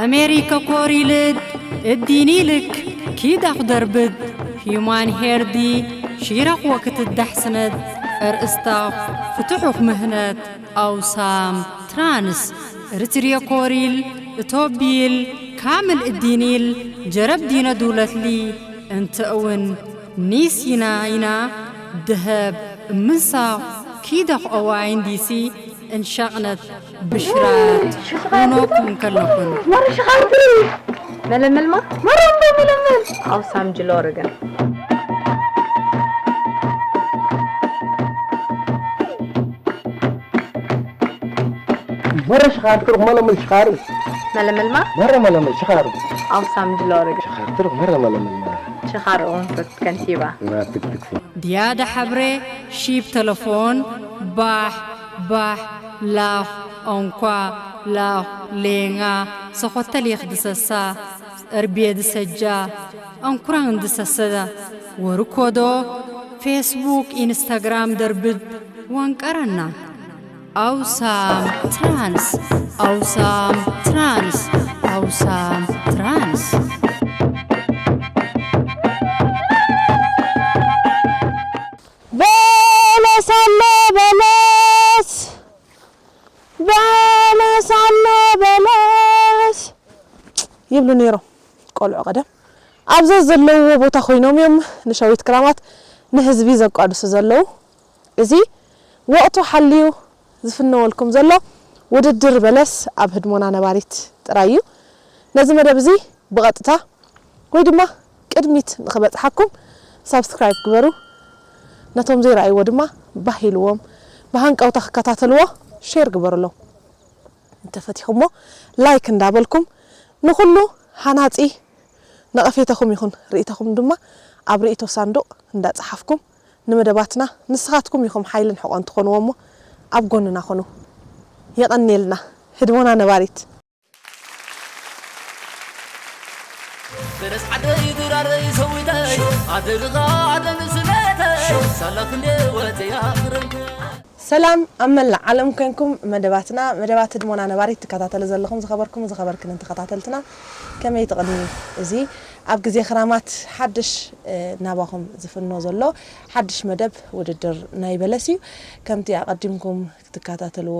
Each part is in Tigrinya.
ኣሜሪከ ኮሪልድ እዲኒልክ ኪዳኽ ደርብድ ሂዩማን ሄርዲ ሺረኽ ወክትዳሕስነድ እርእስታኽ ፍትሑኽ ምህነት ኣውሳም ትራንስ እርትርየ ኮሪል እቶቢል ካምል እዲኒል ጀረብ ዲነ ዱለትሊ እንተእውን ኒስ ይና ይና ድሀብ እምንሳኽ ኪደኽ ኦዋይን ዲሲ እንሻቕነት ብሽራት ኖኩም ከለኹን። መለመልማ መረምዶ መለመል ኣውሳም ጅሎርግን መረ ሽኻር ትሩኽ መለመል ሽኻር መለመልማ መረ መለመል ሽኻር ኣውሳም ጅሎርግን ሽኻር ትሩኽ መረ መለመል መረ ሽኻር ኡንፍት ከንቲባ ናትክትክ ድያደ ሐብሬ ሺብ ተለፎን ባሕ ባሕ ላኽ ኦንኳ ላኽ ሌንጋ ሰኾተሊኽ ድሰሳ እርቤ ድሰጃ ኣንኩራን ድሰሰዳ ወርኮዶ ፌስቡክ ኢንስታግራም ደርብድ ወንቀረና ኣውሳም ትራንስ ኣውሳም ትራንስ ኣውሳም ትራንስ በለስ ኣሎ በለስ በለስ ኣሎ በለስ ይብሉ ነይሮም ቆልዑ ቀደም። ኣብ ዘዘለውዎ ቦታ ኮይኖም እዮም ንሸዊት ክራማት ንህዝቢ ዘቋድሱ ዘለዉ። እዚ ወቕቱ ሓልዩ ዝፍነወልኩም ዘሎ ውድድር በለስ ኣብ ህድሞና ነባሪት ጥራይ እዩ። ነዚ መደብ እዚ ብቐጥታ ወይ ድማ ቅድሚት ንኽበጽሓኩም ሳብስክራይብ ግበሩ። ነቶም ዘይረኣይዎ ድማ ባህ ኢልዎም ብሃንቀውታ ክከታተልዎ ሼር ግበሩሎም። እንተፈቲኹሞ ላይክ እንዳበልኩም ንኹሉ ሃናጺ ነቐፌታኹም ይኹን ርእይቶኹም ድማ ኣብ ርእይቶ ሳንዱቕ እንዳጸሓፍኩም ንመደባትና ንስኻትኩም ኢኹም ሓይልን ሕቖን ትኾንዎ እሞ ኣብ ጎንና ኹኑ። የቐንየልና። ህድሞና ነባሪት። ፈረስ ዓደይ ድራረይ ሰዊተይ ኣደልኻ ኣደንስነተይ ሳላ ክንደ ወፀያ ክረምተ ሰላም ኣብ መላእ ዓለም ኮንኩም መደባትና መደባት ህድሞና ነባሪት ትከታተሉ ዘለኹም ዝኸበርኩም ዝኸበርክንን ተኸታተልትና ከመይ ትቕኒ እዚ ኣብ ግዜ ክራማት ሓድሽ እ፣ ናባኹም ዝፍኖ ዘሎ ሓድሽ መደብ ውድድር ናይ በለስ እዩ ከምቲ ኣቐዲምኩም ክትከታተልዎ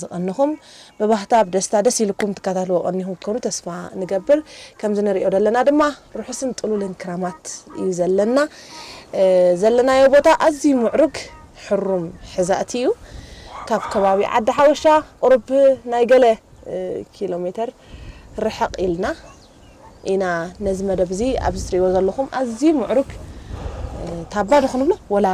ዝቐንኹም ብባህታ ብደስታ ደስ ኢልኩም ትከታተልዎ ቀኒኹም ክትኮኑ ተስፋ ንገብር ከምዚ ንሪኦ ዘለና ድማ ርሑስን ጥሉልን ክራማት እዩ ዘለና እ፣ ዘለናዮ ቦታ ኣዝዩ ምዕሩግ ሕሩም ሕዛእቲ እዩ ካብ ከባቢ ዓዲ ሓወሻ ቁሩብ ናይ ገለ እ፣ ኪሎ ሜተር ርሕቕ ኢልና ኢና ነዚ መደብ እዚ ኣብዚ ትሪእዎ ዘለኹም ኣዝዩ ምዕሩግ እ፣ ታባ ዶ ክንብሎ ወላ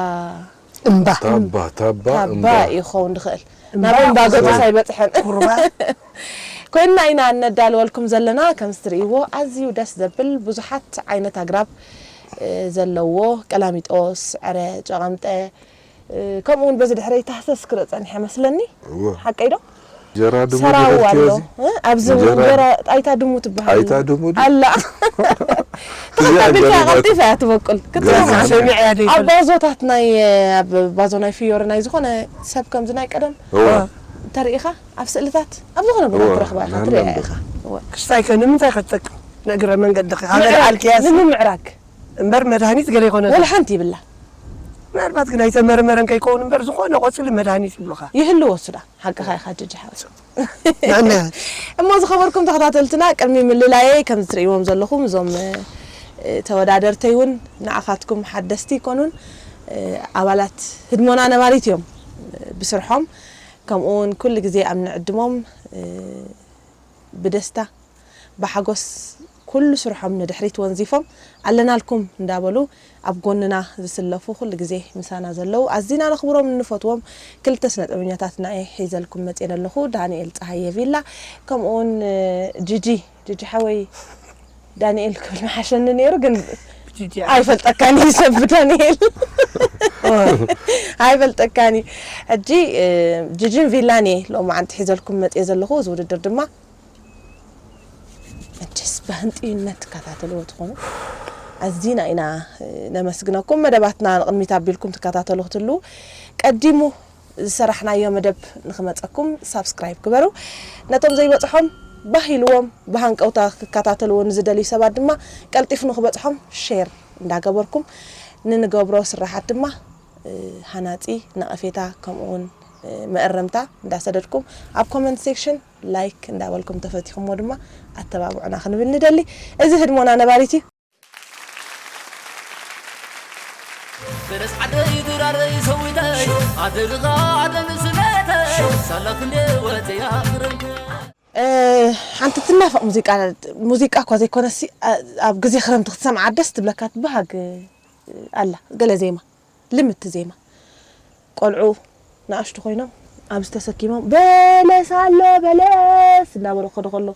እምባ ታባ ታባ ታባ እምባ እዩ ክኸውን ዝኽእል እምባ ናብ እምባ ገጹ ቁርባ- ኣይበፅሐን ቁርባ ኮይንና ኢና እነዳልወልኩም ዘለና ከምዚ ትርእይዎ ኣዝዩ ደስ ዘብል ብዙሓት ዓይነት ኣግራብ እ፣ ዘለዎ ቀላሚጦስ ዕረ ጨቐምጠ እ፣ ከምኡ እውን በዚ ድሕረይ ታህሰስ ክርኢ ፀኒሐ መስለኒ እወ። ሓቀይ ዶ እንጀራ ድሙ ሰራው ድሕርቲ ኣሎ እዚ እ፣ ኣብዚ እንጀራ- እንጀራ ኣይታ ድሙ ትበሃል ኣይታ ድሙ ድዩ? ኣላ እዚኣ ተቐቢልካ ገሪማት- ቀልጢፋ እያ ትበቁል ክትሰምዓ ገሪማት- ሰሚዐ እያ ኣብ ዘይፈልጥ ባዞታት ናይ ኣብ ባዞ ናይ ፍዮሪ ናይ ዝኾነ ሰብ ከምዚ ናይ ቀደም እወ። እንተሪኢኻ ኣብ ስእልታት ኣብ ዝኾነ ቦታ እወ፣ ትረኽባ ኢኻ ናና ትሪኣ እምበር። ኢኻ እወ። ክስታይ ከ ንምንታይ ክትጠቅም ንእግረ መንገድኺ ሃገር ኣልክያስ ንምምዕራግ እምበር መድሃኒት ገለ ይኮነ ወላ ሓንቲ ይብላ ምናልባት ግን ኣይተመርመረን ከይከውን እምበር ዝኾነ ቆፅሊ መድሃኒት ይብሉኻ ይህልዎ ሱዳ ሓቅኻ ኢኻ ጅጅ ሓወስ ንዕና እሞ ዝኸበርኩም ተኸታተልትና ቅድሚ ምልላየይ ከም ዝትርእይዎም ዘለኹም እዞም እ፣ ተወዳደርተይ እውን ንዓኻትኩም ሓደስቲ ይኮኑን እ፣ ኣባላት ህድሞና ነባሪት እዮም እ፣ ብስርሖም ከምኡ እውን ኩሉ ግዜ ኣብ ንዕድሞም እ፣ ብደስታ ብሓጎስ ኩሉ ስርሖም ንድሕሪት ወንዚፎም ኣለናልኩም እንዳበሉ ኣብ ጎንና ዝስለፉ ኩሉ ግዜ ምሳና ዘለዉ ኣዚና ነኽብሮም ንፈትዎም ክልተ ስነ ጥበበኛታትና እየ ሒዘልኩም መፅየ ዘለኹ ዳንኤል ፀሃየ ቪላ ከምኡ እውን ጂጂ ጂጂ ሓወይ ዳንኤል ክብል መሓሸኒ ነይሩ ግን ኣይፈልጠካን እዩ ሰብ ዳንኤል ኣይፈልጠካን እዩ ሕጂ ጂጂን ቪላን እየ ሎማዓንቲ ሒዘልኩም መፅየ ዘለኹ እዚ ውድድር ድማ መቸስ ብህንጥዩነት ትከታተልዎ ትኾኑ ኣዚና ኢና ነመስግነኩም መደባትና ንቕድሚት ኣቢልኩም ትከታተሉ ክትህልዉ ቀዲሙ ዝሰራሕናዮ መደብ ንኽመፀኩም ሳብስክራይብ ግበሩ ነቶም ዘይበፅሖም ባህ ኢልዎም ብሃንቀውታ ክከታተልዎ ንዝደልዩ ሰባት ድማ ቀልጢፉ ንክበጽሖም ሼር እንዳገበርኩም፣ ንንገብሮ ስራሓት ድማ ሃናጺ ነቐፌታ ከምኡ እውን መእረምታ እንዳሰደድኩም ኣብ ኮመንት ሴክሽን ላይክ እንዳበልኩም ተፈቲኹሞ ድማ ኣተባብዑና ክንብል ንደሊ። እዚ ህድሞና ነባሪት እዩ። በለስ ዓደይ ድራረይ ሰዊተይ ኣደግኻ ኣደንስነተይ ሳላ ክንደ ወተያ ክረምከ ሓንቲ ትናፈቕ ሙዚቃ፣ ሙዚቃ እኳ ዘይኮነሲ ኣብ ግዜ ክረምቲ ክትሰምዓ ደስ ትብለካ ትበሃግ ኣላ። ገለ ዜማ፣ ልምቲ ዜማ፣ ቆልዑ ንኣሽቱ ኮይኖም ኣብዚ ተሰኪሞም በለስ ኣሎ በለስ እንዳበሉ ክኸዱ ከለዉ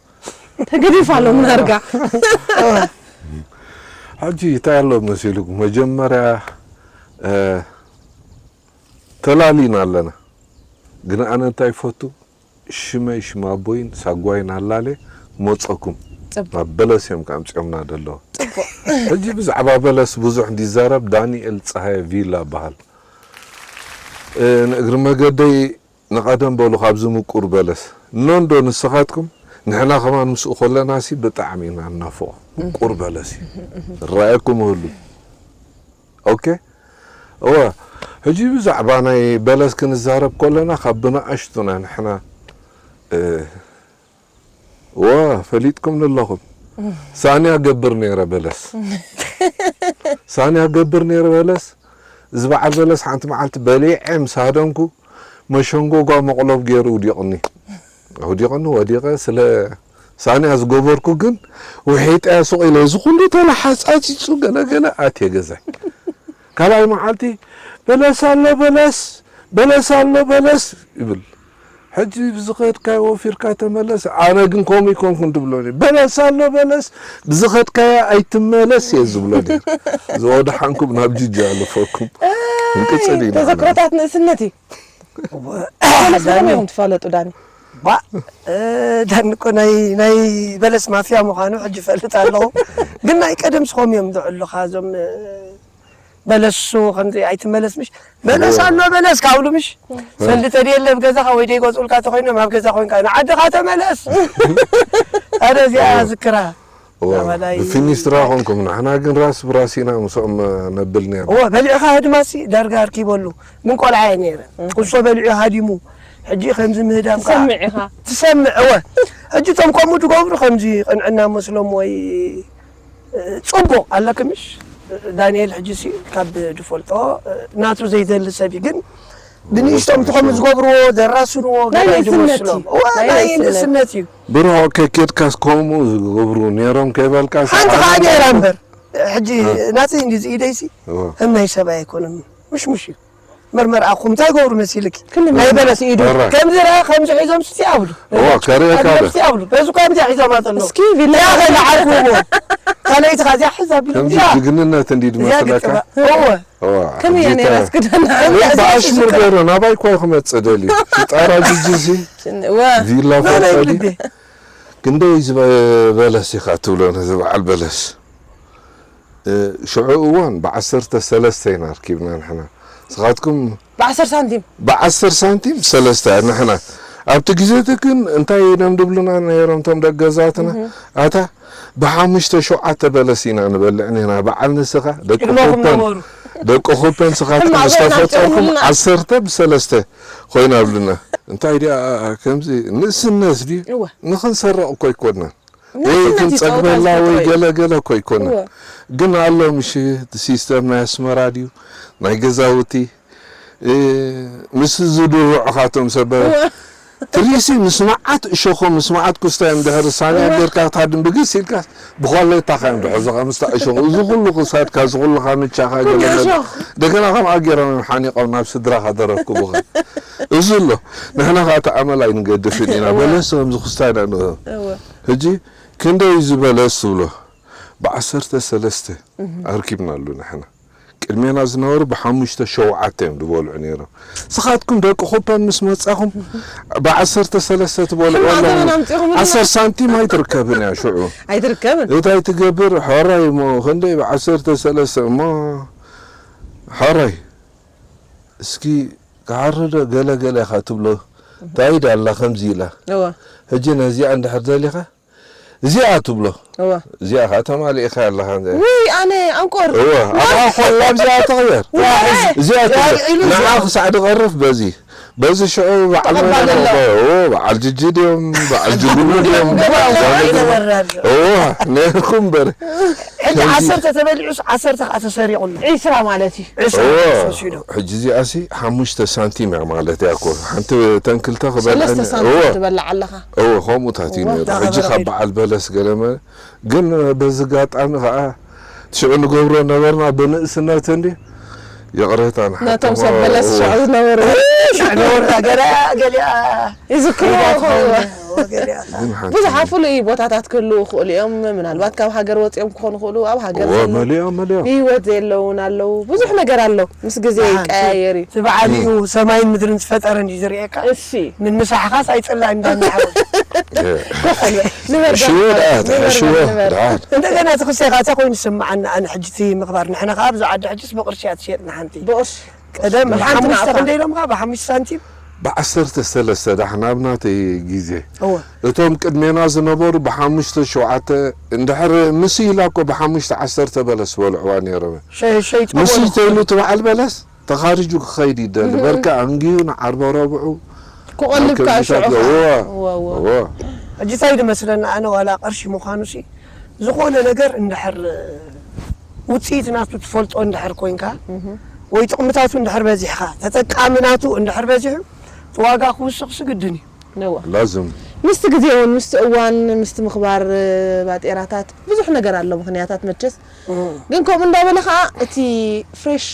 ተገዲፉ ኣሎ ምናርጋ። ሕጂ እንታይ ኣሎ መሲልኩም? መጀመርያ ተላሊና ኣለና፣ ግን ኣነ እንታይ ይፈቱ ሽመይ ሽም ኣቦይን ሳጓይን ኣላሌ መፀኩም ናብ በለስ እዮም ከምፅኦምና ደለዉ። ሕጂ ብዛዕባ በለስ ብዙሕ እንዲዛረብ ዳንኤል ፀሃየ ቪላ በሃል። ንእግሪ መገደይ ንቐደም በሉ ካብዚ ምቁር በለስ እኖ እንዶ ንስኻትኩም ንሕና ከማን ምስኡ ከለናሲ ብጣዕሚ ኢና እናፍቖ። ምቁር በለስ እዩ ዝረኣየኩም ህሉ። ኦኬ እወ ሕጂ ብዛዕባ ናይ በለስ ክንዛረብ ከለና ካብ ብንኣሽቱና ንሕና እወ ፈሊጥኩም ኣለኹም። ሳንያ ገብር ነይረ በለስ ሳንያ ገብር ነይረ በለስ እዚ በዓል በለስ ሓንቲ መዓልቲ በሊዐ ምስ ሃደምኩ መሸንጎጓ መቑለፍ ገይሩ ውዲቕኒ። ኣውዲቐኒ ወዲቐ ስለ ሳንያ ዝገበርኩ ግን ውሒጠያ ሱቕ ኢለ እዚ ኩሉ ተላሓፃፂፁ ገለገለ ኣትየ ገዛይ። ካልኣይ መዓልቲ በለስ ኣሎ በለስ በለስ ኣሎ በለስ ይብል። ሕጂ ብዝኸድካዮ ወፊርካ ተመለስ። ኣነ ግን ከምኡ ይኮንኩን ትብሎኒ በለስ ኣሎ በለስ ብዝኸድካዮ ኣይትመለስ እየ ዝብሎ ነይረ። ዝወደሓንኩም ናብ ጅጅ ኣለፈኩም። ክንቅፅል ኢና። ተዘክሮታት ንእስነት እዩ። በለስ ብኸመይ ኢኹም ትፋለጡ ዳኒ? ባ ዳኒ እኮ ናይ ናይ በለስ ማፍያ ምዃኑ ሕጂ እፈልጥ ኣለኹ። ግን ናይ ቀደም ስኾም እዮም ዝዕሉኻ እዞም በለሱ ከምዚ ኣይትመለስ ምሽ በለስ ኣሎ በለስ ካብሉ ምሽ ሰልዲ ተድየለ ኣብ ገዛኻ ወይ ደይገዝኡልካ ተኮይኖም ኣብ ገዛ ኮንካ ንዓድኻ ተመለስ። ኣረ እዚኣ ዝክራ ብፊኒስትራ ኮንኩም ንሕና ግን ራስ ብራስ ኢና ምስኦም ነብል ነርና። እወ በሊዕኻ ህድማሲ ዳርጋ ኣርኪበሉ ግን ቆልዓ እየ ነይረ። ኩሶ በሊዑ ሃዲሙ ሕጂ ከምዚ ምህዳም ከዓ ትሰምዕ ኢኻ። ትሰምዕ እወ። ሕጂ እቶም ከምኡ ትገብሩ ከምዚ ቅንዕና መስሎም ወይ ፅቡቕ ኣለኪ ምሽ ዳንኤል ሕጂ ሲ ካብ ድፈልጦ ናቱ ዘይደሊ ሰብ እዩ ግን ብንእሽቶም እቲ ከምኡ ዝገብርዎ ዘራስንዎ ናይ ገዳይ ንእስነት ዝመስሎም እዩ። እወ ናይ ናይ ንእስነት። ንእስነት እዩ። ብርሆ ከይኬድካስ ከምኡ ዝገብሩ ነይሮም ከይበልካስ ሓንቲ ከዓ ኣነ ነይራ እምበር ሕጂ ናተይ እንዲ ዝኢደይሲ እወ። ከም ናይ ሰብኣይ ኣይኮነን ምሽሙሽ እዩ መርመር ኣኹም እንታይ ገብሩ መሲልኪ ክሊ ናይ በለስ ኢዱ ኣራ። ከምዚ ረኣ ከምዚ ሒዞም ስቲ ኣብሉ እወ ከርእየካ ዶ? ኣብሉ ስቲ ኣብሉ በዚ እኳ ምዚ ሒዞም ኣጠሎ እስኪ ቪላ ያኸ ንዓርኩዎ ካልኣይቲ ኻዚያ ሕዛ ቢሉ ከምዚ እዚኣ ጅግንነት እንዲ እዚኣ ድመስለካ ግጥማ እወ እወ፣ ከመይ እያ ጌታ። ነይራ እስኪ ደና ወይ በኣሽሙር ገይሩ ናባይ እኳ ይኽመጽእ ደልዩ ሽጣራ ጅጅ እዚ እወ ቪላ ናይ ፈጸዲ ልቤ ክንደይ ዝበለስ ኢኻ ትብሎ ነዚ በዓል በለስ ሽዑ እዋን ብዓሰርተ ሰለስተ ኢና ኣርኪብና ንሕና ንስኻትኩም ብዓሰርተ ሳንቲም ብዓሰርተ ሳንቲም ሰለስተ ንሕና ኣብቲ ግዜ እቲ ግን እንታይ ኢኖም ድብሉና ነይሮም እቶም ደገዛትና ኣታ ብሓሙሽተ ሸውዓተ በለስ ኢና ንበልዕ ነና በዓል ንስኻ ደቂ ቅድመኹም ኮፐን ነበሩ። ደቂ ኮፐን ስኻትኩም ሕማቕ ምስ ተፈጠርኩም ዘይናምፅእምልና። ዓሰርተ ብሰለስተ ኮይና ብልና እንታይ ድኣ ከምዚ ንእስነት ድዩ እወ። ንኽንሰርቕ እኮ ኣይኮንናን ወይ ንእስነት እዩ ክንፀግበላ ጨዋታ ወይ ዝፈጥሮ እዩ። ገለ ገለ እኮ ኣይኮንናን እወ። ግን ኣሎ ምሽ እቲ ሲስተም ናይ ኣስመራ ድዩ ናይ ገዛውቲ ምስ ዝድርዑኻቶም ሰበ ትሪሲ ምስ መዓት እሾኾ ምስ መዓት ኩስታይ እንድሕር ሳንያ ጌርካ ክትሃድም ብግስ ኢልካ ብኳሌታኻ እዮም ድሕር ዝኻ ምስታ እሾኾ እዚ ኩሉ ክሳድካ እዚ ኩሉ ካምቻኻ ኩሉ ገለ እሾኽ። እንደገና ከምኣ ጌሮም እዮም ሓኒቆም ናብ ስድራኻ ደረፍኩ ብኻ እዚ ኣሎ ንሕና ከዓ እቲ ኣመል ኣይንገድፍን ኢና በለስ ከምዚ ኩስታይ ኢና ንእሆ እወ። ሕጂ ክንደይ ዝበለስ ትብሎ ብዓሰርተ ሰለስተ ኣርኪብናሉ ንሕና ቅድሜና ዝነበሩ ብሓሙሽተ ሸውዓተ እዮም ዝበልዑ ነይሮም። ንስኻትኩም ደቂ ኮፐን ምስ መጻኹም ብዓሰርተ ሰለስተ ትበልዑ ሕማቕ ኣለኹም። ዘመን ኣምጺኹምልና። ዓሰርተ ሳንቲም ኣይትርከብን እያ ሽዑ። ኣይትርከብን። እንታይ ትገብር ሕራይ እሞ ክንደይ ብዓሰርተ ሰለስተ እሞ ሕራይ እስኪ ክሓርዶ ገለ ገለ ኢኻ ትብሎ እንታይ ኢዳ ኣላ ከምዚ ኢላ። እወ ሕጂ ነዚኣ እንድሕር ደሊኻ እዚኣ ትብሎ። እወ እዚኣ ኸዓ ተማሊእካ ኣለኻ። ውይ ኣነ ኣንቆር እወ ኣብኣ ኮላ ኣብዚኣ ተቕየር። ውይ እዚኣ ትብሎ ኢሉ ንዓ ክሳዕ ድቐርፍ በዚ በዚ ሽዑ በዓል ተቐባሊ ኣለዋ። እወ በዓል ጅጂ ድዮም በዓል ጅጉሉ ድዮም ገባው ዛኒ ኢለ ገባ- ወራድ እወ ነርኩም እምበር ሕጂ ዓሰርተ ተበሊዑስ ዓሰርተ ከዓ ተሰሪቑ ኣሎ። ዒስራ ማለት እዩ። ዕስራ እወ ተወሲዱ። ሕጂ እዚኣሲ ሓሙሽተ ሳንቲም እያ ማለት እያ እኮ ሓንቲ ተንክልተ ክበልዐን ሰለስተ ሳንቲም ትበልዕ ኣለኻ። እወ ከምኡታት እዩ ነይሩ። ወዳ ሕጂ ካብ ኸበረኺ። በዓል በለስ ገለመ ግን በዚ ኣጋጣሚ ከዓ ሽዑ ንገብሮ ነበርና ብንእስነት እንዲ ይቕሬታ ንሓቶም ነቶም ሰብ በለስ እወ። ሽዑ ዝነበሩ ሽዕበ ወርዳ ገለያ ገሊኣ ይዝክርዎ ይኸውን። ገሊኣ ግን ሓንቲ ብዙሓት ፍሉይ ቦታታት ክህልዉ ይኽእሉ እዮም። ምናልባት ካብ ሃገር ወፂኦም ክኾኑ ይኽእሉ፣ ኣብ ሃገር እወ ዘለዉ መሊኦም መሊኦም ብህይወት ዘለውን ኣለዉ። ብዙሕ ነገር ኣሎ፣ ምስ ግዜ ደሓን ይቀያየር እዩ። እቲ በዓል እዩ ሰማይን ምድርን ዝፈጠረ እንዲ ዝርእየካ እሺ ምንሳሕኻስ ኣይፅላእ እንዳናሓወ ኮፈል በል፣ ንበር ሽዎ በል፣ ደኣ ንበር ተሕሽዎ በል፣ ንበር። ደሓን እንደገና እቲ ክስቴኻ እንታይ ኮይኑ ዝስምዓኒ ኣነ ሕጂ እቲ ምኽባር ንሕና ከዓ ኣብዚ ዓዲ ሕጂ ብቕርሺ እያ ትሸጥና ሓንቲ ብቕርሺ ቀደም ሓንቲ ብሓሙሽተ ናቕፋ። ክንደይ ኢሎም ከዓ ብሓሙሽተ ሳንቲም ብዓሰርተ ሰለስተ ዳሕና ኣብ ናተይ ግዜ እወ እቶም ቅድሜና ዝነበሩ ብሓሙሽተ ሸውዓተ እንድሕር ምስ ኢላ እኮ ብሓሙሽተ ዓሰርተ በለስ በልዕዋ ነይሮም ሸ- ሸይጦም ምስ ወሉ ተይሉ እቲ በዓል በለስ ተኻሪጁ ክኸይድ ይደሊ በልካ ኣንጊዩ ንዓርበ ረብዑ ክቐልብ ከዓ ሽዑ እወ ከዓ። እወ፣ እወ። እወ ሕጂ እንታይ ድመስለና ኣነ ዋላ ቅርሺ ምዃኑ ሲ ዝኾነ ነገር እንድሕር ውፅኢት ናቱ ትፈልጦ እንድሕር ኮይንካ ወይ ጥቕምታቱ እንድሕር በዚሕካ ተጠቃሚ ናቱ እንድሕር በዚሑ እቲ ዋጋ ክውስኽሲ ግድን እዩ ነዋ ላዝም ምስቲ ግዜ እውን ምስቲ እዋን ምስቲ ምኽባር ባጤራታት ብዙሕ ነገር ኣሎ ምኽንያታት መቸስ ግን ከምኡ እንዳበለ ከዓ እቲ ፍሬሽ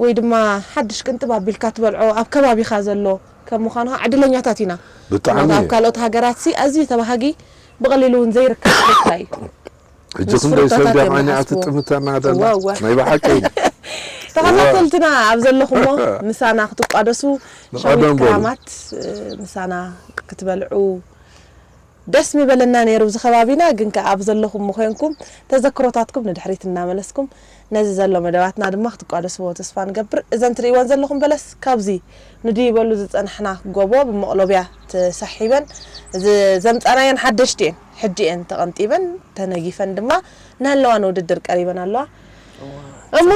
ወይ ድማ ሓድሽ ቅንጥብ ኣቢልካ ትበልዖ ኣብ ከባቢኻ ዘሎ ከም ምዃኑ ከዓ ዕድለኛታት ኢና ብጣዕሚ ምኽንያቱ ኣብ ካልኦት ሃገራት ሲ ኣዝዩ ተባሃጊ ብቐሊሉ እውን ዘይርከብ ቦታ እዩ ሕጂ ምስ ክንደይ ሰብ ፍሩታታት ድያ እዮም ዓይኒ ዝሓስቡ። ኣትጥምተና ደላ እዋ፣ እዋ። ናይ ብሓቂ ተኸታተልትና ኣብ ዘለኹሞ ምሳና ክትቋደሱ ንቐደም ሸዊት በሉ። ክራማት ምሳና ክትበልዑ ደስ ምበለና ነይሩ እዚ ከባቢና ግን ከ ኣብ ዘለኹም ምኮንኩም ተዘክሮታትኩም ንድሕሪት እናመለስኩም ነዚ ዘሎ መደባትና ድማ ክትቋደስዎ ተስፋ ንገብር እዘን ትርእይወን ዘለኹም በለስ ካብዚ ንድይበሉ ዝፀናሕና ጎቦ ብመቕሎብያ ተሳሒበን ዘምፃናየን ሓደሽቲ እየን ሕጂ እየን ተቐንጢበን ተነጊፈን ድማ ንህለዋ ንውድድር ቀሪበን ኣለዋ እሞ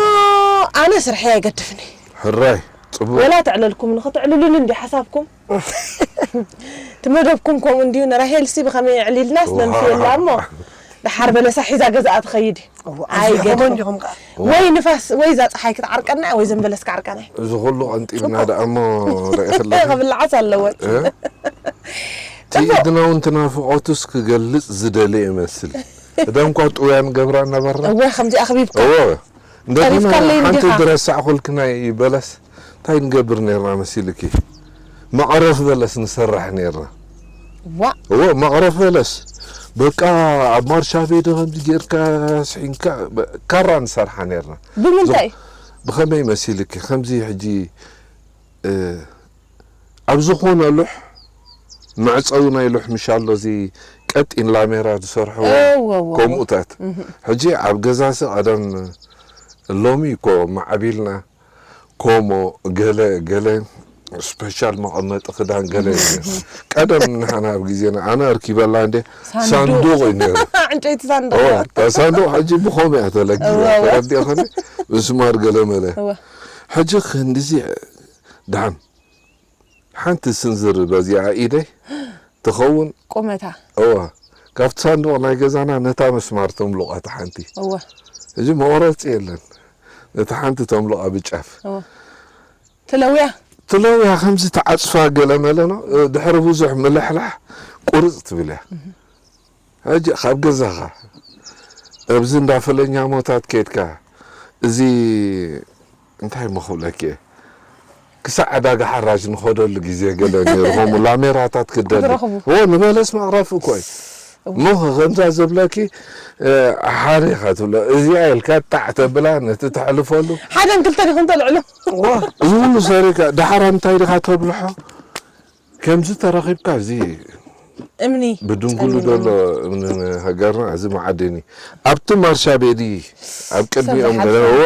ኣነ ስርሐይ ኣይገድፍኒ ሕራይ ፅቡቅ ወላ ተዕለልኩም ንኽትዕልሉኒ እንዲ ሓሳብኩም ትመደብኩም ከምኡ እንዲዩ ንራሄል ሲ ብኸመይ ዕሊልናስ ነምስየላ እሞ ደሓር በለሳ ሒዛ ገዛኣ ትኸይድ ኣዚኹም ኣይገድፍን እንዲኹም ከዓ ወይ ንፋስ ወይ እዛ ፀሓይ ክትዓርቀና ወይ ዘንበለስ ክዓርቀና እዚ ኩሉ ቀንጢብና ደኣ እሞ ርእኽለ ክብልዓስ ኣለወን ትኢድና እውን ትናፍቆቱስ ክገልፅ ዝደለ ይመስል እደንኳ ጥውያን ገብራ ነበርና እወ ከምዚ ኣኽቢብካ እወ እንደገና ቀሪብካለይ ሓንቲ እንዲኻ። ድረሳዕኩልክና ይበለስ እንታይ ንገብር ነርና መሲልኪ መቐረፍ በለስ ንሰርሕ ነርና ዋ እወ መቕረፍ በለስ በቃ ኣብ ማርሻ ቤደ ከምዚ ጌርካ ስሒንካ በ- ካራ ንሰርሓ ነርና ብምንታይ ብኸመይ መሲልኪ ከምዚ ሕጂ እ፣ ኣብ ዝኾነ ሉሕ መዕፀዊ ናይ ሉሕ ምሻሎ እዚ ቀጢን ላሜራ ዝሰርሕዎ እወ፣ እወ፣ እወ። ከምኡታት ሕጂ ኣብ ገዛሲ ቀደም ሎሚ እኮ ማዕቢልና ኮሞ ገለ ገለ ስፔሻል መቐመጢ ክዳን ገለ እዩ ነይሩ። ቀደም ንሕና ኣብ ግዜና ኣነ ኣርኪበላ እንደ ሳንዱቕ። ሳንዱቕ እዩ ነይሩ ዕንጨይቲ ሳንዱቕ እወ፣ እታ ሳንዱቕ ሕጂ ብኸምኡ እያ ተለጊባ እወ፣ እወ። ተረዲእኸኒ ምስማር ገለ መለ እወ። ሕጂ ክንዲዚ ድሓን ሓንቲ ስንዝር በዚኣ ኢደይ ትኸውን ቁመታ እወ ካብቲ ሳንዱቕ ናይ ገዛና ነታ መስማር ተምልቋት ሓንቲ እወ እዚ መቑረፂ የለን ነቲ ሓንቲ ተምልቋ ብጫፍ እወ ትለውያ ትለውያ ከምዚ ተዓፅፋ ገለ መለ ነው ድሕሪ ብዙሕ ምልሕላሕ ቁርፅ ትብል እያ ሕጂ ካብ ገዛኻ ኣብዚ እንዳ ፈለኛ ሞታት ከይድካ እዚ እንታይ እሞ ክብለኪ እየ ክሳዕ ዕዳጋ ሓራጅ ንኸደሉ ግዜ ገለ ነይሩ ከምኡ ላሜራታት ክደሊ ክትረኽቡ። ዎ ንበለስ መቕረፊ እኮ እዩ እሞ ከምዛ ዘብለኪ ሓደ ኢኻ ትብሎ እዚኣ ኢልካ ጣዕ ተብላ ነቲ ተሕልፈሉ ሓደን ክልተን ኢኹም ተልዕሉ እዚ ሁሉ ሰሪካ ደሓራ እንታይ ዲኻ ተብልሖ ከምዚ ተረኺብካ እዚ እምኒ ብድንጉሉ ዘሎ እምኒ ሃገርና እዚ መዓድን እዩ ኣብቲ ማርሻ ቤዲ ኣብ ቅድሚኦም ገለዎ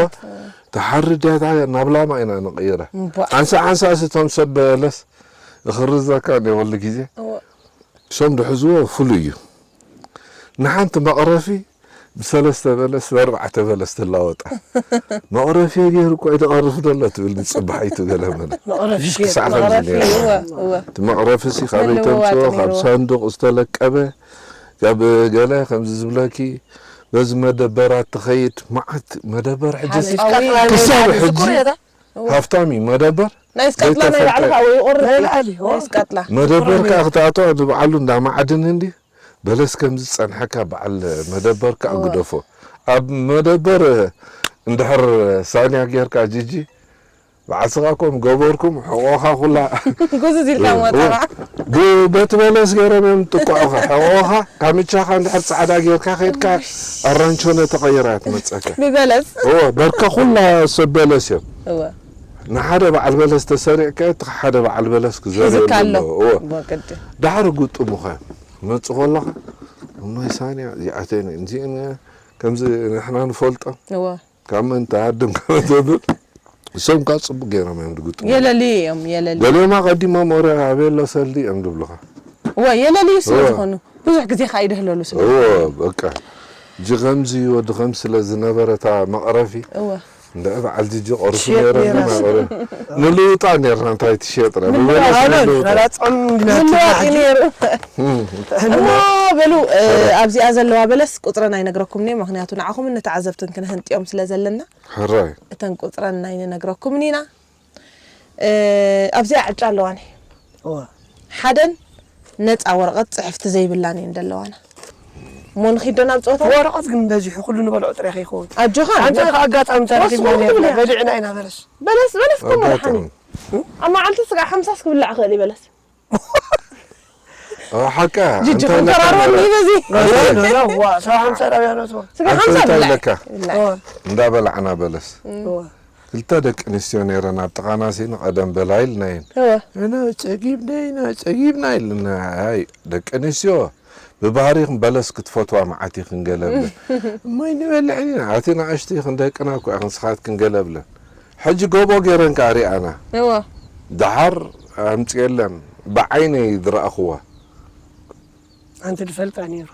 ተሓርድ እያ ናብ ላማ ኢና ንቕይራ እምቧ። ዓንሳ ዓንሳ ስቶም ሰብ በለስ እኽርዘካ እንደ ኩሉ ግዜ እወ። እሶም ድሕዝዎ ፍሉይ እዩ። ንሓንቲ መቕረፊ ብሰለስተ በለስ ብኣርባዕተ በለስ ትላወጣ። መቕረፊ ገይሩ እኮ ይትቐርፍ ደሎ ትብል ጽባሒቱ ገለ መለ። መቕረፊ ሽክ ገይሩ። ሰዓት ኣብዚ መቕረፊ፣ ነይሩ። እወ፣ እወ። እቲ መቐረፊ ሲ ካበይ መለዋወጢ ተምጽኦ? ካብ ነይርዎ። ሳንዱቕ ዝተለቀበ፣ ካብ ገለ ከምዚ ዝብለኪ፣ በዚ መደበራት ትኸይድ፣ መዓት መደበር ሕጂ ሓለቃዊ ክሳብ ናይ ሕጂ ዝቁር እያ። እወ። ሃፍታም እዩ መደበር። ናይ ስቃጥላ ናይ ዘይተፈልጠ። ላዕሊ ከዓ ወይ ይቑርጥ ናይ እዩ። ላዕሊ፣ ናይ እወ። ስቃጥላ። መደበር ይቑርጥ ከዓ እዩ። ክትኣትዋ ንባዕሉ እንዳ ማዕድን እንዲ በለስ ከም ዝጸንሐካ በዓል መደበር ከዓ እወ። ግደፎ። ኣብ መደበር እንድሕር ሳንያ ጌርካ ጂጂ፣ በዓል ስኻ ኮም ገበርኩም ሕቖኻ ኩላ ጉዝዝ ኢልካ እወ። መጻኻ። ብ-፣ በቲ በለስ ገይሮም እዮም ጥቅዑኻ። ሕቖኻ ካምቻኻ እንድሕር ጻዕዳ ጌርካ ከይድካ ኣራንቾነ ተቐይራ እያ ትመጸካ። ብበለስ። እወ፣ በርካ ኩላ ሰብ በለስ እዮም። እወ። ንሓደ በዓል በለስ ተሰሪዕካ፣ እቲ ሓደ በዓል በለስ ክዘርየሉ ሒዝካ ኣሎ። ኣለዎ። እወ። እወ፣ ግዲ። ዳሕሪ ግጥሙኸ መጽእ ከለኻ፣ እማይ ሳንያ እዚኣተን እዚአን ከምዚ ንሕና ንፈልጦ። እወ። ካብ መን ተሃድም ካብ ተብል፣ እሶም ካብ ጽቡቅ ገይሮም እዮም ዝግጥሙ። የለልዩ እዮም፣ የለልዩ። ገሊኦም ኣቐዲሞም ወረ ኣበይ ኣሎ ሰልዲ እዮም ዝብሉኻ። እወ፣ የለልዩ ስለ እወ። ዝኾኑ፣ ብዙሕ ግዜ ከኣ ይደህለሉ ስለ እወ፣ ዝኾኑ። በቃ። እጂ ከምዚ ወዲ ከም ስለ ዝነበረ እታ መቕረፊ፣ እወ። እንድዒ በዓል ጅጂ ቐርሱ ትሸጥ ነይረኒ ነይራ። መቕረ-፣ ንልውጣ ነይርና እንታይ ትሸጥና? ምንድን ብበለስ ኣበል፣ ንልውጣ። ፈላጾም ምልዋጥ እዩ ነይሩ። እም። እሞ በሉ፣ እ፣ ኣብዚኣ ዘለዋ በለስ ቁጽረን ኣይነግረኩምን እየ፣ ምኽንያቱ ንዓኹምን ንተዓዘብትን ክነህንጥዮም ስለ ዘለና። ሕራይ። እተን ቁጽረን ኣይንነግረኩምን ኢና። እ፣ ኣብዚኣ ዕጫ ኣለዋኒ። እወ። ሓደን ነጻ ወረቐት ጽሕፍቲ ዘይብላን እየን ዘለዋና። እሞ ንኺድ ዶ ናብ ጸወታ? ወረቐት ግን በዚሑ፣ ኩሉ ንበልዖ ጥራይ ከይከውን። ኣጆኻ። ኣንተ ከኣ ኣጋጣሚ ተረኺብና ወስኹ ነርና፣ ትብል እያ። በሊዕና ኢና በለስ። በለስ፣ በለስ እኮ ኣጋጣሚ። መድሓኒ። ኣብ መዓልቲ ስጋዕ ሓምሳስ ክብላዕ ክእል እዩ በለስ። ኦ፣ ሓቃ፣ ጅጅ እንታይ ኢለካ ክንከራረበኒ ነይረ? በዚ። ኖ፣ ኖ፣ ኖ፣ ኖ፣ ዋ፣ ሰባ ሓምሳ ጣብያ ነው ትዋ። ስጋ ኣንተ ሓምሳ እንታይ ብላዕ። ኢለካ? ብላዕ። ኦ። እንዳበላዕና በለስ። ዋ። ክልተ ደቂ ኣንስትዮ ነይረን ኣብ ጥቓና፣ ሲ ንቐደም በላ ኢልና እየን። እወ። እና ጸጊብና ኢና፣ ጸጊብና ኢልና። ኣይ፣ ደቂ ኣንስትዮ ብባህሪኹም በለስ ክትፈትዋ መዓት ኢኽን ገለ ብለን። እማይ ንበልዕ ኢና፣ ኣቲ ንኣሽቱ ኢኽን ደቅና እኮ ኢኽን ስኻትክን ገለ ብለን። ሕጂ ጎቦ ገይረን ከኣ ሪኣና። እወ። ደሓር ኣምጽኤለን ብዓይነይ ዝረኣኽዋ። ኣንቲ ዝፈልጣ ነይሩ።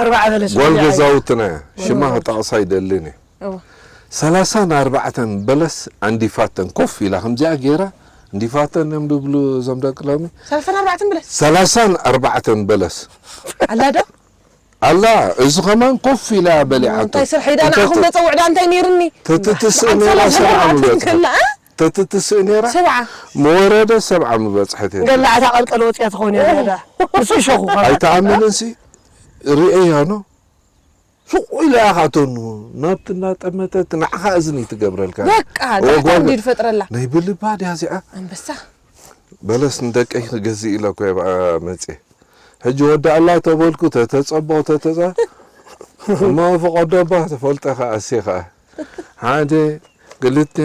ኣርባዓ በለስ ጓል በሊዓ እያ። ገዛውትና እያ። ሽማ እወ። ክጠቕሳ ኣይደልን እየ። እወ። ሰላሳን ኣርባዕተን በለስ ኣንዲፋተን ኮፍ ኢላ ከምዚኣ ገይራ፣ ኣንዲፋተን እዮም ዝብሉ እዞም ደቂ ሎሚ። ሰላሳን ኣርባዕተን በለስ? ሰላሳን ኣርባዕተን በለስ። ኣላ ዶ? ኣላ፣ እዚ ከማን ኮፍ ኢላ በሊዓቶ። እንታይ ስርሐይ ዳ ንዓኹም እንተ-፣ ዶ ጸውዕ ዳ እንታይ ነይሩኒ? ተትትስእ ኣብ ነይራ ሰላሳን ሰብዓ ኣርባዕተን ምበጽሐት። ከላ፣ እ? ተትትስእ ነይራ ሰብዓ። መወረደ ሰብዓ ምበጽሐት እየ። ገላዕታ ቀልቀል ወጽያ ትኸውን እያ እወ። ዳ። ንሱ ይሸኹ ካብ ኣይትኣምንን ሲ? ርእያ ኖ? ሱቕ ኢላ ኢኻ ተኑ። ናብቲ እናጠመተት ንዓኻ እዝኒ ትገብረልካ። በቃ፣ እወ፣ ዳሕታ ጓል እንዲ ዝፈጥረላ። ናይ ብልባ ድያ እዚኣ? ኣንበሳ። በለስ ንደቀይ ክገዝእ ኢለ እኮ እየ ብኣ መጽየ። ሕጂ ወዲ ኣላ ተበልኩ፣ ተተጸቦ፣ ተተጸ-፣ እሞ ፍቐዶ እባ ተፈልጠ ከኣ፣ እሴ ከኣ። ሓደ፣ ክልተ፣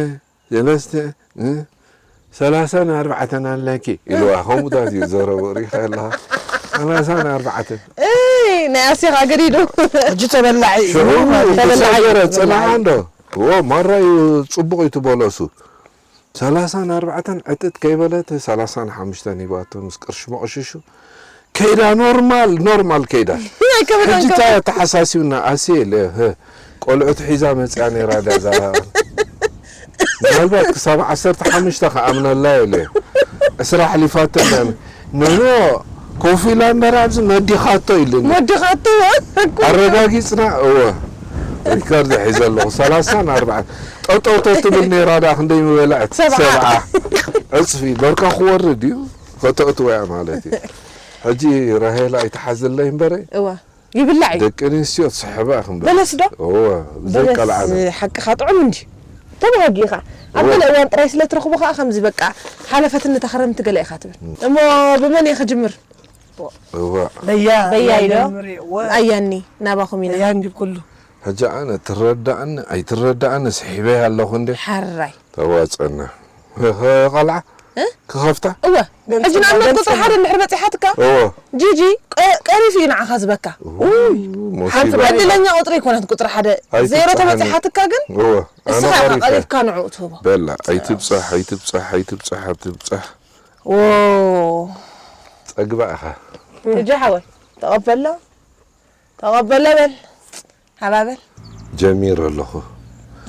ሰለስተ፣ እ፣ ሰላሳን ኣርባዕተን ኣለኪ ኢልዋ። ከምኡታት እዩ ዘረቡ፣ ሪኢኻ ኣለኻ። ሰላሳን ኣርባዕተን። እይ፣ ናይ ኣሴኻ ገዲዱ። ሕጂ ተበላዒ እዩ። ሽዑ ተበላዒ። ተሰገረ፣ ጽናዓ እንዶ። እዎ፣ ማራ እዩ ጽቡቕ እዩ ትበለሱ። ሰላሳን ኣርባዕተን ዕጥጥ ከይበለት ሰላሳን ሓሙሽተን ሂባቶ ምስ ቅርሺ መቕሽሹ ከይዳ ኖርማል፣ ኖርማል ከይዳ። ኣይከበዳን ሕጂ ከበዳን። እንታይ ተሓሳሲብና? ኣሴ ኢለ፣ ህ፣ ቆልዑት ሒዛ መጽያ ነይራ ድያ እዛ? ምናልባት ክሳብ ዓሰርተ ሓሙሽተ ክኣምነላ ኢለ። ዕስራ ኣሕሊፋቶ ኢለ። ኖ፣ ኖ፣ ኮፍ ኢላ እምበር ኣብዚ መዲኻቶ ኢሉኒ። መዲኻቶ? ኣረጋጊጽና፣ እወ። ሪከርድ ሒዘ ኣለኹ። ሰላሳን ኣርባዕተን። ጠጠው ተትብል ነይራ ደኣ ክንደይ ምበልዐት? ሰብዓ። ሰብዓ። ዕጽፊ። በርካ ክወርድ እዩ። ከተእትወያ ማለት እዩ። ሕጂ ራሄል ኣይትሓዝለይ እምበረ። እወ። ይብላዕ እዩ። ደቂ ኣንስትዮ ትስሕባ ኢኹም በለስ። በለስ ዶ? እወ፣ በለስ ዘይቀልዓለም። ሓቅኻ ጥዑም እንድዩ። ተባሃጊ ኢኻ። ኣብ እወ። ገለ እዋን ጥራይ ስለ ትረኽቦ ኸኣ ከምዚ በቃ ሓለፈትኒ እታ ክረምቲ ገለ ኢኻ ትብል። እሞ ብመን እየ ክጅምር? እወ። በያ፣ በያ ኢሎ? ጀምሪ፣ እወ። ኣያኒ፣ ናባኹም ኢና። በያ እንዲ ኩሉ። ሕጂ ኣነ ትረዳእኒ ኣይትረዳእኒ ስሒበያ ኣለኹ እንዴ? ሓራይ። ተዋጸና። ኸ-፣ ኸ-፣ ቐልዓ? እ? ክኸፍታ? እወ። ገንጽል፣ ሕጂ ንኣብነት ገንጽል። ቁጽሪ ሓደ እንድሕር በጺሓትካ፣ እወ። ጂጂ፣ ቀ-፣ ቀሪፉ እዩ ንዓኻ ዝበካ። እወ፣ ውይ፣ ሞሲባ። ሓንቲ ዕድለኛ ቁጽሪ ኣይኮነት ቁጽሪ ሓደ። ኣይትብጻሕ ዜሮ ተበጺሓትካ ግን፣ እወ። ኣነ እስኻ ኢኻ ቀሪፈ። ቀሪፍካ ንዕኡ ትህቦ። በላ፣ ኣይትብጻሕ፣ ኣይትብጻሕ፣ ኣይትብጻሕ፣ ኣይትብጻሕ። ዎ። ጸግባ ኢኻ። ሕጂ ሓወይ፣ ተቐበሎ። ተቐበሎ በል። ሃባ በል። ጀሚረ ኣለኹ።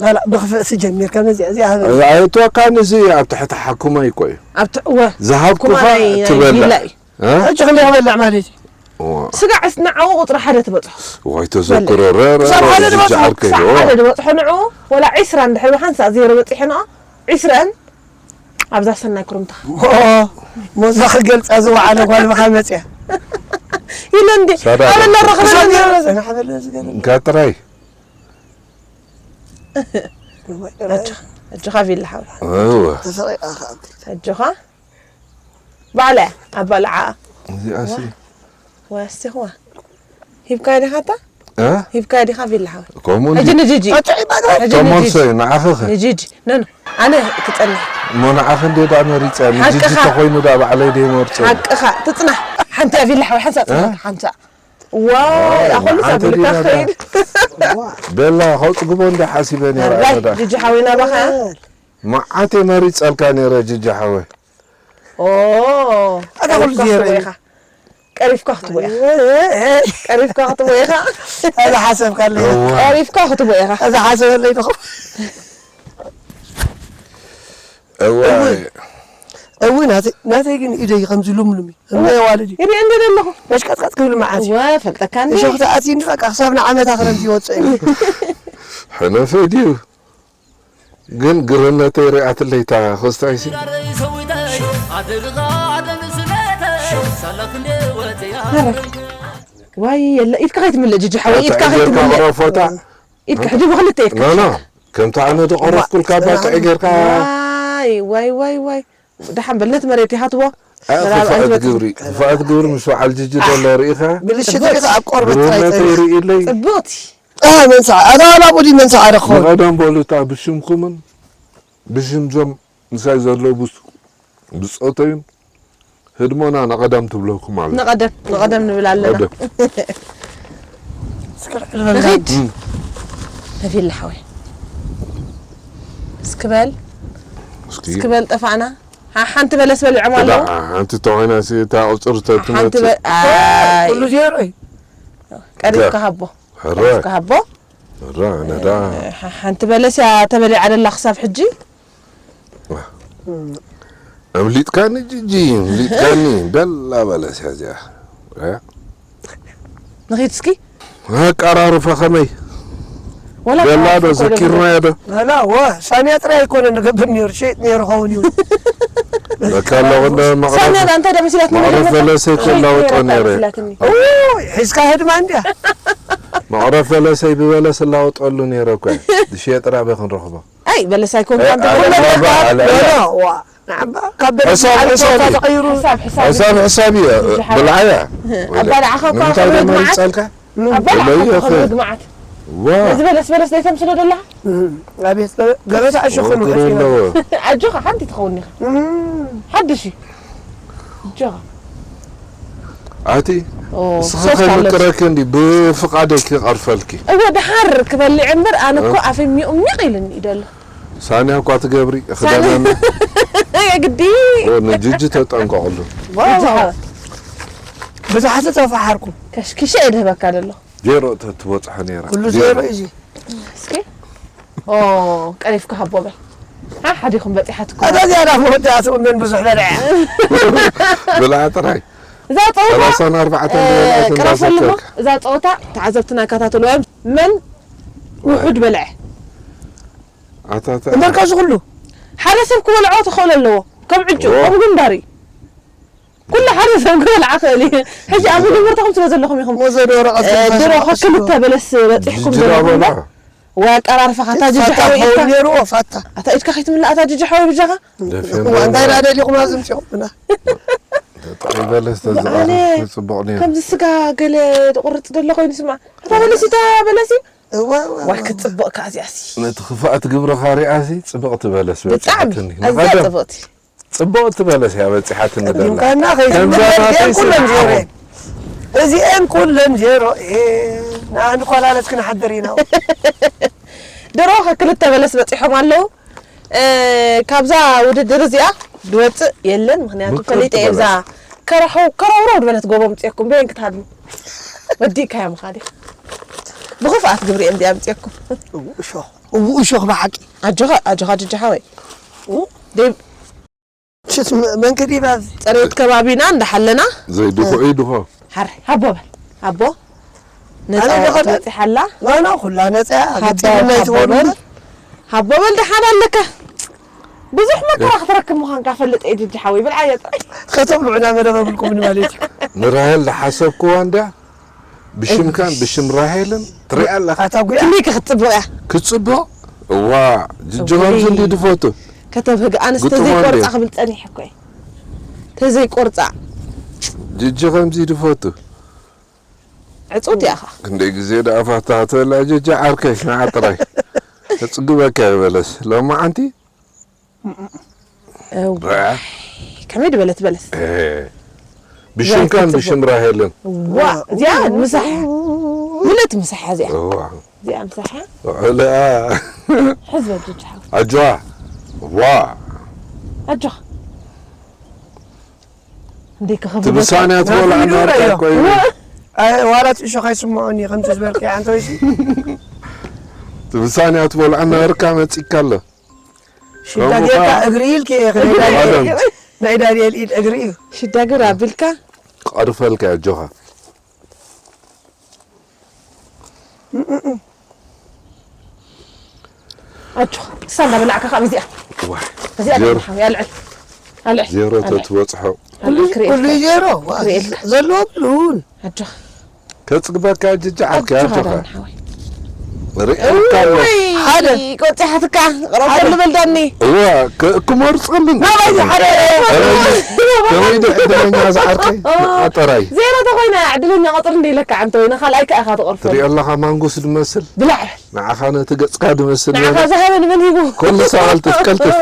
ላላ፣ ብኽፍእሲ ጀሚር፣ ከመዚ፣ እዚ ሃበ። እዛ ኣይእትወካን፣ እዚ ኣብ ትሕቲ ሓኩማይ እኮ እዩ። ኣብ ት-፣ እወ። ዝሃብኩኻ ኩማ ናይ፣ ናይ ትበልዕ። ቢላ እዩ። እ? ሕጂ ክንደይ ክበልዕ ማለት እዩ? እወ። ስጋዕ እስናዓው ቁጽሪ ሓደ ትበጽሖ። ዋይ፣ ተዘክሮ፣ በልዕ። ረ-፣ ረ-፣ ክሳብ ረ-፣ ሓደ ጅጅ ዝበጽሖ፣ ዓርከይ፣ ክሳብ እወ። ሓደ ዝበጽሖ ንዑ፣ ወላ ዒስራ እንድሕር ብሓንሳእ ዜሮ በጺሑ ንዖ፣ ዒስራን ኣብዛ ሰናይ ክሩምታ። ኦ፣ ሞዛ ክገልጻ ዝወዓለ ጓል ብኻ መጽያ። ኢለ እንዴ? ሳዳ ኣበለ ዶ? ረኸበለ ሰናይ ዶ? ሰናይ ሓበለ ዝገርም። እንካ ጥራይ። ኣጆኻ፣ ኣጆኻ ቪላ ሓወይ። እወ። ተፈቒቓ ከኣ። ኣጆኻ። ባዕላ፣ ኣባልዓ። እዚኣሲ። ዋ፣ ኣስቲኽዋ። ሂብካያ ዲኻ እታ? እ? ሂብካያ ዲኻ ቪላ ሓወይ? ከምኡ ሕጂ እንዲ-፣ ንጂጂ። ኣትዒ ባግራ። ሕጂ ንጂጂ። ተመልሶ እዩ፣ ንዓኺ ኸ? ንጂጂ። ኖ፣ ኖ። ኣነ ክጸንሕ። እሞ ንዓኺ እንዴ ደኣ መሪጸ፣ ንጂጂ ሓቅኻ። ተኾይኑ ደኣ ባዕለይ ደይ መርጾ። ሓቅኻ። ትጽናሕ። ሓንቲ እያ ቪላ ሓወይ፣ ሓንሳእ ጽናሕ፣ እ? ሓንሳእ። ዋይ፣ ኣይ፣ ኣኹሉ ንሓንቲ ሳብ ኢልካ ዲና ደኣ። ከይድ። ቤላ፣ ከጽግቦ እንደ ሓሲበ ነይረ፣ ራይ፣ ኣነ ደኣ። ጂጂ ሓወይ ናባኻ። መዓት እየ መሪጸልካ ነይረ፣ ጂጂ ሓወይ። ኦ፣ ኣታ ኩሉ ቀሪፍካ ገይረ ክትቦ እዩ። ኢኻ። ቀሪፍካ ክትቦ ኢኻ። ቀሪፍካ ክትቦ ኢኻ። ኣዛ ሓሰብካለይ። እዋ። ቀሪፍካ ክትቦ ኢኻ። ኣዛ ሓሰበለይ ዶ። እዋ። እዊ፣ ናተይ፣ ናተይ ግን ኢደይ ከምዚ ሉምሉም እዩ። እሞ የዋልድ እዩ። ይርኢ እንደ ዘለኹ። መሽቀጥቀጥ ክብል መዓት እዩ። እወ፣ ፈልጠካኒ። እሾኽ ተኣትዩኒ በቃ ክሳብ ንዓመታ ክረምቲ ይወፅእ እዩ። ሕነፈ ድዩ? ግን ግርነተይ ሪኣትለይ እታ ክስታይሲ። ዋይ፣ የለ፣ ኢድካ ከይትምልእ፣ ጅጂ ሓወይ፣ ኣታ ኢድካ እግርካ ከይትምልእ። ቅረፎታ። ኢድካ ሕጂ ብክልተ ኢድካ ኖ፣ ኖ። ሒዝካ። ከምታ ኣነ ዝቆረፍኩልካ እዋ፣ ባጽዕ ጌርካ። ዋይ፣ ዋይ፣ ዋይ፣ ዋይ። ደሓን በል፣ ነቲ መሬት ይሃትዎ። እ፣ መራብ ክፍኣት ኣይትበጽሕን። ግብሪ፣ ክፍኣት ግብሪ ምስ በዓል ጅጂ ዘሎ ርኢኻ? ብልሽት ጽቡቅ። ርኢኻ ኣብ ቆርበት ጥራይ ብሩነተይ ጸኒሑ። ርኢለይ። ጽቡቕቲ። እ፣ መንስዓ፣ ኣታ ናብኡ ድዩ መንስዓ ደኾን? ንቐደም በሉ እታ ብሽምኩምን ብሽም ዞም ምሳይ ዘለዉ ብስ-፣ ብጾተይን ህድሞና ንቐደም ትብለኩም ኣላ። ንቐደም፣ ንቐደም ንብል ኣለና። ቀደም። እስከ ዕልበል ንኺድ። እም። ነፊል ሓወይ። እስኪ በል። እስኪ። እስኪ በል ጠፋእና። ሓ-፣ ሓንቲ በለስ በሊዖም ኣለዉ። እታ ሓንቲ ተኾይና ሲ እታ ቁጽሪ ተትመጽእ። ሓንቲ በ-፣ ኣይ። ኩሉ ዜሮ እዩ። ቀሪብካ ሃቦ። ሕረ። ቀሪብካ ሃቦ። ሕረ፣ ኣነ ዳ። ሓ-፣ ሓንቲ በለስ እያ ተበሊዓ ደላ ክሳብ ሕጂ። ኣምሊጥካኒ ጅጂ፣ ኣምሊጥካኒ። በላ በለስ እያ እዚኣ። እ? ንኺድ እስኪ። ኣቀራርፋ ከመይ? ወላ በላ ዶ ኣቀራርፋ እኮ ዘኪርናዮ ዶ? ወላ፣ ወ፣ ሳንያ ጥራይ ኣይኮነን ንገብር ነይሩ፣ ሸይጥ ነይሩ ኸውን እዩ። ለካ ኣለኹ እንደ መቕረብ፣ ሳንያ ዳ እንታይ ዳ መሲላትኒ መቕረብ መጀመርታ? በለሰይ ሸይጥ ክላወጦ ነይራ ነይረ። መሲላትኒ። ኡይ፣ ሒዝካ ህድማ እንድያ። መቕረብ በለሰይ ብበለስ እላወጠሉ ነይረ እኮ። ዝሸየጥ ጥራይ ኣበይ ክንረኽቦ? ኣይ፣ በለስ ኣይኮንካን ኣይ፣ ትብሎ ኣይ፣ ነበር። ኣይ፣ ኣይ፣ ኖ፣ ኖ፣ ዋ፣ ንዓባ፣ ካብ በለስ ሕሳብ፣ ሓሊፍካ ሕሳብ እዩ። ተቐይሩ። ሕሳብ፣ ሕሳብ። ሕሳብ፣ ሕሳብ እዩ። ጅሓ። ብልዓያ። ኣባላዕኻ እኳ ንምንታይ ክብረት ደሞ መዓት። ይጸልካ? ኣባላዕኻ ወላሂ እኳ ክብረት መዓት። ዋ። ነዚ በለስ፣ በለስ ዘይተምስሎ ደለኻ? እም፣ ኣቤት፣ ገ-፣ ገበታ እሾኽ ወግሮ ክንውሕስ ኢና። ኣለዎ። ኣጆኻ፣ ሓንቲ ትኸውን ኢኻ። እም። ሓድሽ እዩ። ኣጆኻ። ኣቲ፣ ኦ፣ እስኺ ሶፍት ኣለብስ። ከይምቅረኪ እንዲ ብፍቓደይ ክቐርፈልኪ። እወ፣ ደሓር ክበልዕ እምበር፣ ኣነ እኮ እ? ኣፈይ ሚቕ ሚቕ ኢሉኒ እዩ ደሎ። ሳንያ እኳ ትገብሪ፣ ሳንያ። ክዳናና። የግዲ። ኦ፣ ንጅጂ ተጠንቀቕሉ። ዋው። ጅጂ ሓወይ። ብዙሓት ተፈሓርኩ። ከሽኪሸ እየ ድህበካ ደሎ። ዜሮ ተ-፣ ትበጽሖ ነይራ። ኩሉ ዜሮ። ዜሮ እዩ እዚ። እስኪ። ኦ፣ ቀሪፍካ ሃቦ በል። ሓ፣ ሓዲኹም በጺሓትኩም። ኣታ ዝያዳ መወዳእትኡ መን ብዙሕ በልዐ? ብልዓ ጥራይ። እዛ ጸወታ፣ ሰላሳን ኣርባዕተን እ፣ ደቂቃ ቅረፈሉ እሞ፣ እንዳዘከርካ። እዛ ጸወታ ተዓዘብትና ይከታተልዋ እዮም። መን ውሑድ በልዐ? ኣታ፣ ኣታ። እምበር ካብዚ ኩሉ? ሓደ ሰብ ክበልዖ ተኽእሎ ኣለዎ። ከም ዕጩ፣ ኦ። ከም ግንባር እዩ። ኩሉ ሓደ ሰብ ክበልዓ ክእል እዩ። ሕጂ ኣብ መጀመርታኹም ስለ ዘለኹም ኢኹም። ሞዘ ዶ ወረቐት እ፣ ትንፋስ ድሮ ወረቐት ክልተ ዶ? በለስ በጺሕኩም ጅጅራ ዘለኹም በላ። እምበር። ወይ ኣቀራርፋኻ፣ ኣታ ጅጅ ፋታ ሓወይ ኸውን ኢድካ። ነይርዎ፣ ፋታ። ኣታ ኢድካ ከይትምልእ፣ ኣታ ጅጅ ሓወይ ብጃኻ። ደፊኦም ዋ፣ እንታይ በላ። ደኣ ደሊኹም ኣብዚ ምጽኦም ብና? ጥዑይ በለስ ተዝቐርብ ኣነ ጽቡቕ ነይሩ። ከምዚ ስጋ ገለ ዝቑርጽ ዘሎ ኮይኑ ስማ። ኣታ በለስ፣ እታ በለስ እዩ። እዋ፣ እዋ፣ ዋይ፣ እዋ። ክትጽብቕ ከኣ እዚኣሲ። ነቲ ክፍኣት ግብርኻ ሪኣሲ ጽብቕቲ በለስ ብጣዕሚ በጺሓትኒ። ኣዝያ ንቐደም ጽብቕቲ። ጽብቕቲ በለስ እያ በጺሓትኒ ደላ። ድንኳና ከይትምለስ ከምዛ ናተይ ኩለን ስርዓት ዜሮ እየን። እዚኤን ኩለን ዜሮ እየን። ንኣንኳላለት ክንሓድር ኢና። ድሮ ክልተ በለስ በጺሖም ኣለዉ። እ፣ ካብዛ ውድድር እዚኣ ድወፅእ የለን። ምኽንያቱ ምክር ፈሊጠ እየ። እዛ ትበላሽ። ከረሐው ከረውረው ዝበለት ጎቦ ምፅየኩም በየን ክትሃድሙ ወዲእካዮም ኻዲ ብኽፍኣት ግብሪ እዮም እዚኣ ምፅየኩም። እዉ እሾኽ፣ እዉ እሾኽ ብሓቂ። ኣጆኻ ኣጆኻ ጅጅሓወይ። ደብ ሽት መ- መንገዲ ባዝ። ፀሬት ከባቢና እንዳሓለና ዘይድኾ እዩ ድኾ። ሓር ሃቦ በል። ሃቦ ነፃ ኣነ ወረቐት ደኸ- በፂሓላ። ዋና ኩላ ነፃ። ሃቦ ገፂ ናይ በል። ትወዱ። ሃቦ በል ደሓን ኣለካ። ብዙሕ መከራ ክትረክብ ምዃንካ ፈልጥ እየ ጅጅሓወይ። ብልዓዮ ጥራይ። ከተብልዑና መደብ ኣብልኩም ማለት እዩ። ንራሄል ዝሓሰብክዋ እንድያ ብሽምካን ብሽም ራሄልን ትሪኣ ኣለኻ። ኣታ ጉያ። ክንደይ ክትፅብቕ እያ። ክትፅብቕ? እዋ፣ ጅጂ እውይ። ከምዚ እንዲ ድፈቱ። ከተብህግ ኣነስ ግጥሞ ተዘይቆርፃ እንዴ? ክብል ፀኒሐ እኮ እየ። ተዘይቆርፃ። ጅጂ ከምዚ ድፈቱ። ዕፁት እያ ኸ። ክንደይ ግዜ ደኣ ፋታ ተላ ጅጂ ዓርከይ ንዓ ጥራይ። ተፅግበካ ይበለስ። ሎማዓንቲ እው። ራ- ከመይ ድበለት በለስ። እ፣ ብሽምካን ክትፅብቕ። ብሽም ራሄልን። ዋ፣ እዚኣ ምሳሕ። ምለት ምሳሕ እዚኣ። እዋ። እዚኣ ምሳሕ። ውዕለኣ። ሕዝበ ጅጅሓው። ኣጆዋ። ዋ። ኣጆኻ። እንዴ ከኸብዶ ትብሳንያ ትበልዓ ናቱ ናርካ ይረዮ። ኮይኑ። ኣይ፣ ዋላ እቲ እሾኽ ኣይስምዖን እዩ፣ ከምቲ ዝበልክዮ ኣንተ ወይሲ። ትብሳንያ ትበልዓ ናርካ መጺካ ኣሎ። ሽዳ ከምኡ ጌርካ ኸዓ እግሪ ኢልክ እየ፣ እግሪ ናይ ዳንኤል፣ ኢልክ። ናይ ዳንኤል ኢድ እግሪ እዩ። ሽዳ ግር ኣቢልካ። ክቐርፈልካ ኣጆኻ። ኣጆኻ፣ እሳ እንዳበላዕካ ካብ እዚኣ። ዋይ። እዚኣ ዜሮ። ደሓን፣ ኣልዕል። ኣልዕል። ዜሮ ኣልዕል። ተትበጽሖ። ኣልዕል፣ ክርእየልካ። ኩሉ ዜሮ። ዋ፣ ክርእየልካ። ዘለዎ ብልውን። ኣጆኻ። ከጽግበካ ጅጅ ዓርኪ ኣጆኻ ኣጆኻ። ዳኒ ሓወይ። ርእየልካ ኣሎ። እውይ፣ ሓደ። ቆጺሓትካ፣ ቅረብ ሓደ። በል ዳኒ። እዋ፣ ከ-፣ ክመርጸሉ ናባይ ሓደ። ከመይ ዶ ዕድለኛ ዝዓርከይ? ንዓ ጥራይ። ዜሮ ተኾይና ዕድለኛ ቁጽሪ እንደ ኢለካ ዓንተ ወይ ንኻልኣይ ከኣ ኢኻ ትቐርፈሉ። ትሪኦ ኣለኻ ማንጎስ ዝመስል? ብላዕ። ንዓኻ ነቲ ገጽካ ዝመስል ንዓኻ ዝበለ። ዝሃበ ንመን ሂቡ? ኩሉ ሰዓል ትትቀልጥፍ።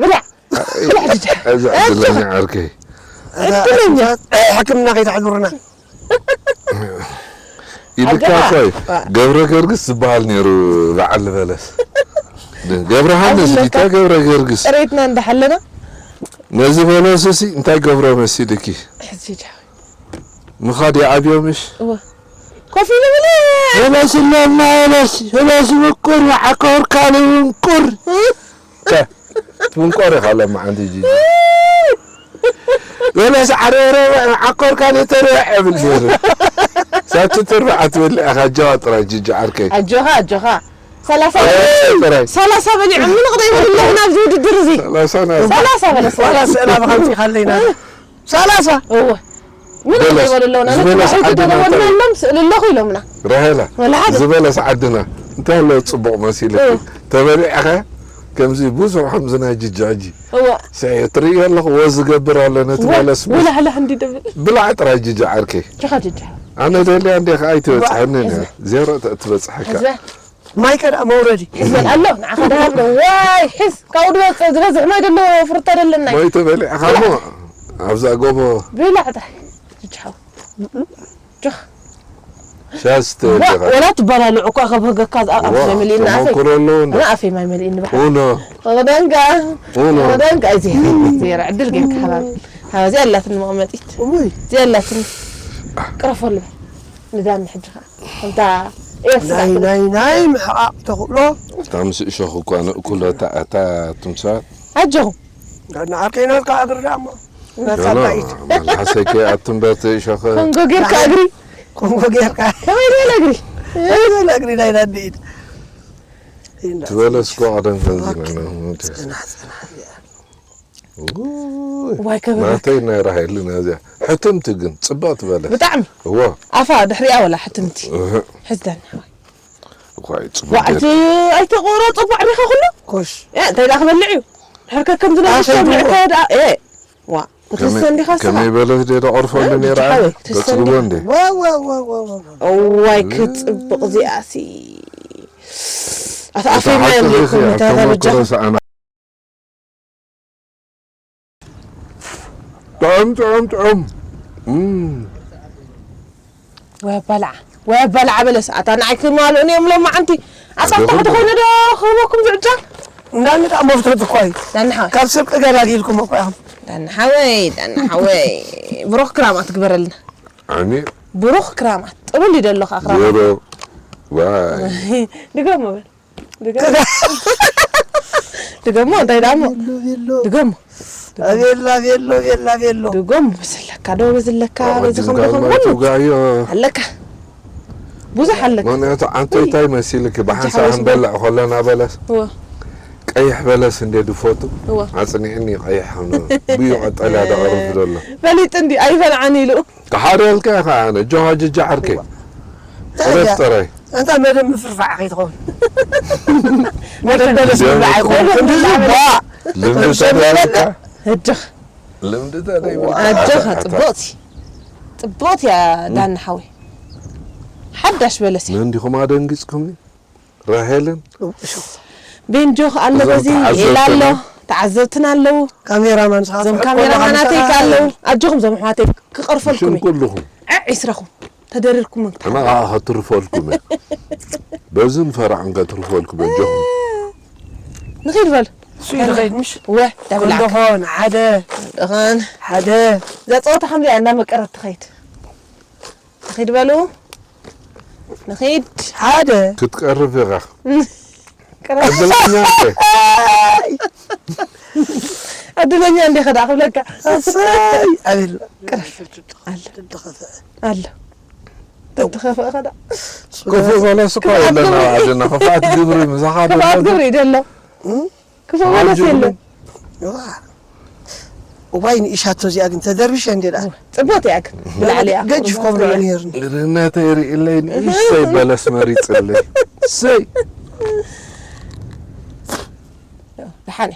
ብላዕ። ብላዕ ጅጅ። እዚ ዕድለኛ ዓርከይ። እዛ ዕድለኛ። ሕክምና ከይተሕድሩና። ኢልካ ኣጆኻ። ኮይ፣ ገብረ ገርግስ ዝበሃል ነይሩ በዓል በለስ። ገብረ ሃንስ ኣዝለካ። ዲታ ገብረ ገርግስ። ጥሬትና እንዳሓለና። ነዚ በለስ እሲ እንታይ ገብሮ መሲልኪ? ሕዚ ጃ። ምኻድ ይኣብዮ ምሽ? እወ። ኮፍ ኢሉ ብለ። በለስ ኣለና በለስ፣ በለስ ምቁር፣ ዓኮር ካልእ ምቁር። ከ-፣ ትምንቆር ኢኻ ሎማዓንቲ ጂጂ። ገለ ሳዕሪ ወረ ዓኮርካ ነተርብዕ እብል ነይሩ። ሳቲ ተርብዓ ትበልዕ ኢኻ፣ ኣጆኻ ጥራይ ጂጂ ዓርከይ። ኣጆኻ፣ ኣጆኻ። ሰላሳ ኣጆኻ ጥራይ። ሰላሳ በሊዖም ምን ቕደይ በልለኹ ናብዚ ውድድር እዚ። ሰላሳ ና-፣ ሰላሳ በለ፣ ሰላሳ። ሰላሳ ስእላ ብኸምፂ ካለይና። ሰላሳ። እወ። ምን በለስ፣ ዝበለስ ዓድና እንታይ? ኣለዎም ስእሊ ኣለኹ ኢሎምና። ራሄላ፣ ወላ ሓደ። ዝበለስ ዓድና እንታይ ኣሎ ጽቡቕ መሲልኪ? እወ። ተበሊዕኻ ከምዚ ብዙሕ ከምዚ ናይ ጅጃ ሕጂ። እወ። ሰ-፣ ትርእዮ ኣለኹ፣ ወዝ ዝገብር ኣሎ ነቲ እወ። በለስ። ወላ ሕላ ክንዲ ደብል። ብላዕ ጥራይ ጅጃ ዓርከይ። ጅኻ ጅጃ። ኣነ ደልያ እንዴ ከኣ ኣይትበጽሐንን እያ። እወ። ዜሮ ተ-፣ ትበጽሐካ። ሕዝበ። ማይ ከዳ መውረዲ። ሕዝበል ኣሎ፣ ንዓኻ ደሃብ ነው። ዋይ፣ ሕዝ፣ ካብኡ ድበጽ-፣ ዝበዝሕ ማይ ደሎ፣ ፍርቶ ደለና። ማይ ተበሊዕኻ እሞ፣ ኣብዛ ጎቦ። ብላዕ ጥራይ። ጅሓው። ጆኽ። ሻዝ ዋ፣ ተበሊዕኻ። ወላ ትበላልዑ እኳ ከብህገካ ዝኣ-፣ ኣብ ዋ፣ ተመሊእና ኣፈይ። ተመክሮ ኣለዎ እንዶ? ኣነ ኣፈይ ማይ መሊእኒ ባሕሪ። ኡኖ። ደንጋ። ኡኖ። ደንጋ፣ እዚ፣ እዚ፣ ዕድል ጌርካ ሓባብ። ሓባ፣ እዚኣ ኣላትኒ መቐመጢት። እሙይ። እዚኣ ኣላትኒ። ቅረፈሉ። ንዳኒ ሕጂ ኸኣ። ከምታ ኤፍ ናይ፣ ስራሕ ናይ፣ ናይ ምሕቓቕ ተኽእሎ። እታ ምስ እሾኽ እኳ ንእኩሎ እታ፣ እታ ትምሳል። ኣጆኹም። ንዓርከይ ናትካ እግሪ ደኣ እሞ። ናትካ ዮኖ፣ ባኢት። መልሓሰይ ከይኣቱ እምበር እቲ እሾኽ። ኮንጎ ጌርካ እግሪ። ኮንጎ ጌርካ። ከመይ ዝበለ እግሪ? ከመይ ዝበለ እግሪ ናይ ናዲ ኢድ? ትበለስ እኮ ቀደም ከምዚ ኦኬ። ነይሩ። ጽናሕ፣ ጽናሕ እዚኣ። ውይ፣ ዋይ ከበበክ። ናተይ ናይ ራሄልና እዚኣ። ሕትምቲ ግን፣ ጽብቕቲ በለስ። ብጣዕሚ። እወ። ኣፋ ድሕሪኣ ወላ ሕትምቲ። እህ። ሕዝዳን ሓወይ። ዋይ፣ ጽቡቕ ዋዕቲ ጌርካ። ኣይተቆረጾ ባዕሪኻ ኩሉ። ኮሽ። እ፣ እንታይ ደኣ ክበልዕ እዩ? ድሕር ከ ከምዚ ነገር ኣሰይ ትሰምዕ ድሮ። ከ ደኣ፣ እ፣ ዋ፣ ክትስተ ከመይ፣ እንዲኻ ስኻ። ከመይ በለስ ደይ ተቆርፈሉ እ፣ ነይራ? ሓወይ፣ ክትስተ ተጽግቦ እንዲኻ። እንዴ? ዋ፣ ዋ፣ ዋ፣ ዋ፣ ዋ፣ ዋ። እዋይ፣ ክትጽብቕ እዚኣሲ። ኣታ ኣታ ኣፈይ ማይ ሓቂ ኣለኩም፣ ዲኺ፣ እንታይ ኣታ ረብጃ? መኩረ ሰኣና። ጥዑም፣ ጥዑም፣ ጥዑም። እም። ወይ ኣባልዓ፣ ወይ ኣባልዓ በለስ። ኣታ ንዓይ ክማልኡኒ እዮም ሎማዓንቲ። ኣታ ኣጆኹም ታሕቲ ኮይኑ ዶ ክህበኩም ዝዕጃ? እንዳኒ ደኣ መፍተት እኮ እዩ። ዳኒ ሓወይ። ካብ ስርቂ ገላጊልኩም እኮ ኢኹም። ዳኒ ሓወይ፣ ዳኒ ሓወይ፣ ብሩኽ ክራማት ግበረልና። ኣሜን። ብሩኽ ክራማት። ጥብል ይደሎ ከኣ ክራማት። ዜሮ። ዋይ። ድገሞ በል። ድገሞ። ድገሞ፣ እንታይ ደኣ እሞ? ቬሎ ቬሎ ድገሞ። ቬላ ቬሎ ቬላ ቬሎ ድገሞ፣ በዝለካ፣ ዶ በዝለካ፣ በዚ ከም ጋማ ድኸም ትውጋዮ። ኣለካ። ብዙሕ ኣለካ። ምክንያቱ ዓንተይታይ መሲልኪ ብሓንሳብ ሓወስ ክንበልዕ ከለና በለስ እወ፣ ቀይሕ በለስ እንደ ድፈቱ እወ። ኣፅኒዕኒ ቀይሕ ብዩ ቀጠልያ ደቐርፍ ዘሎ ፈሊጡ እንዲ ኣይፈልዓን ኢሉ። ተሓደልካ ኢኻ ኣነ ጆሃ ጅጃ ዓርከይ ጥረፍ ጥራይ እንታ መደብ ምፍርፋዕ ከይትኸውን መደብ በለስ ምብላዕ ኣይኮን ክንዲ ዝባ ልምዲ ተደረካ እጅኽ ልምዲ ተደይ ኣጆኻ ጽቡቕቲ ጽቡቕቲ እያ ዳኒ ሓወይ። ሓዳሽ በለስ እያ። መን ዲኹም ኣደንጊጽኩምኒ ራሄልን ቤንጆ ከኣ ኣሎ እዞም በዚ ተዓዘብቲ ኢላ ኣሎ ኣለዉ። ተዓዘብትና ኣለዉ። ካሜራማን እዞም ካሜራማናተይ ከኣ ኣለዉ። ኣጆኹም እዞም ኣሕዋተይ ክቐርፈልኩም ሽም እየ። ኩልኹም ዕዒስረኹም ተደሪርኩም ኣነ ከዓ ከትርፈልኩም እየ በዝን ፈራዕን ከትርፈልኩም ኣጆኹም ንኺድ በል እሱ እዩ ዝኸይድ ምሽ ወ ዳብላክ ክንደኾን ሓደ ደኸን ሓደ እዛ ፀወታ ከምዚኣ እንዳመቀረት ትኸይድ ንኺድ በሉ ንኺድ ሓደ ክትቀርብ ኢኻ ቅረብ። ዕድለኛ ኢኻ። ዕድለኛ እንዲኻ ደኣ ክብለካ ኣሰይ ኣቤላ ኣሎ ተተኸፍአ ከዳ ክፉእ በለስ እኮ የለና ዓድና ክፍኣት ግብሪ ምሳኻ ክፍኣት ግብሪ ይደሎ ክፉእ በለስ የለ እዋይ ንእሻቶ እዚኣ ግን ተደርቢሸ እንዴ ደኣ ፅቡቅ እያ ግን ብላዕሊ እያ ገጅፍ ከብሎ ነይርኒ ርህነተይ ርእለይ ንእሽተይ በለስ መሪፅለይ ሰይ ደሓነ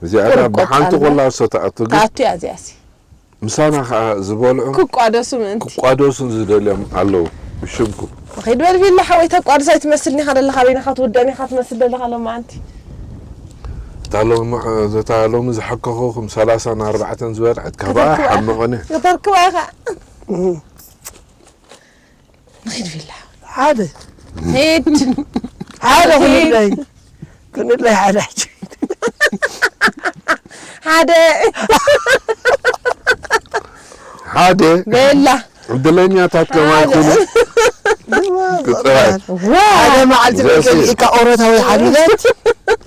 እዚኣ ብሓንቲ ቆላ እሶ ተኣቱ ግን ተኣቱ እያ እዚኣሲ ምሳና ከዓ ዝበልዑ ክቋደሱ ምእንቲ ክቋደሱን ዝደልዮም ኣለዉ ብሽምኩም ከይድ በል ፊላ ሓወይ ተቋድስ ኣይትመስልኒ ኢኻ ደለኻ በይንኻ ትውደን ኢኻ ትመስል ደለኻ ሎማዓንቲ እታ ሎሚ እታ ሎሚ ዝሓከኹኹም ሰላሳን ኣርባዕተን ዝበልዐት ካባኣ ሓምቕኒ ከተርክባ ኢኻ ንኺድ ፊላ ሓደ ሂድ ሓደ ክንለይ ክንለይ ሓደ ሕጂ ሓደ ሓደ ቤላ ዕድለኛታት ከማይ ኩኑ ጥራይ ዋ ሓደ መዓልቲ ዘሲ- ኢካ ኦረታዊ ሓዲለት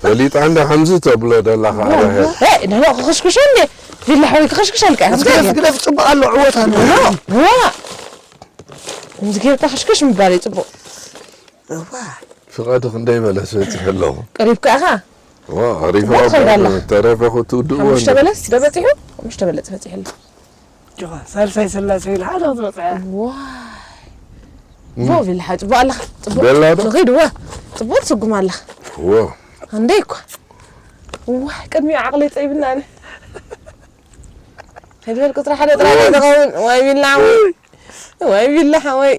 ፈሊጣ እንዳ ከምዚ ተብሎ ደላኻ ኣባሄር ሄ ነኖ ክኽሽክሾ እንዴ ፊላ ሓወይ ክኽሽክሸልካ ግደፍ ግደፍ ፅቡቅ ኣሎ ዕወት ኣሎ ዋ እዚ ጌርካ ክሽክሽ ምባል እዩ ፅቡቅ ፍቓድ ክንደይ በለስ በፂሑ ኣለኹ ቀሪብካ ኢኻ ዋ ኣሪፈ ጽቡቅ ትኸይድ ኣላ። ተረፈ ክትውድእዎ ሓሙሽተ በለስ ደበፂሑ ሓሙሽተ በለስ በፂሑ ኣሎ ሳልሳይ ስላሴ ኢሉ ሓደ ክትበፅሐ ዋይ ቦ ፊላ ሓ ፅቡቅ ኣለኻ ፅቡቅ በላ ዶ? ንኺድ ዋ ፅቡቅ ትስጉም ኣለኻ ዎ ኣንደይ እኳ ዋይ ቅድሚኡ ዓቕለይ ፀይብና ኣነ ከይድበል ቁፅሪ ሓደ ጥራይ ዶ ዝኸውን ዋይ ቢላ ሓወይ ዋይ ቢላ ሓወይ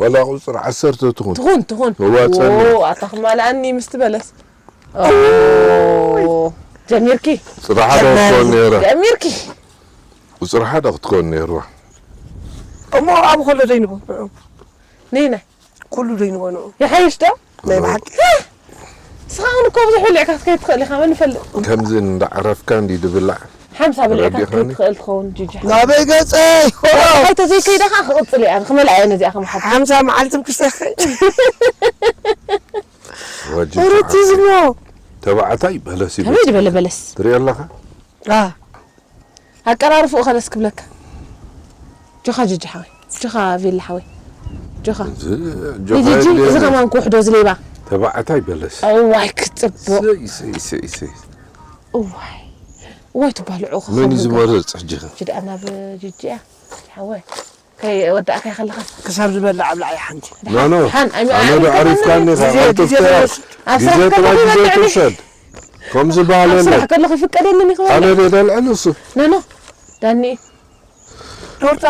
ወላ ቁፅሪ ዓሰርተ ትኹን ትኹን ትኹን እዋ፣ ጸኒሑ። ዎ፣ ኣታ ክማልኣኒ ምስቲ በለስ ኦ፣ ጀሚርኪ ፅራሕ ዶ ትኾን ነይራ ጀሚርኪ ቁፅሪ ሓደ ክትኮን ነይርዋ እሞ ኣብ ከሎ ደይንቦ ነይነ ኩሉ ደይንቦ ንዑ ይሓይሽ ዶ ናይ ብሓቂ ስኻ እውን እኮ ብዙሕ ብሊዕካ ክትከይድ ትኽእል ኢኻ መን ይፈልጥ ከምዚ እንዳዓረፍካ እንዲ ድብላዕ ሓምሳ ብሊዕካ ረዲኻኒ? ክትከይድ ትኽእል ትኸውን ጂጂ ናበይ ገፀይ ከይተ ዘይከይደ ከዓ ክቕፅል እያ ክመልኣ እየ ነዚኣ ከም ሓ ሓምሳ መዓልቲ ክሰኸ ወጅብ ሩቲዝሞ ተባዕታይ በለስ እዩ ከመይ ዝበለ በለስ ትሪኦ ኣለኻ ኣቀራርፍኡ ከደስ ክብለካ ጆኻ ጅጂ ሓወይ ጆኻ ቪላ ሓወይ ጆኻ ጆኻ ጅጂ እዚ የድልየኒ። ከማን ክውሕዶ ዝሌባ ተባዕታይ በለስ እዋይ ክፅብቕ ሰይ ሰይ ሰይ ሰይ እዋይ እዋይ ትባልዑ መን እዩ ዝመርፅ ሕጂ ኸ ጅድኣ ናብ ጅጂ እያ ሓወይ ከይወዳእካይ ከለኻ ክሳብ ዝበልዕ ኣብ ላዕሊ ሓንቲ ኖ ኖ ሓን፣ ኣይ፣ ኣነ ዶ ኣይ፣ ዓሪፍካኒ ኣይ፣ ካብ ግዜ፣ ግዜ ኣንቶፍተያ ተወስ- ኣብ ግዜ ስራሕ ጥራይ ከለኹ ግዜ ይበልዕኒ። ትውሰድ ከምዚ በሃል ኣብ የለን ስራሕ ከለኹ ይፍቀደልኒ ኣነ ይኽበል ዶ ደልዕል እሱ ነኖ ዳኒ ዶርታ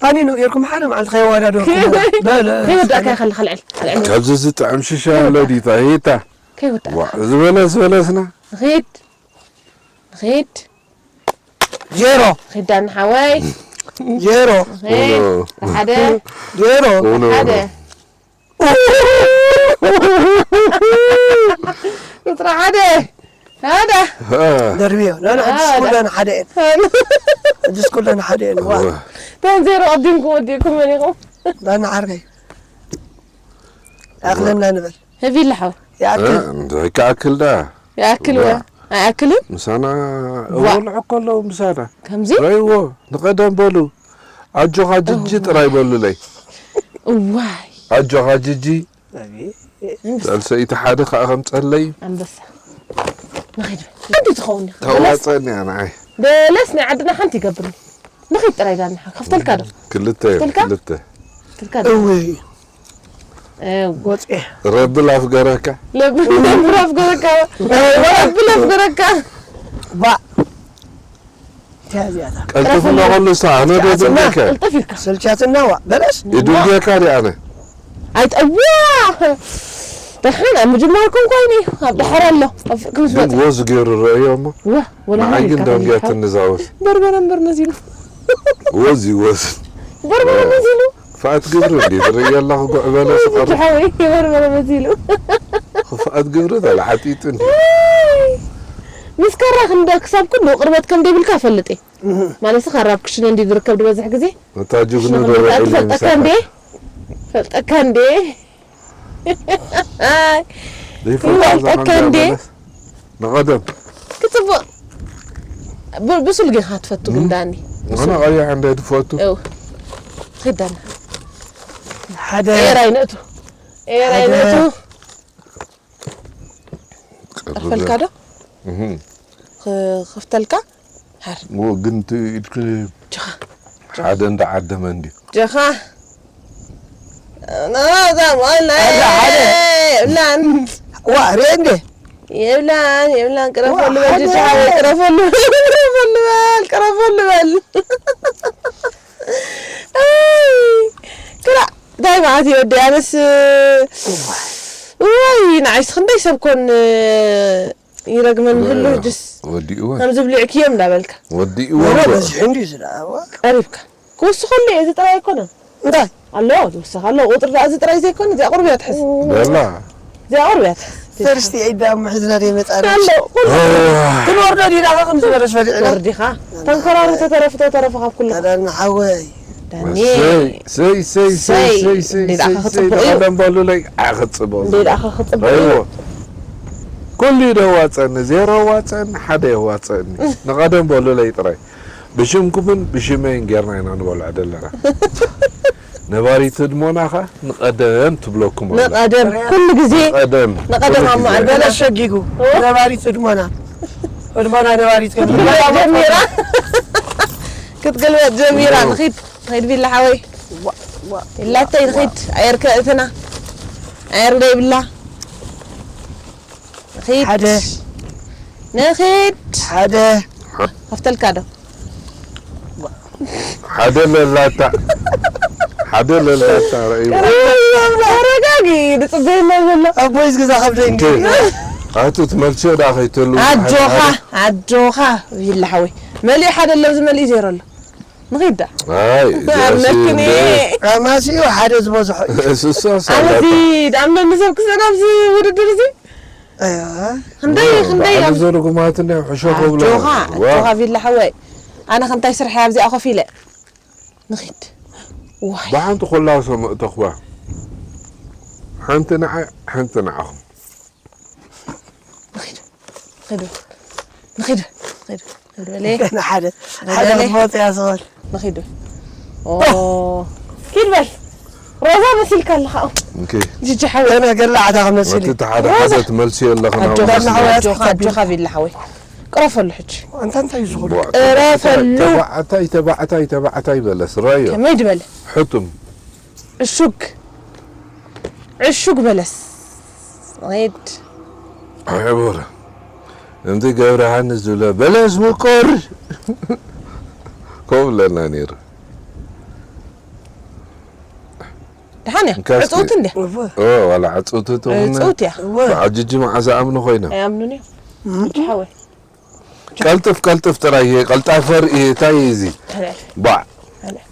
ፓኒኖ ጌርኩም ሓደ መዓልቲ ከየወዳደርኩም በለ ከይወዳእካይ ከለኻ ልዕል ልዕል ካብዚ ዝጥዕም ሽሻ ኣሎ ዲታ ሂታ ከይወዳእ ዋ ዝበለስ በለስና ንኺድ ንኺድ ዜሮ ኺድ ዳኒ ሓወይ ዜሮ ንኺድ ሓደ ዜሮ ኡኖ ሓደ ቁፅሪ ሓደ ኣዳ ደርብዮ። ኖ፣ ኖ፣ ሕጅስ ኩለን ሓደ እየን። ሕጅስ ኩለን ሓደ እየን። ዋ። እዋ። ተን ዜሮ ቀዲምኩም ወዲእኩም መን ኢኹም? ዳና ዓርከይ። ኣኽለና ንበል። ህቢ ኣለሓው። ይኣክል። እንታይ ክኣክል ዳ? ይኣክል ወ ኣይኣክልን? ምሳና ዋ። እወልዖ ከለዉ ምሳና ከምዚ? ረይዎ ንቐደም በሉ ኣጆኻ ጅጂ ጥራይ በሉለይ። እዋይ ኣጆኻ ጅጂ ሰልሰይቲ ሓደ ከዓ ከም ጸለይ። ኣንበሳ ንኸይድ ሓንቲ ትኸውን ኢኻ። ተዋጸኒ ኣነ ኣይ በለስ ናይ ዓድና ሓንቲ ይገብርኒ። ንኸይድ ጥራይ ዳንሓ ከፍተልካ ዶ? ክልተ እዮም፣ ከፍተልካ? ክልተ። ከፍተልካ ዶ? እወይ ወጽኤ ረቢ ላፍገረካ። ለብላፍ ገረካ ለብላፍ ገረካ ባ ተያዚያታ ቀልጥፍ እንዳበሉ ንሳ ኣነ ዶ ደንደከ? ቅልጥፍ ኢልካ ሰልቻትና ዋ በለስ ይድንገካ ዲ ኣነ። ኣይጠዋ ደሓን ኣብ ምጅማር ኮንኳይኒ ኣብ ድሓር ኣሎ ኣብ ፍቅሪ ግን ዝመጽእ ወዝ ገይሩ ረእዮ እሞ ዋ ወላ ንዓይ ግን ኢልካ ደንጊያትኒ ተሊካ። ዛወስ። በርበረ እምበር ነዚሉ ወዝ ይወዝ። በርበረ ነዚሉ ክፍኣት ግብሪ እንዲ ትርኢ ኣለኹ ጉዕ በለ ስቐርብ። ሓወይ በርበረ መዚሉ ክፍኣት ግብሪ ተላዓጢጡ እንዲ ምስ ካራ ክንደ ክሳብ ክንዱ ቅርበት ከም ደይብልካ ፈልጥ እየ። ማለት ካራ ኣብ ክሽነ እንዲ ዝርከብ ዝበዝሕ ግዜ ነታ ጅግኑ ክሽነ ዶ ውዒሉ ትፈልጠካ እንዴ? ይምሳኻ። ፈልጠካ እንዴ? ዘይፈልጣ ዘይፈልጠካ እንዴ? ንቐደም ክጽቡቕ ብ- ብሱል ጌኻ ትፈቱ ግን ዳኒ ኣነ ቀይሕ እንደ ትፈቱ እው ኺዳና ሓደ ኤራይ ነእቱ ኤራይ ነእቱ ቀርፈልካ ዶ እህ ክኸፍተልካ ሃር ዎ ግን እቲ ኢድክ ጀኻ ሓደ እንዳዓደመ እንዲ ጀኻ ናዛ ማላ ሓደ የብላን ዋ ሬ እንዴ የብላን የብላን ቅረፈሉ በል ጅጅሓ ቅረፈሉ ቅረፈሉ በል ቅረፈሉ በል ክላ እንታይ ማለት እዩ ወዲ ኣነስ ወይ ንዓይስ ክንደይ ሰብ ኮን ይረግመኒ ህሉ ሕጅስ ወዲእዎ ከም ዝብልዕክዮ እንዳበልካ ወዲእዎ ወረ በዚሑ እንድዩ ዝለኣዋ ቀሪብካ ክውስኸሉ እየ እዚ ጥራይ ኣይኮነን እንታይ ኣሎ ዝውስኽ ኣሎ ቁፅሪ ደኣ እዚ ጥራይ ዘይኮነ እዚኣ ቁርብ እያ ትሕዝ በላ እዚኣ ቁርብ እያ ትሕዝ ፈርስቲ ኤድ ደኣ እሞ ሕዝና ደይመፃና ኣሎ ኩሉ ክንወርዶ ዲና ከ ከም ዝበለሽ ፈሊዕና ወርዲኻ ተንኮራሩ ተተረፍ ተተረፈ ካብ ኩሉ ኣዳና ሓወይ ዳኒ ሰይ ሰይ ሰይ ሰይ ሰይ ሰይ እንዴ ደኣ ሰይ ሰይ ከኽጽብቕ እዩ? ንቐደም በሉለይ ኣኽጽብቕ እንዴ ደኣ ከኽጽብቕ እዩ? ረይዎ ኩሉ እዩ ደዋፀኒ ዜሮ ዋፀኒ ሓደ የዋፀኒ ንቐደም በሉለይ ጥራይ ብሽምኩምን ብሽመይን ጌርና ኢና ንበልዖ ዘለና ነባሪት ህድሞና ኸ ንቐደም ትብለኩም ኣላ ንቐደም ኩሉ ግዜ ንቐደም ንቐደም ኩሉ ኣብ ግዜ። መኣዲ በለ ሸጊጉ ነባሪት ህድሞና ህድሞና ነባሪት ከም ክትግልበጥ ጀሚራ ክትግልበጥ ጀሚራ ንኺድ ንኺድ ቢላ ሓወይ ኢላተይ ንኺድ ኣየር ከእትና ኣየር ደይብላ ንኺድ ሓደ ንኺድ ሓደ ከፍተልካ ዶ ሓደ ለላታ ሓደ ለላታ ረእዩ ተረጋጊ ንፅበየና ዘሎ ኣቦይስ ገዛ ከብደ እንዲ ኣቱ ትመልስዮ ዳ ከይተሉ ኣጆኻ ኣጆኻ ይላ ሓወይ መሊኡ ሓደ ኣሎ ዝመሊኡ ዜሮ ኣሎ ንኺዳ ኣይ ኣነክኒ ኣማሲኡ ሓደ ዝበዝሖ እዩ እሱሳ ሳላታ ኣዚ ዳኣምነኒ ሰብ ክስእን ኣብዚ ውድድር እዚ ክንደይ ክንደይ እዮም ዘርጉማት እንደ ሕሾ ከብሎ ኣጆኻ ኣጆኻ ቪላ ሓወይ ኣነ ከምታይ ስርሐ ኣብዚኣ ኮፍ ኢለ ንኺድ ዋይ ብሓንቲ ኮላ ሰምእተኽዋ ሓንቲ ንዓይ ሓንቲ ንዓኹም ንኺድ ንኺድ ንኺድ ንኺድ ንኺድ በለ ገና ሓደ ሓደ በለ። ክትመፅ እያ ዝኸል ንኺድ ኦ ኪድ በል ሮዛ መሲልካ ኣለኻ ኦኬ ጅጂ ሓወይ ገና ገላዕታ ክመስል ነቲ እዩ። እቲ ሓደ ሓደ ትመልስዮ ኣለኻ ናብ ኣጆኻ፣ መስመር። ኣጆኻ፣ ኣጆኻ ቢላ ሓወይ። ቅረፈሉ ሕጂ። ኣንታ እንታይ እዩ ዝኹሉ? ቅረፈሉ። ተባዕታይ ተባዕታይ ተባዕታይ በለስ ራዮ። ከመይ ድበለ? ሕቱም። ዕሹግ። ዕሹግ በለስ። ሬድ። ሕቡር። እንቲ ገብረሃንስ ዝብለ በለስ ምቁር። ከምኡ ብለና ነይሩ። ደሓን እያ። እንካስቲ። ዕፅውቲ እንድያ። ኦ፣ ዋላ ዕፅውቲ ትኹን። ዕፅውቲ እያ። ብዓጅጂ መዓዝ ኣምኑ ኮይኖም። ኣይኣምኑን እዮም። ሕጂ ሓወይ። ቀልጥፍ ቀልጥፍ ጥራይ እየ፣ ቀልጣፈ ርኢ፣ እንታይ እዩ እዚ? ተለል። ባዕ። ተለል።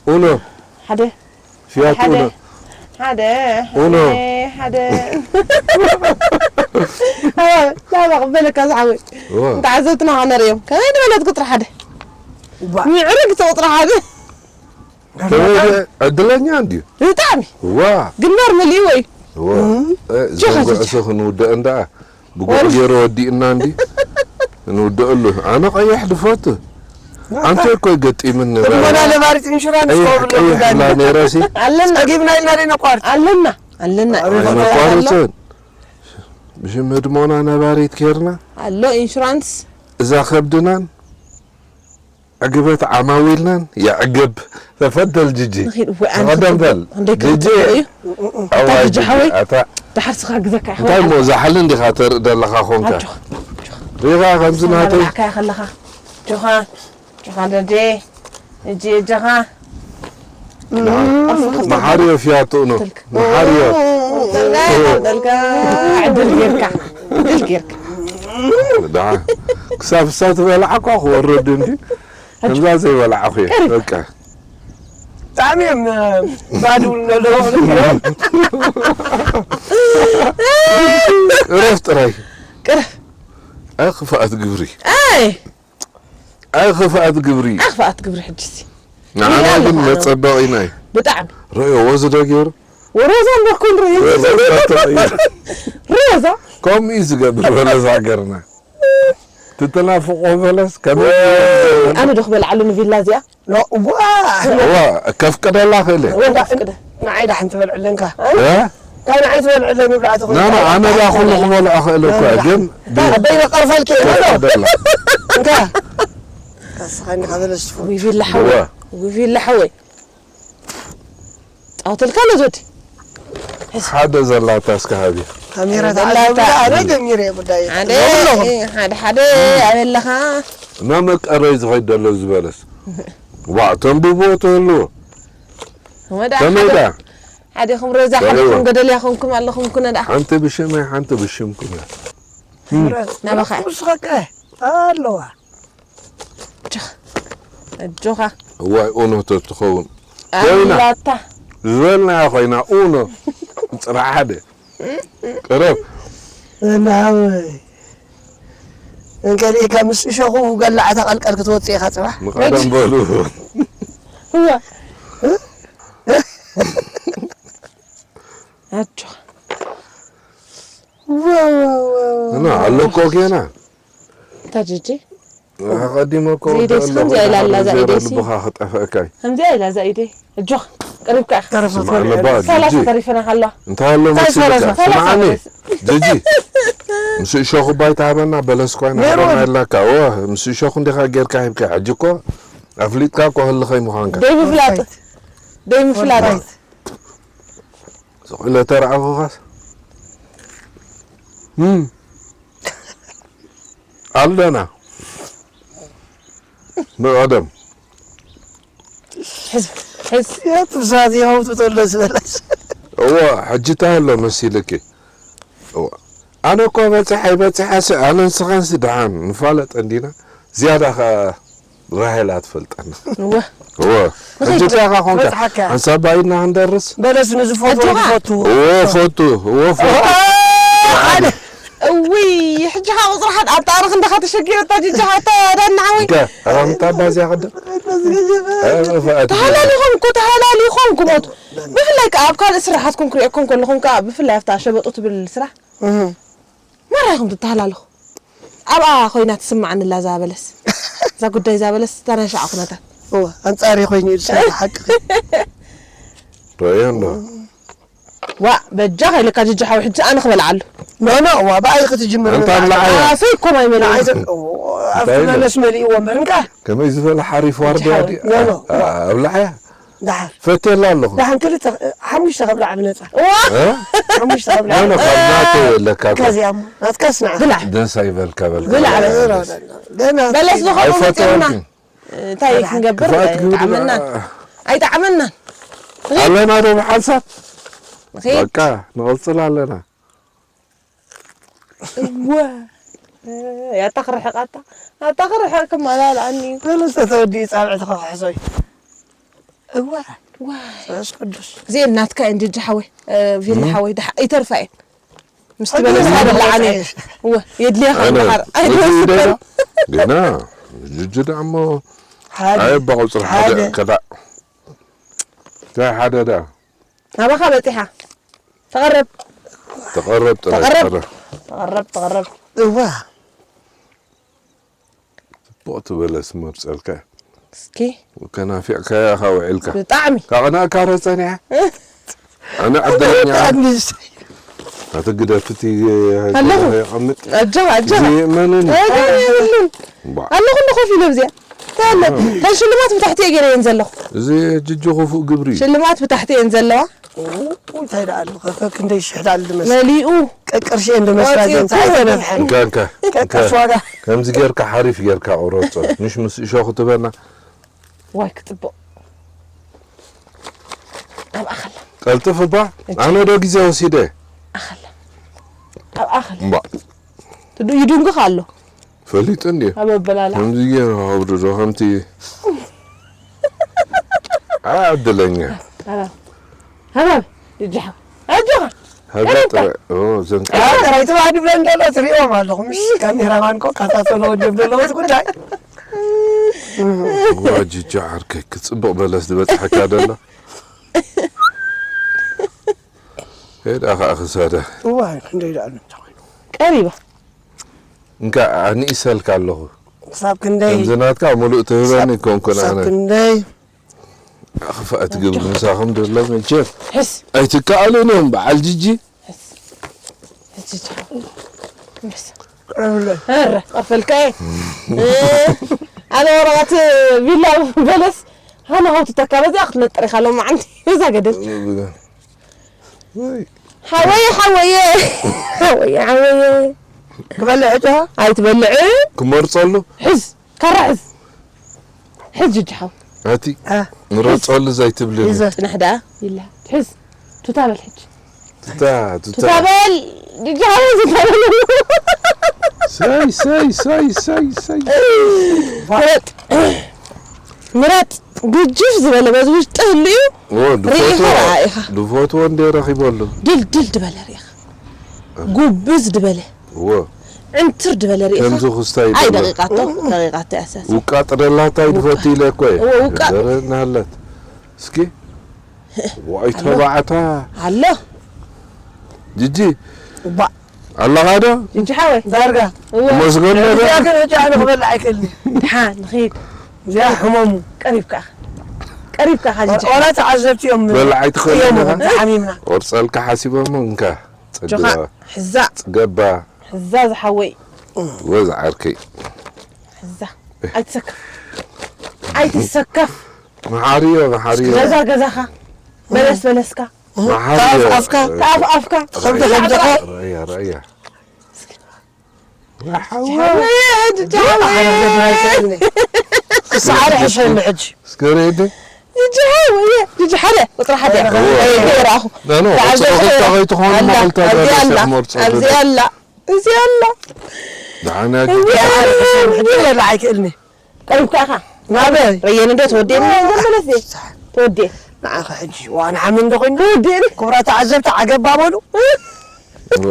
ኡኖ። ሓደ። ፊያት ሓደ። ኡኖ። ሓደ ኡኖ። ሓደ ሓደ ኣዋ ላባ ክበለካ ዝሓወይ እዋ። ተዓዘብትና ከነርእዮም ከመይ ዝበለት ቁፅሪ ሓደ እዋ። ምዕርግ እቲ ቁፅሪ ሓደ ከመይ ዕድለኛ እንድዩ ብጣዕሚ እዋ። ግንባር መሊእዎ እዩ እዋ። እ፣ ጆኻ ዘንጎ ጆኻ። እሱ ክንውደእ እንዳ ብጉዕ ገይሩ ወዲእና እንዲ ንውደአሉ። ኣነ ቀይሕ ድፈቱ። ኣንተ እኮ ገጢምኒ። እሞና ነባሪት ኢንሹራንስ ቀይሕ፣ ከብሎ ቀይሕ ጉዳይ ብላ ነይረሲ። ኣለና። ጸጊብና ኢልና ደይ ነቋርጽ። ኣለና። ኣለና። ኣይ፣ መቋርጽን። ብሽም ህድሞና ነባሪት ጌርና። ኣሎ ኢንሹራንስ። እዛ ከብድናን ዕግበት ዓማዊልናን የዕግብ። ተፈደል ጂጂ። ንኺድ፣ ወይ፣ ኣነ ተቐደም በል። ክንደይ ጂጂ። ክብር እዩ። ኣዋ እንታይ ጂጂ ጂጂ፣ ሓወይ? ኣታ ድሓር ስኻ ግዘካ እንታይ ኢኻ። እሞ ዛሕሊ እንዲኻ ተርኢ ዘለኻ ኾንካ? ኣጆኻ፣ ኣጆኻ። ሪኻ ከምዚ ናተይ። በላዕካያ ከለኻ። ጆኻ፣ ጆኻ ደዴ። እጂ እጆኻ። መሓርዮ ፍያትኡ ነው። ትልክ። መሓርዮ። ተልካ፣ ተልካ። ዕድል ጌርካ። ዕድል ጌርካ። ደሓ። ክሳብ እሳ ትበልዓ እኳ ክወርድ እንዲ። ከምዛ ዘይበላዕኹ እየ። ቀሪብ። በቃ። ብጣዕሚ እዮም ባድውል ዘለዉ። ቅረፍ ጥራይ። ቅረፍ። ኣይ ክፍኣት ግብሪ። ኣይ። ኣይ ክፍኣት ግብሪ። ኣይ ክፍኣት ግብሪ ሕጂሲ። ንዓና ይላል ግን ኣለኻ። መጸበቒና እዩ። ብጣዕሚ። ርእዮ ወዚ ዶ ገይሩ? ወሮዛ እምበር ኩን ርእዮ። ሮዛ ተቐይሩ። ሮዛ። ከምኡ እዩ ዝገብር በለስ ሃገርና። ትተናፍቆ በለስ ከመይ ኣነ ዶ ክበልዓሉ ንቪላ እዚኣ? ኖ፣ እዋ። እዋ፣ ከፍቅደላ ክእል እየ። ወንዳ ፍቅደ። ንዓይ ዳሕን ትበልዕለንካ። እ? ካብ ንዓይ ትበልዕለኒ ብላዕቲ ኮይንካ። ናና፣ ኣነ ዳ ኩሉ ክበልዖ ክእል እኮ እየ፣ ግን ብ-፣ ኣበይ መቀርፈልኪ እየ፣ ኖ፣ ኖ። ከፍቅደላ። እንካ። ካስኻ እንዲኻ በለስ ትፈ-፣ ዊቪላ ሓወይ። እዋ። ዊቪላ ሓወይ። ጻወተልካ ኣሎ ዞዲ። ሓደ ዘላታ እስከ ሃብያ። ካሜራ ዘላታ። ተዓዘብላ፣ ኣነ ጀሚረ እየ ጉዳይ። ሓደ፣ ዘለኹም። ሓደ፣ ሓደ ኣበለኻ። እና መቀረይ ዝኸይድ ዘሎ ዝበለስ። ዋዕ፣ ተንብቦ ትህልዎ። ወዳ ከመይ ሓደ፣ ዳ? ሓደኹም ሮዛ፣ ሮዛ። ሓደኹም ገደልያ ኾንኩም ኣለኹም ኩነ ደኣ። ሓንቲ ብሽመይ፣ ሓንቲ ብሽምኩም እያ። ናባኻ። ንስኻ ከ ኣለዋ። ኣጆኻ። ኣጆኻ። እዋይ፣ ኡኖ ተትኸውን። ኮይና። ኣላታ። ዝበልናያ ኮይና፣ ኡኖ። ጽራ ሓደ። ቅረብ። እናሃወይ። እንከሊእካ ምስ እሾኹ ገላዕ ተቐልቀል ክትወጽእ ኢኻ ጽባሕ። ንቐደም በሉ። እዋ። ኣጆኻ። ዋው፣ ዋው፣ ዋው። እና ኣሎ እኮ ጌና። እንታይ ጂጂ? ኣቐዲመ እኮ ዘይደስ ወደሎ ከምዚኣ ኢላ ኣላ እዛ ዘይረ ኢደሲ። ልብኻ ክጠፍአካ እዩ። ከምዚኣ ኢላ እዛ ኢደይ። ኣጆኻ፣ ቀሪብካ ኢኻ። ተረፈ ስማዕ ትበልዕ። ነባ፣ ሰላሳ ጂጂ። ተሪፈና ከለዋ። እንታይ ኣሎ እንታይ መሲልካ? ሰላሳ? ስምዓኒ፣ ሰላሳ። ጂጂ። ምስ እሾኹ ባይታ ሃበና፣ በለስ እኳ ነይሩ። ኣይናሃበና ኢላካ። እወ፣ ምስ እሾኹ እንዲኻ ጌርካ ሂብካ። ሕጂ እኮ ኣፍሊጥካ እኮ ህልኸይ ምዃንካ። ደይ ምፍላጥ። ደይ ምፍላጥ። ስቕ ኢለ ተረኣኹኻስ። እም። ኣለና። ብቐደም። ሕዝ፣ ሕዝ። ያቱ ብሳት ይኸውቱ ተሎ ዝበለስ። እዎ፣ ሕጂ እንታይ ኣሎ መሲልኪ? እዎ። ኣነ እኮ በጺሐ፣ ኣይበጺሐ ሲ-፣ ኣነ ንስኻንሲ ደሓን ንፋለጥ እንዲና። ዝያዳ ኸ ራሄል ኣትፈልጠና። እወ። እወ። ንኸይድ ሕጂ እንታይ ኢኻ ኾንካ? በጽሓካ። ሓንሳብ ባይድና ክንደርስ? በለስ ንዝፈትዎ ኣጆኻ። ዝፈቱ። እወ፣ ፈቱ። እወ፣ ፈቱ። እወ፣ ሓደ። እውይ፣ ሕጂ ኸኣ ቁጽሪ ሓደ ኣብ ታሪኽ እንዲኻ ተሸጊረታ ጅጅኻ እታ ዳና ሓወይ። እንካ፣ ኣራምታ ባዝያ ቅድም። ተሃላሊኾም እኮ፣ ተሃላሊኾም ክሞቱ። ብፍላይ ከኣ ኣብ ካልእ ስራሓትኩም ክርእየኩም ከለኹም ከኣ፣ ብፍላይ ኣብታ ሸበጡ ትብል ስራሕ። እህ። ማራ ኢኹም ትተሃላልኹ። ኣብኣ ኮይና ትስማዓኒ ኣላ እዛ በለስ። እዛ ጉዳይ እዛ በለስ እታ ናይ ሻዕ ኩነታት። እወ፣ ኣንጻሪ ኮይኑ እዩ ዝሰርሕ ሓቂ። ርእዮ ኣሎ። ዋእ፣ በጃኻ ኢለካ ጅጂ ሓወይ፣ ሕጂ ኣነ ክበልዓሉ። ኖ፣ ኖ፣ እዋ፣ ብኣይ ክትጅምር ኣንታ ንዓይ። ኣብላዓያ። ኣፈይ እኮ ማይ መሊኡ። ንዓይ ዘ-፣ እዎ፣ ኣብቲ እንታይ ኢለ? በለስ መሊእዎ እምበር እንካ። ከመይ ዝበለ ሓሪፍ ዋርድያ ሓወይ። ድዩ? ኖ፣ ኖ፣ እዋ። ኣብላዓያ። ደሓር። ፈትየላ ኣለኹ። ደሓን ክልተ፣ ሓሙሽተ ከብላዕ ብነጻ። ዋ! እ? ሓሙሽተ ከብላዕ። ኖ፣ ኖ፣ ካብ ናተይ የለካ እኮ። ከዚኣ እሞ፣ ናትካስ ንዓ። ብላዕ። ደስ ኣይበልካ በልካ። ብላዕ። ኖ፣ ኖ፣ ኖ፣ ኖ። ገና በለስ ዝኾነ ኣይፈተወልኩን። መጺኡና። እንታይ ክንገብር? ክፍኣት ግብሪ ኣይጠዓመናን። ደኣ። ኣይጠዓመናን። ኣለና ዶ ብሓንሳብ? ንኸይድ። በቃ፣ ንቐጽል ኣለና። እወ። ኣታ ክርሕቕ ኣታ። ኣታ ክርሕቕ ክመላልኣኒ እዩ። ሰለስተ ተወዲኡ ጻብዕቲ ክኽሕሶ እዩ። እወ። ዋይ መንፈስ ቅዱስ እዚኤን ናትካ እየን ጅጂ ሓወይ እ፣ ቪላ ሓወይ ድሓ ይተርፋ እየን ምስቲ ኣጆ በለስ ሓወይ ሃብላ ዓነ መጻኢሽ። እወ የድልየኻ ኣነ እንድሓር ወዲ ኣይትወስድ ደና ገና ጅጂ ደሞ ሓደ ኣይ ኣባ ቁፅሪ ሓደ ሓደ ከላ እንታይ ሓደ ዳ ናባኻ በፂሓ ተቐረብ ተቐረብ ጥራይ ተቐረብ ጥራይ ተቐረብ ተቐረብ እዋ ጽቡቕ ትበለስ መብፀልካ እስኪ ከናፊዕካያ ኢኻ ውዒልካ ብጣዕሚ ካቕናእካ ረፀኒያ ኣነ ዕድለኛ ኣንስ ኣቲ ግደፍቲ ኣለኹ። ይቐምጥ ኣጆኻ ኣጆኻ እዚ መንን ኣጆኻ የብሉን እምባዕ። ኣለኹ እንዶ ኮፍ ኢለ ኣብዚኣ እንታይ ኣሎ ተን ሽልማት ብታሕቲ እየ ገይረየን ዘለኹ እዚ ጅጂ ክፉእ ግብሪ እዩ ሽልማት ብታሕቲ እየን ዘለዋ እንታይ ደኣ ኣሎ ከ ክንደይ ሽሕ ደኣ ኣሎ ዝመስል መሊኡ ቀቅርሽኤን ዝመስላ ወፂኡ ጀንሳ ኣይተነፍሐን እንካ እንካ እንካ ቀቅርሽ ዋጋ ከምዚ ጌርካ ሓሪፍ ጌርካ ቁረፆ ምሽ ምስ እሾ ክትበና ዋይ ክፅብቕ ኣብኣ ከላ ቀልጥፍ እባ ኣነ ዶ ግዜ ወሲደ ኣኸላ ኣብኣ ከላ እምባ ትዱ ይድንግኽ ኣሎ ፈሊጡ እንዲ ኣብ ኣበላላ ከምዚ ገይሩ ኣብርዶ ከምቲ ኣድለኛ ሃባብ ይጃሓ ኣጆኻ ሃገር ጥራይ ኦ፣ ዘን ጥራይ ተባህዲ ብለን ዘሎ ትሪኦም ኣለኹም። እሺ ካሜራማን ኮ ካታተሎ ወጀብ ዘለዎት ጉዳይ ዋ ጅጃ ዓርከይ ክፅብቕ በለስ ዝበፅሐካ ደሎ ሄዳ ከዓ ክሳዳ እዋ ክንደይ ደኣ ኣሎ እንተኾይኑ ቀሪባ እንካ ኣንኢሰልካ ኣለኹ ክሳብ ክንደይ ከምዚ ናትካ ሙሉእ ትህበኒ ኮንኩን ክሳብ ኣነ ክንደይ ክፋእ ትገብሩ ምሳኹም ደሎ መቸም ሕስ ኣይትከኣሉን እዮም በዓል ጅጂ ሕስ ጅጃ ምሳ ኧረ ቀፈልካ እየ ኣነ ወረቐት ቪላ በለስ ሃና ሆትተካ በዚኣ ክትነጥር ኢኻ ሎማዓንቲ እዛ ገደል ሓወየ ሓወየ ሓወየ ሓወየ ክበልዕ ዕጫ ኣይትበልዕ ክመርፀሉ ሕዝ ካራ ሕዝ ሕዝ ጅጅ ሓው ኣቲ ምረፀሉ ዘይትብልኒ ይዘ ፅናሕ ደኣ ይላ ሕዝ ቱታ በል ሕጂ ትታ ትታ ቱታ በል ጅጅ ሓው ቱታ በል ሰይ ሰይ ሰይ ሰይ ሰይ ምረጥ ምረጥ ግጅፍ ዝበለ በዚ ውሽጢ ህልዩ ኦ ርኢኻ ድፈትዎ ረኣ ኢኻ ድፈትዎ እንደ ረኺበሉ ድልድል ድበለ ርኢኻ ጉብዝ ድበለ እዎ ዕንትር ድበለ ርኢኻ ከምዚ ክስታይ ኣይ ይብሎ ደቂቃቶ ደቂቃቶ ያሳስ ውቃጥ ደላታ ይድፈት ኢለ እኮ እየ እዎ፣ ውቃጥ። ዘረ እናሃለት እስኪ ዋይ ተባዕታ ኣሎ ጅጂ እባ ኣለኻ ዶ ጅጂ ሓወይ ዳርጋ እዎ መስገን ዶ እዚኣ ግን ዕጫ ኣነ ክበልዕ ኣይክእልኒ ድሓ ንኸይድ እዚኣ ሕመሙ ቀሪብካ ቀሪብካ ኻ ጅጂ ወላ ተዓዘብቲ እዮም በላዕ ኣይትኽእልን እዮም ኢኻ ተሓሚምና ቆርፀልካ ሓሲቦሞ እንካ ጆኻ ፅግባ ሕዛ ፅገባ ሕዛ ዝሓወይ ወዝ ዓርከይ ሕዛ ኣይትሰከፍ ኣይትሰከፍ መሓርዮ መሓርዮ ገዛ ገዛኻ በለስ በለስካ መሓርዮ ኣፍካ ተኣፍ ኣፍካ ከምተ ከምተኻ ረእያ ረእያ ክሰዓር ሕሸኒ ሕጂ እስከ ርእዲ ጅጂ ሓደ ቁፅሪ ሓደ እዎ። ይረኣኹ ኖ ኖ ተዓዘብቲ ቁፅሪ ከይራ- ክልተ ከይትኾኑ ኣላ መቐልታ ኣብዚ ደረሰ ኣላ ክመርፆ ኣብዚ ኣላ እዚ ኣላ ደሓና ሕጂ በላ ኣይክእልኒ ቀሪብካ ኢኻ ናበይ ረየን እንዶ ተወዲእኒ ዘመለስ ተወዲእ ንዓኸ ሕጂ ዋን ሓመን ዶ ኮይኑ ተወዲእኒ ክብራ ተዓዘብቲ ዓገባ በሉ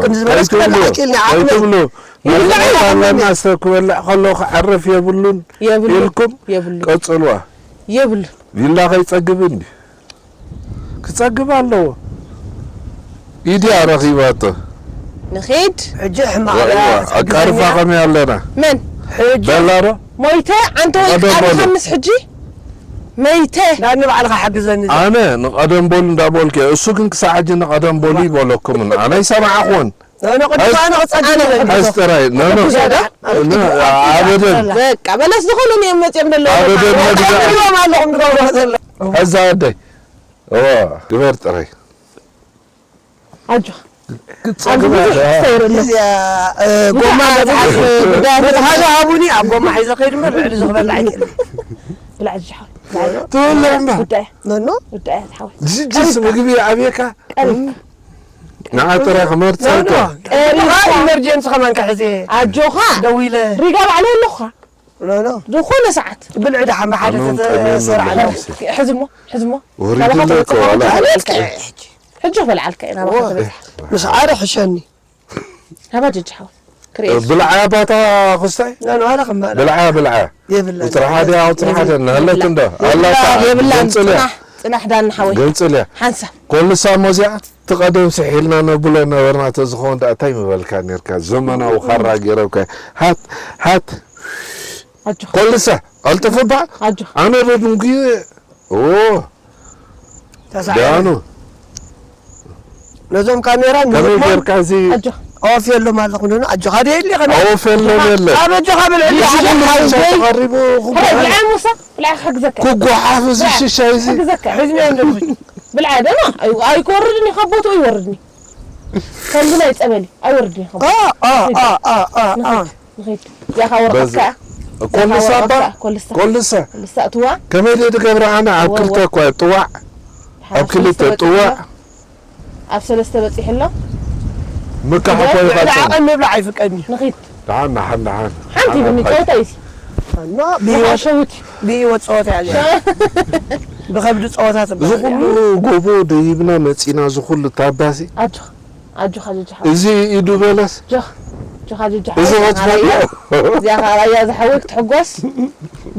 ከምዚ ዝበለስ ክበልዕ ኣይክእልኒ ዓቕሚ ኣይትብሉ ይብላዕ ናተና ይብላዕ እናሰ ክበልዕ ከለኹ ዓረፍ የብሉን የብሉ ኢልኩም የብሉ ቀፅልዋ የብሉ ቪላ ከይፀግብ እንዲ ክፀግብ ኣለዎ ኢድያ ረኺባቶ ንኺድ ሕጂ ሕማቕ ዋእዋ፣ ኣቃርፋ ከመይ ኣለና መን ሕጂ በላ ዶ ሞይተ ኣንተ ወይ ቀደም ቃል በሉ። ሓምስ ሕጂ መይተ ዳኒ ባዕልኻ ሓግዘኒ ኣነ ንቐደም በሉ እንዳበልኩ እየ እሱ ግን ክሳዕ ሕጂ ንቐደም በሉ ይበለኩምን ኣነ ይሰማዕኹን ኣነ ቅዱስ ኣነ ክፀግብ ሕዝ ጥራይ ነኖ ዝያዳ ኣበደን በቃ በለስ ዝኾኑ እዮም መፅኦም ዘለዉ ኣበደን መግዛእ ኣለኹም ትገብሮ ዘሎ ሕዛ ኣደይ እዋ ግበር ጥራይ ኣጆኻ ክትፀግብ ኣብዚ ብዙሕ ክሰይር ኣሎ እዚኣ እ፣ ጎማ መትሓዚ መትሓዚ ሃቡኒ ኣብ ጎማ ሒዘ ከይድ እምበር ልዕሊ ዝኽበላ ኣይክእል ብላዕ ዝሓው ትበልዕ እምበር ጉዳይ ነኖ ጉዳይ ዝሓው ጅጅስ ምግቢ ኣብየካ ቀሪብ ንዓ ጥራይ ክመርፅ ነኖ እኮ ኢመርጀንሲ ከማን ከሕዜ ኣጆኻ ደዊለ ሪጋ ባዕለ ኣለኹ ኖ፣ ኖ። ዝኾነ ሰዓት። ብልዒ ደሓን ብሓደ ኣነውን ተተ-፣ ቀንዮን ተሰርዓና። ኣለኹ። ሕዝሞ፣ ሕዝሞ። ወሪዱ ናባኻ ኣሎ እኮ፣ ትበጽሕ ዋላ። ኣልካ ሕጂ። ሕጂ ክበልዓልካ እየ፣ ናባኻ እወ። ትበጽሕ። ምስ ዓረ ሕሸኒ። ሃባ ጀጅ ሓው። ክርእየኪ። ብልዓ ባታ ክስታይ? ኖ፣ ኖ፣ ዋላ ከማና። ብልዓ፣ ብልዓ። የብላን። ቁጽሪ ሓደ፣ ቁጽሪ ሓደ፣ የብላን። እናሃለት እንዶ። የብላን፣ ኣላታ፣ የብላን። ገንጽልያ። ጽናሕ፣ ጽናሕ ዳን ሓወይ። ገንጽልያ። ሓንሳብ። ኮልሳ ሞዚያ፣ ትቐደም ስሒልና ነብሎ ነበርና፣ ተዝኸውን ደኣ እንታይ ምበልካ ኔርካ? ዘመናዊ ኻራ ገይረብካ። ሃት፣ ሃት። ኣጆኻ። ኮልሳ፣ ኣልጥፍባ። ኣጆኻ። ኣነ ዶ ድንጉየ? ኦ። ተሳዒረ። ዳኑ። ነዞም ካሜራ ከመይ ንህቦም ጌርካ እዚ ኣጆኻ። ኣወፍየሎም ኣለኹ፣ ኖኖ፣ ኣጆኻ፣ ደየሊ ከመይ? ኣወፍየሎም ኣጆኻ። የለን። ኣብ ኣጆኻ ብልዕሊ እዚ ዓለም ኩሉ ሓወይ። ሽሻይ ተቐሪቡ፣ ኩሉ ሕራይ፣ ዓለም። ብልዓይ ሙሳ፣ ብልዓይ ክሕግዘካ። ክጓሓፍ እዚ ብልዓይ ሽሻይ እዚ። ክሕግዘካ። ሒዝኒ ኣለኹ። ብልዓይ ደማ፣ ኣይ-፣ ኣይክወርድን እዩ፣ ካብ ቦትኡ ይወርድኒ። ከምዚ ናይ ጸበሊ፣ ኣይወርድን እዩ፣ ካብ ኣ፣ ኣ፣ ቦትኡ። ኣ፣ ኣ፣ ኣ፣ ኣ። ንኸይድ፣ ንኸይድ። ያኻ ወረቐትካ በዚ እያ። ኮልሳ ያኻ ወረቐትካ፣ እባ፣ ኮልሳ። ኮልሳ። ኮልሳ እትዋ። ከመይ ድየ ትገብራ ኣነ ኣብ እወ፣ ክልተ እወ። እኮ እየ ጥዋዕ። ሓ-፣ ኣብ ክልተ ሰለስተ ጥዋዕ። በጺሑ ኣሎ። ኣብ ሰለስተ በጺሑ ኣሎ። ምካሕ እኮ ይቐጽል። ዓቐን ምብላዕ ኣይፍቀድን እዩ። ንኺድ። ደሓን፣ ደሓን፣ ደሓን። ሓንቲ ደሓን፣ ብኒ ሓንቲ። ጸወታ እዩ። እና ብህይወት፣ ብሃሸውት። ብህይወት ጸወታ እያ እዚኣ። ብኸብዲ ጸወታ እዚ ትበሃል እያ። ኩሉ ጎቦ ደይብና መጺና፣ እዚ ኩሉ ታባሲ። ኣጆኻ፣ ኣጆኻ ጀጃ ሓወይ። እዚ ኢዱ በለስ። ጆኻ፣ ጆኻ ጀጃ እዚ ሓወይ። ወጽ ራያ፣ በሎ። እዚኣ ኸዓ ራያ ዝሓወይ ክትሕጎስ።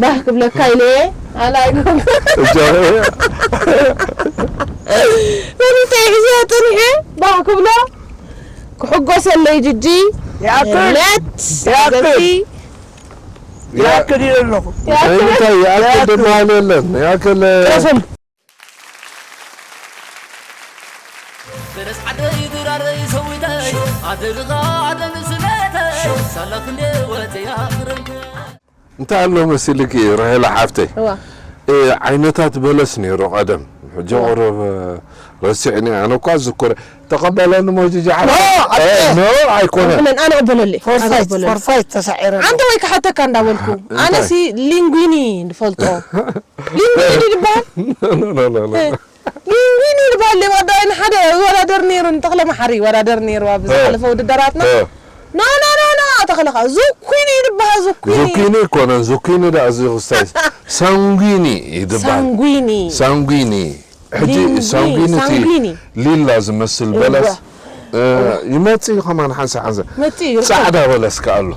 ባህ ክብለካ ኢለ እየ። ኣላ ኣይኮንኩ። እጃ-፣ ፈሊጠ ሒዘያ ጸኒሐ፣ ባህ ክብሎ። ክሕጎሰለይ ጅጂ። ይኣክል። ነት። ይኣክል። ሓገዝቲ። ይኣክል ኢለ ኣለኹ። እንታይ ይኣክል? እንታይ ይኣክል ይኣክል። ዝበሃል የለን። ይኣክል። ጥረፈሉ። በለስ ዓደይ ድራረይ ሰዊተይ፣ ኣደልኻ ኣደን ስለተይ፣ ሳላ ክንደይ ወተያ ክረምተ። እንታይ ኣሎ መሲልኪ ራሄላ ሓፍተይ? እዋ። እ፣ ዓይነታት በለስ ነይሩ ቀደም። ሕጂ እዋ። ቁሩብ ረሲዕኒ። ኣነ እኳ ዝኩረ ተቐበለኒ ሞጅ ጃዕራ። ኖ፣ ኣተ- እ፣ ኖ፣ ኣይኮነን። ኣይኮነን፣ ኣነ እቕበለለይ። ፎርፋይት፣ ኣነ እቕበለለይ። ፎርፋይት ተሳዒረ። ኣንተ ወይ ክሓተካ እንዳበልኩ። እንታይ? ኣነሲ ሊንጉኒ ንፈልጦ። ሊንጉኒ ድዩ ዝበሃል? ኖ፣ ኖ፣ ኖ፣ ኖ። እ፣ ሊንጉኒ ዝበሃል ደም ቀዳይ ንሓደ ይወዳደር ነይሩ፣ ንተኽለ መሓሪ ይወዳደር ነይሩ ኣብ እ። ዝሓለፈ ውድድራትና። እ። ኖ፣ ኖ፣ ኖ፣ ኖ፣ ተኽለ ኸ ዙኩኒ ድበሃል፣ ዙኩኒ። ዙኪኒ ኣይኮነን፣ ዙኪኒ ደኣ እዚ ክስታይ ሳንጉኒ እዩ ድበሃል። ሳንጉኒ። ሳንጉኒ። ሕጂ ሊንጉ-፣ ሳንጉኒ እቲ ሳንጉኒ። ሊላ ዝመስል እወ። በለስ፣ እ፣ እወ። ይመጽእ እዩ ከማን ሓንሳ ሓንሳ። መጽእ እዩ፣ ይርከብ። ጻዕዳ በለስ ከኣ ኣሎ።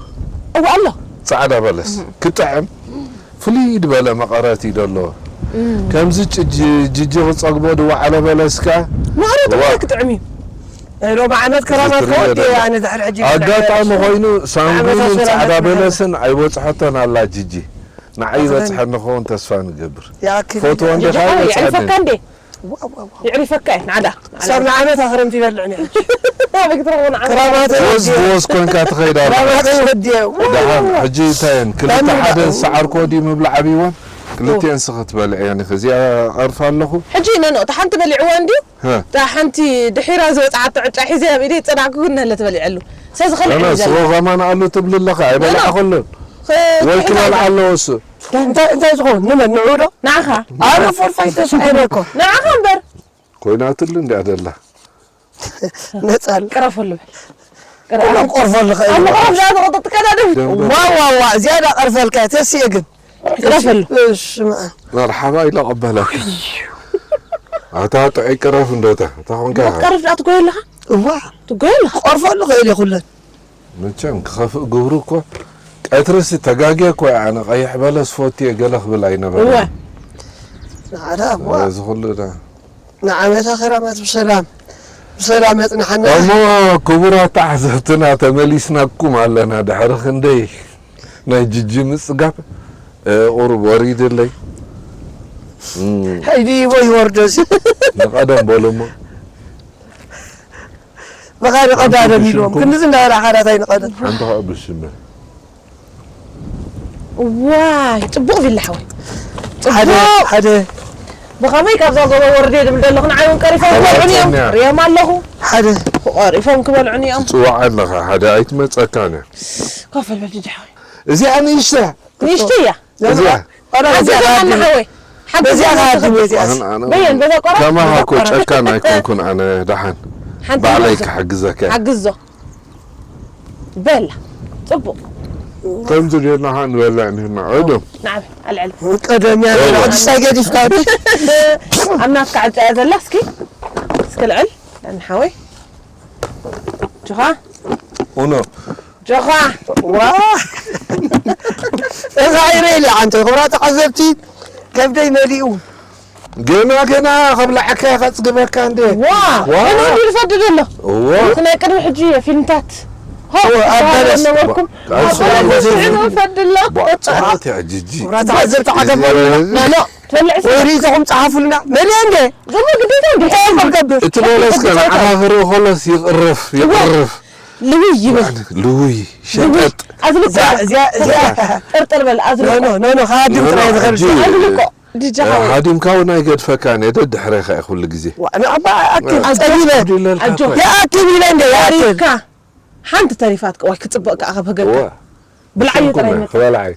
እወ፣ ኣሎ። ጻዕዳ በለስ። እህ። ክጥዕም ፍልይ ዝበለ መቐረት እዩ ዘለዎ። እም። ከምዚ ጭጂ-፣ ጅጂ ክጸግቦ ዝወዓለ በለስ ከኣ መቐረት እዋ። ጥራይ ክጥዕም እዩ። ናይ ሎሚ ዓመት ክራማት ዝትርዮ ከወዲ ዘሎ። ኣነ ድሕሪ ሕጂ ኣጋጣሚ ክጥዕም ኮይኑ ሳንጉንን ዓመት ኣሰላም ጻዕዳ መጥቶ። በለስን ኣይበጽሐቶን ኣላ ጅጂ። ንዓይ ኣኽረን። ይበጽሐኒ ክኸውን ተስፋ ንገብር። ይኣክል። ፈትወ እንዲኻ ጅጂ ሓወይ፣ ይበጽሐኒ። የዕሪፈካ እንዴ? ዋው፣ ዋው፣ ዋው። የዕሪፈካ እየ፣ ንዓዳ። ክሳብ ንዓመት ኣኽረምቲ ይበልዕኒ ሕጂ። ኣበይ ክትረኽቦ ንዓመት? ክራማተይ ወዝ ወድየ። ብወዝ ኮንካ ትኸይድ ኣለኻ። ክራማተይ ወድየ። ደሓን፣ ሕጂ እንታይ እየን? ክልተ ዳኒ ሓደ ደኣ። ሰዓር ኮዲ ምብላዕ ኣብይወን? ክልቲኤን ኦ። ስኺ ትበልዕየን ኢኺ። እዚኣ ቀርፋ ኣለኹ። ሕጂ ነኖ፣ እታ ሓንቲ በሊዕዋ እንድዩ? ሀ። እታ ሓንቲ ድሒራ ዝወጽዓቶ ዕጫ ሒዘ ኣብ ኢደይ ጸናዕኩ ግን ነለ ትበሊዐሉ። ሰዚ ከልዕ ኣነ እዩ ዘሎ። ስወ ከማን ኣሉ ትብሊ ኣለኻ፣ ኣይበልዓ ኖ፣ ኖ። ከሎ። ኸ-፣ ወይ ክሕዛ ክበልዓ እያ። ኣለዎ እሱ። እንታይ፣ እንታይ ዝኸውን? ንመን? ንዑ ዶ? ንዓኻ። ኣነ ፎርፋይት ተሳዒረ እኮ። ንዓኻ እምበር። ኮይናትሉ እንድያ ደላ። ነጻል። ቅረፈሉ በል። ቅረ-፣ ኩሎም ቆርፈሉ ኸ-፣ ኣብ መቕረብ ዝኣ ተቐጥጥ ቀዳድም። ደንበ-፣ ዋ፣ ዋ፣ ዋ፣ ዝያዳ ቀርፈልካ፣ ተስየ ግን። ቅረፈሉ። እሺ፣ መዓ። መርሓባ ኢለ ቀበለካ። ኣታ ጥዑይ ቅረፍ እንዶ እታ፣ እታ ኾንካ። ክትቀርፍ ደኣ ትጎየ ኣለኻ? እዋ። ትጎየ ኣለኻ? ክቐርፈሉ ኽእል እየ ኩለን። መቸም ክኸፍእ ግብሩ እኮ፣ ቀትርሲ ተጋግየ እኮ እየ ኣነ፣ ቀይሕ በለስ ፈትየ ገለ ክብል ኣይነበረን። እወ። ንዓዳ እዋ። እዚ ኩሉ ዳ። ንዓመታ ክራማት ብሰላም፣ ብሰላም የጽንሓና። እሞ ክቡራት ተዓዘብትና፣ ተመሊስናኩም ኣለና። ድሕሪ ክንደይ ናይ ጅጂ ምጽጋብ፣ እ፣ ቁሩብ ወሪድለይ። እም። ሕጂ ይቦ ይወርዶ ሲ። ንቐደም በሉ እሞ። በኻ ንቐዳደም ሓንቲ ኢልዎም። ብሽምኩም። ክንድዚ እንዳበላ ሓዳታይ ንቐደም። ሓንቲ ኸኣ ብሽመ። ዋይ፣ ጽቡቕ ቪላ ሓወይ። ሓደ፣ ጽቡቕ። ሓደ። ብኸመይ ካብዛ ጎቦ ወርደ ድብል ዘለኹ ንዓይ እውን ቀሪፎም ክበልዑኒ እዮም። ኣዋጽእኒ እያ። ሪኦም ኣለኹ። ሓደ። ቀሪፎም ክበልዑኒ እዮም። ትጽዋዕ ኣለኻ፣ ሓደ ኣይትመጸካን እያ። ኮፍ በል በል ጅጂ ሓወይ። እዚኣ ንእሽተ። ንእሽተይ እያ። እዚኣ። ኣረ፣ እዚኣ ሓንቲ ሓወይ። ሓንቲ በዚኣ እዚኣ ከሃድም እያ እዚኣስ። ኣነ፣ ኣነ፣ በየን፣ በዛ ቆራ? ከማኻ እኮ ቆራ። ጨካን ኣይኮንኩን ኣነ፣ ደሓን። ሓንቲ ባዕለይ እዚኣ። ክሕግዘካ እየ። ሓግዞ። በላ። ጽቡቕ። ከምዚ ጌርና ኸዓ ንበልዕ ንህና። እዶ። ንዓብ ኣልዕል። ቀደም እያ። ሕጂ ሳይ ገዲፍካ። ኣብ ናትካ ዕጫ እያ ዘላ። እስኪ እስኪ ልዕል። ንሓወይ ጆኻ ኡኖ። ጆኻ ዋ። እዛ ይረ ኢለ ኣንተ ክብራ ተዓዘብቲ ከብደይ መሊኡ። ገና ገና ከብላዕካ ከጽግበካ እንዴ። ዋ ዋ። እኖ ድልፈድ ደሎ እዎ። እቲ ናይ ቅድሚ ሕጂ ፊልምታት እዎ፣ ኣብ በለስ። ነበርኩም ኣብ ኣብ በለስ በለስ። ሽዑ ፈድሎ ቧ- ቧ- ያጂ ጂ። ክብራ ተዓዘብቲ ዓገብ በሉ። ናኖ ትፈልዕ ወይሪ ኢኹም ጸሓፉልና። መሊአ እንዴ? ዝሙ ግዴታ እንዴ እንታይ እምበር ገብር? እቲ በለስ ከ ንዓኻ ክርኢ ከሎስ ይቕርፍ ይቕርፍ። ልውይ ይብል ልውይ ሸጠጥ። ኣዝልቆ እዚኣ እዚኣ ጥርጥር በል ኣዝልቆ ኖ ኖ ኖ ሃዲም ጥራይ ዝኸል ሕጂ ድጃ ሓወይ ሃዲምካ እውን ኣይገድፈካን እየ ደድሕሬኻ እየ ኩሉ ግዜ። ንኣባ ኣክል ጸሊበ ይለልካ ኣጆ። እኮ እየ። ይኣክል ኢለ እንደ ይኣክል ተሪፍካ ሓንቲ ተሪፋት ወይ ክጽበቅ ከኣ ከብህገካ እወ። ብልዓዮ ጥራይ ይመጽእ። ክበልዓይ።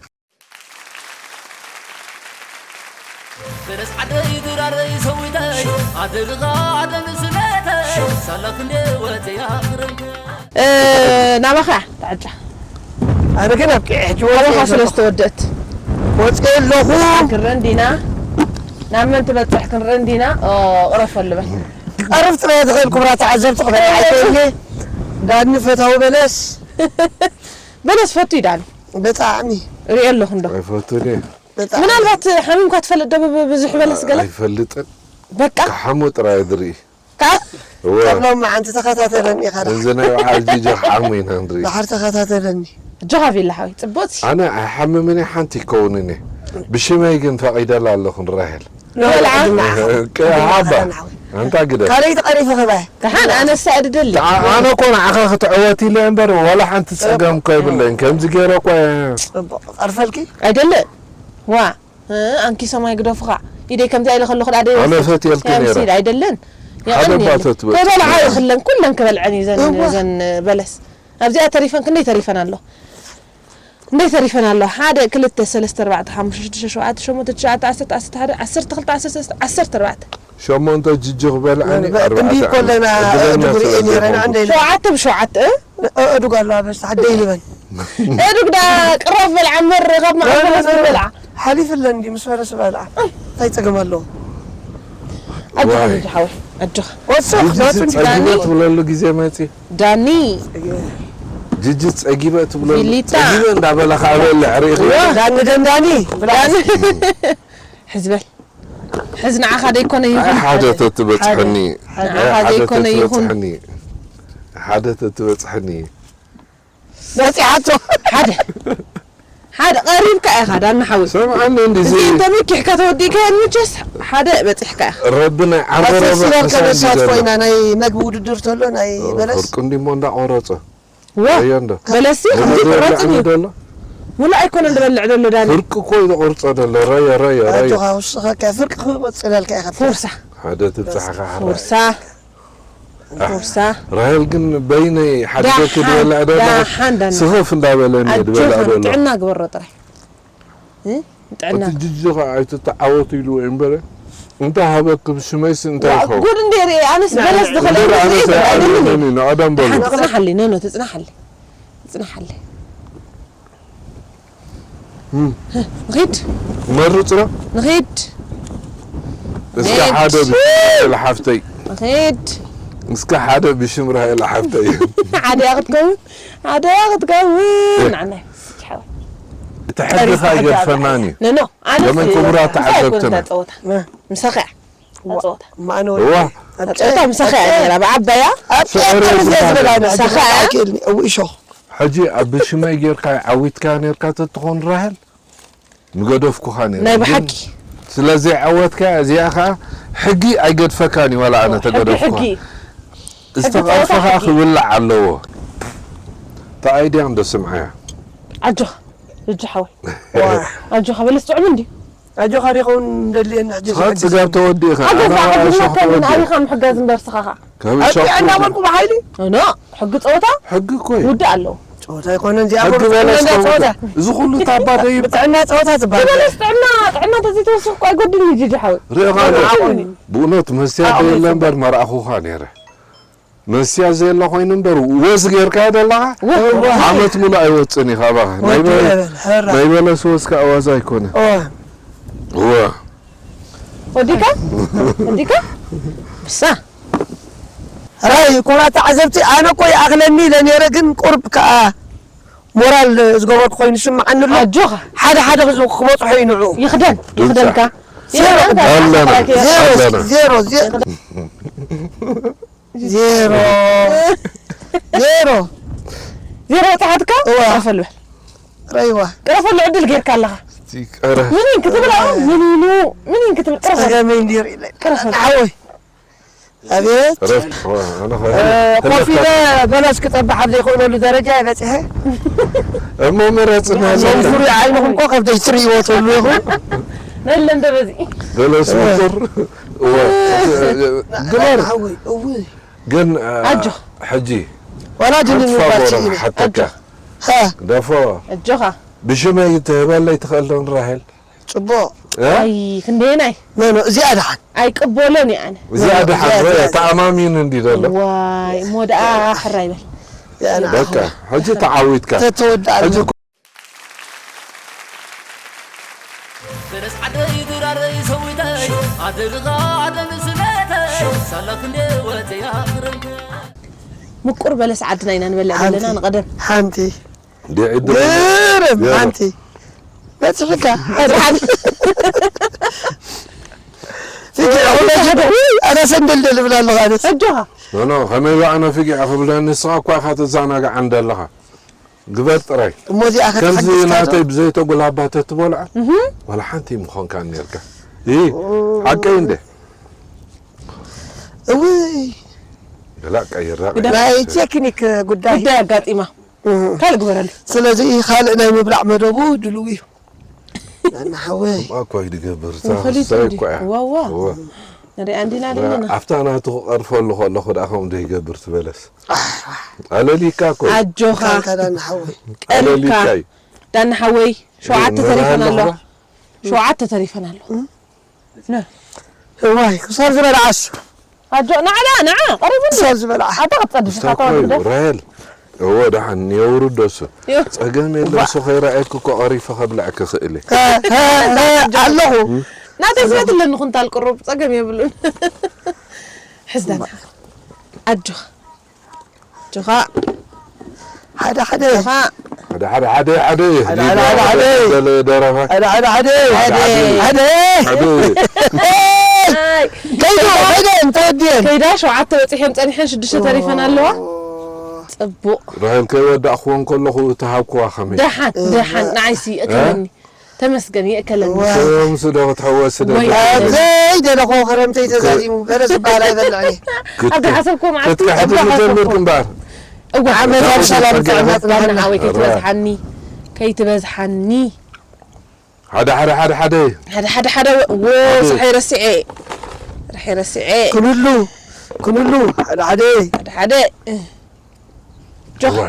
በለስ ዓደይ ድራረይ ሰዊተይ ኣደልኻ ኣደን ስለተይ ሳላ ክንደ ወፅያ ክረምተ እ፣ ናባኻ ትዓጫ ኣነ ግን ኣብቂዐ ሕጂ ኣበኻ ወፂአ ስለ ዝተወደእት ወፂአ ኣለኹ። ክንረን ዲና ናብ መን ትበፅሕ ክንረን ዲና ኦ፣ ቅረፍ ኣልበ ቀርፍ ጥራይ ትኽእል ክብራ ተዓዘብቲ ክበልዓ ይኽእል። ዳኒ ፈታዊ በለስ በለስ ፈቱ ይዳኒ ብጣዕሚ ሪኦ ኣለኹ እንዶ ኣይፈቱን እየ። ብጣዕሚ ምናልባት ሓሚምካ ትፈልጥ ዶ ብ- ብዙሕ በለስ ገለ ኣይፈልጥን። በቃ ክሓሙ ጥራይ ዝርኢ። ካ- እወ። ጠብሎም መዓንቲ ተኸታተለኒ ኢኻ ዳ እዚ ናይ በዓል ጂጂ ክሓሙ ኢና ንርኢ። ድሓር ተኸታተለኒ። እጆኻ ቪላ ሓወይ ጽቡቕሲ ኣነ ኣይሓምምን እየ ሓንቲ ይከውንን እየ። ብሽመይ ግን ፈቒደላ ኣለኹ ንራሄል። ንበልዓ ሃባ ኣንታ ግደ ካልኣይ ተቐሪፈ ኸባይ ደሓን ኣነሳ እድደሊ ኣነ እኮ ንዓኻ ክትዕወት ኢለ እምበር ዋላ ሓንቲ ጸገም እኮ የብለይን ከምዚ ገይረ እኮ ጽቡቕ ቀርፈልኪ ኣይደልን ዋ እ፣ ኣንኪሶም ኣይግደፉኻ ኢደይ ከምዚኣ ኢለ ከለኹ ዳ ኣነ ፈትየልኪ ነይረ። ኣይደልን ሓደ ባቶ ትበጽሕ ተበልዓ ነይረ። ይኽለን ኩለን ክበልዐን እዩ ዘን እዋ። ዘን በለስ ኣብዚኣ ተሪፈን ክንደይ ተሪፈን ኣሎ እንዴት ተሪፈን ኣሎ ሓደ ክልተ ሰለስተ ኣርባዕተ ሓሙሽተ ሽዱሽተ ሸውዓተ ሸሞንተ ትሽዓተ ዓሰርተ ዓሰርተ ሓደ ዓሰርተ ክልተ ዓሰርተ ሰለስተ ዓሰርተ ኣርባዕተ ሸሞንተ ጅጅ ክበልዐኒ እንዲ ኮለና ጅጉሪ ነረና እንደ ሸውዓተ ብሸውዓተ እዱግ ኣሎ ኣበስ ሓደይ ንበል እዱግ ዳ ቅራፍ በልዓ እምበር ካብ ማዕበለስ በልዓ ሓሊፍለን እንዲ ምስ ፈረስ በልዓ እንታይ ጸገም ኣለዎ ኣጆኻ ዋይ። ልጅ ሓወይ ኣጆኻ ወስኽ ጅጅ ዛቱ እንዲ ጸጊበ ትብለሉ ግዜ መጺ ዳኒ ጅጅ ጸጊበ ትብለሉ ፊሊታ። ጸጊበ እንዳበለ ካበልዕ ርኢኺ ዳኒ ደንዳኒ ዳኒ ሕዝበል ሕዚ ንዓኻ ደይኮነ ኣይ ይኹን ሓደ ተትበጽሐኒ ንዓኻ ዘይኮነ ይኹን ሓደ ተትበጽሐኒ መጺሓቶ ሓደ ሓደ ቀሪብካ ኢኻ ዳኒ ሓወይ ሰምዓኒ እንዲ እዚ እንተ መኪሕካ ተወዲእካ መቸስ ሓደ በጺሕካ ኢኻ ረቢ ናይ ዓርበ ኣፈስቲቫል ረበ ከነሳትፎ ክሳብ ኢና ናይ መግቢ ውድድር ተሎ ናይ በለስ ፍርቂ እንዲሞ እንዳቆረጸ ዋ ረዮ እንዶ በለሲ ወደ ከምዚ ደብላዕ ቁረጽ እዩ ደሎ ሙሉ ኣይኮነ ዝበልዕ ዘሎ ዳኒ ፍርቂ እኮ እዩ ዝቆርጾ ደሎ ረዮ ረዮ ረዮ ኣጆኻ ውስኸካ ፍርቂ ክበጽለልካ ኢኻ ፎርሳ ሓደ ትብጻሕኻ ሓራ ፎርሳ ፎርሳ ራሄል ግን በይነይ ሓዲገኪ ዳሓን፣ ዝበልዕ ደሎ ዳሓን ዳኒ። ስኽፍ እንዳበለኒ እየ ዝበልዕ ኣጆኻ ደሎ ጥዕና ግበሮ ጥራይ እ? ጥዕና እቲ ጅጅ ከዓ ኣይትተዓወቱ ኢሉ እምበረ እንታይ ሃበኪ ብሽመይስ እንታይ ይኸውን ጉድ እንደ ርኢ ኣነስ በለስ እንደ ዝኽእል ኣነስ ኣይደልን ኣይደልን እዩ ንቐደም በሉ ትጽናሓለይ ኖኖ ትጽናሓለይ ትጽናሓለይ እም። ንኺድ መርጽ ዶ ንኺድ እስከ ኔድ። ሓደ ብሽም ራሄል ሓፍተይ ንኺድ እስከ ሓደ ብሽም ራሄል ሓፍተይ ሓደ ክትከውን ሓደ ክትከውን ንዓናይ ሓወይ እቲ ሕጊኻ ኣይገድፈናን እዩ ኖኖ ኣነ ለመን ክቡራት ተዓዘብትና። ጸወታ ምሳኻ እያ ጸወታ ማእነ እዋ ጸወታ ምሳኻ እያ ነራ ብዓባያ ፍቕሪ ዝበሃል ምሳኻ እያ እው እሾኽ ሕጂ ኣብ ብሽመይ ጌርካ ዓዊትካ ኔርካ ተትኾን ራሄል ምገደፍኩኻ ነይረ ናይ ግን ብሓቂ ስለ ዘይዓወትካ እዚኣ ኸዓ ሕጊ ኣይገድፈካን እዩ ዋላ ኣነ ሕጊ ተገደፍኩኻ ሕጊ ዝተቐርፈኻ ሕጊ። ክብላዕ ኣለዎ እታ ኣይድያ እንዶ ስምዓያ ኣጆኻ ልጅ ሓወይ ኣጆኻ በለስ ጥዑም እንዲ ኣጆኻ ዲኸውን ደልየኒ ሕጂ ስኻ ጽጋብ ተወዲእኻ ኣጆኻ ኣነ ኸዓ ኣጆኻ እሾኽ ተወዲእ ኣጆኻ ምሕጋዝ እምበር ስኻኻ ካብ ኣብ እሾኽ ጥዕና በልኩ ብሓይሊ ኖ ሕጊ ጸወታ ሕጊ እኮ እዩ ውድእ ኣለዎ ጸወታ ኣይኮነን እዚኣ ሕጊ ጎርዞ በለስ ጥዕና ከውታ ጸወታ እዚ ኩሉ ታባ ደይብ ብጥዕና ጸወታ ትበሃል በለስ ጥዕና ጥዕና ተዘይተወስኽ እኮ ኣይጎድልን እዩ ጂጂ ሓወይ ርኢኻ ዶ ዓቕሚ ብእውነት መስትያት ዓቕሚ የለ እምበር መርኣኹኻ ነይረ መስያ ዘየላ ኮይኑ እምበር፣ ወዝ ጌርካዮ ዘለኻ፣ ወ- ዓመት ሙሉእ ኣይወጽእን እዩ ካባኻ። ናይ ወዲ በ-፣ በል፣ ሕራ። ናይ በለስ ወዝ ከኣ ዋዛ ኣይኮነ። እወ። እወ። ወዲካ? ወዲካ? ብሳ። ራይ፣ ኮራ ተዓዘብቲ፣ ኣነ እኮ ይኣኽለኒ ኢለ ነይረ፣ ግን ቁርብ ከኣ ሞራል ዝገበርኩ ኮይኑ ይስምዓኒ ኣሎ። ኣጆኻ። ሓደ ሓደ ክዝ-፣ ክበጽሖ እዩ ንዕኡ። ይኽደን፣ ይኽደንካ። ዜሮ። ይኽደንካ። ኣለና፣ ይኽደንካ። ኣለና። ዜሮ፣ ዜሮ፣ ዜሮ። ዜሮ። ዜሮ። ዜሮ በጻሓትካ? እዋ። ቅረፈሉ በል። ረይዋ። ቅረፈሉ ዕድል ጌርካ ኣለኻ። እስቲ ቀረ-፣ ምን ኢን ክትብል፣ ኣዎ፣ ምን ኢሉ፣ ምን ኢን ክትብል፣ ቅረፈሉ። ጸገመይ እንዲር ኢለ። ቅረፈሉ። ሓወይ። ኣቤት። ረፍት፣ ዋ፣ ኣነ ኸ-፣ እ፣ ኮፍ ኢለ በለስ ክጸብሕ ኣብ ዘይኽእለሉ ደረጃ እየ በጺሐ። እሞ ምረጽና መንሱር ይዓይንኹም እኮ ከብደይ ትርእይዎ ተሉ ኢኹም። ነለ እንደ በዚ። በለስ ምቁር። እወ። ግበር። ሓወይ፣ እውይ። ግን፣ እ፣ ኣጆ። ሕጂ ዋላ ጅንን ሓንቲ ፋጎ ምባል ችግር። ሓተካ። ኣጆ። ሃ። ደፎ። ኣጆኻ። ብሽመይ ትህበለይ ትኽእል ዶ ንራሄል? ጽቡቕ። እ? ኣይ፣ ክንደየናይ? ኖ፣ ኖ፣ እዚኣ ደሓን። ኣይቅበሎን እየ ኣነ። እዚኣ ኖ፣ ኖ፣ ደሓን፣ እዚኣ፣ ወይ እዚኣ። ተኣማሚኑ እንዲ ዘሎ። ዋይ፣ እሞ ደኣ ሕራይ በል። እዚኣ ንዓኻ። በቃ፣ ሕጂ ተዓዊትካ። ተተወድኣሉ። ሕጂ በለስ ዓደይ ድራረይ ሰዊተይ፣ ኣደግኻ ኣደን ስነተይ፣ ሳላ ክንደ ወተያ ክረምተ። ምቁር በለስ ዓድና ኢና ንበልዕ ሓንቲ፣ ዘለና ንቐደም። ሓንቲ። እንዴ፣ ዕድል ግርም፣ ዜሮ። ሓንቲ። በጽሕካ፣ ሓደ፣ ሓደ። ፍግዕ፣ ኣነ ሰንደልደል እብል ኣለኹ፣ ኣነስ። ኣጆኻ። ኖ፣ ኖ፣ ከመይ በኣነ ፍግዕ ክብለኒ፣ ንስኻ እኳ ኢኻ ትዘናጋዕ እንደለኻ። ግበር ጥራይ። እሞ እዚኣ ከምዚ ከተሓግዝካ ዶ? ናተይ ብዘይተጉላባ ተትበልዖ፣ እህ። ዋላ ሓንቲ ምኾንካ ኔርካ። ኢ፣ ኦ። ሓቀይ እንደ። እውይ። ገላ ቀይራ፣ ግዳ-፣ ቀይራ። ናይ ቴክኒክ ጉዳይ። ጉዳይ ኣጋጢማ። እህ። ካልእ ግበረሉ። ስለዚ ካልእ ናይ ምብላዕ መደቡ ድልው እዩ። ናና ሓወይ። ከምኣ እኳ እዩ ድገብር፣ እታ ፈሊጡ ክስታይ እንዲ-፣ እኳ እያ። ዋዋ። እወ። ንሪኣ እንዲና ና-፣ ዘለና። ኣብታ ናቱ ክቐርፈሉ ከለኹ ደኣ ከምኡ ዶ ይገብር ትበለስ? ኣለሊካ እኮ እዩ። ኣጆኻ። ካንካ ናና ሓወይ። ቀልብካ። ኣለሊካ እዩ። ዳና ሓወይ፣ ሸውዓተ መብራህርሂ ተሪፈን ኣለዋ። ኣለኹ ዶ? ሸውዓተ ተሪፈን ኣለዋ። እ? ነ። እዋይ፣ ክሳብ ዝበልዓስ። ኣጆ፣ ንዓ፣ ንዓ፣ ንዓ፣ ቀሪቡ እንዲ። ክሳብ ዝበልዓ። ኣታ ክትጸድፍ ኢኻ፣ እስታኮ ተዋግደ። ራሄል። እወ፣ ደሓን፣ የውርዶ እሱ። ዮ። ጸገም የለን፣ ዋ። እሱ ከይረኣየኪ እኮ ቀሪፈ ከብልዐኪ ክእል እየ። እ፣ እ፣ እ፣ ኣለኹ። ናተይ ስለ ትለኒ ኩንታል ቅሩብ ጸገም የብሉን። ሕዝዳና። ኣጆኻ። ኣጆኻ። ሓደ ሓደ። ኣጆኻ። ሓደ ሓደ ሓደ ሓደ። ሓደ ሓደ ሓደ ሓደ። ደለ ደረፋ። ሓደ ሓደ ሓደ። ሓደ ሓደ። ሓደ። ሓደ። ኣይ። ከይዱ፣ ከይደ፣ እንተወዲየን። ከይዳ ሸውዓተ በጺሐን ጸኒሐን ሽዱሽተ ተሪፈን ኣለዋ። ጽቡቕ። ራሄል ከይወዳእክዎ እንከለኹ እተሃብክዋ ከመይ? ደሓን፣ ደሓን። ንዓይሲ እከለኒ። ተመስገን፣ ይእከለኒ። ዋ። ሰላም ስዶ ክትሕወስ ስዶ ወይ ክትሕወስ። ኣበይ ደለኹ ክረምተይ ተዛዚሙ፣ በለስ ዝበሃል ኣይበልዕን እየ። ኣብ ዝሓሰብኩዎ መዓልቲ ክትክሕዲ ኣብ ዝሓሰብኩዎ። ጀመርኩ እምበኣር። እዋ፣ ዓመት ኣብ ሰላም ጸጋ ጥዕና ጽናሕና። ሓወይ፣ ከይትበዝሓኒ፣ ከይትበዝሓኒ። ሓደ፣ ሓደ፣ ሓደ፣ ሓደ። ሓደ፣ ሓደ፣ ሓደ፣ ወ-፣ ወ-፣ ሓደ። ስርሐይ ረሲዐ። ስርሐይ ረሲዐ። ክንሉ፣ ክንሉ፣ ሓደ፣ ሓደ። ሓደ፣ ሓደ። ጆ። እዋ፣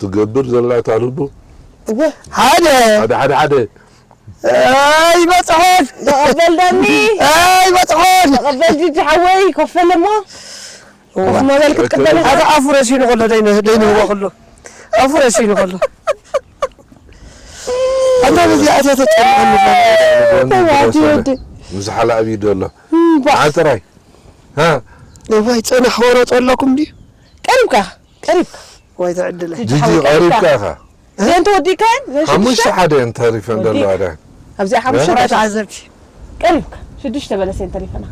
ትገብር ዘላ እታ ልቡ። እወ። ሓደ። ሓደ፣ ሓደ፣ ሓደ። ኣይበጽሖን። ተቐበል ዳኒ። ኣይበጽሖን። ተቐበል ጂጂ ሓወይ፣ ኮፍ በል እሞ። እዋ። ኮፍ መበል ክትቅበል ኢኻ። ኣታ ኣፉ ረሲኑ ከሎ ደይነ-፣ ደይንህቦ ከሎ። ኣፉ ረሲኑ ከሎ። ኣታ በዚኣ እታ ተጨንቐኒ። ተዋዲ ወዲ። ምስ ሓላ ኣብዩ ደሎ። እምባ። ንዓ ጥራይ። ሃ? እዋይ፣ ጽናሕ ወረጦ ኣለኩም ድዩ? ቀሪብካ፣ ቀሪብካ። ወይ ትዕድለይ። ጂጂ፣ ጂጂ፣ ሓወይ፣ ቀሪብካ ቀሪብካ። ኢኻ። ዘን ተወዲእካየን? ዘን ሓሙሽተ ሽዱሽተ? ሓደ እየን ተሪፈን ወዲእካ። ዘለዋ ዳን። ኣብዚኣ ሓሙሽተ እ? ተሪፈን። ተዓዘብቲ። ቀሪብካ። ሽዱሽተ በለስ እየን ተሪፈና።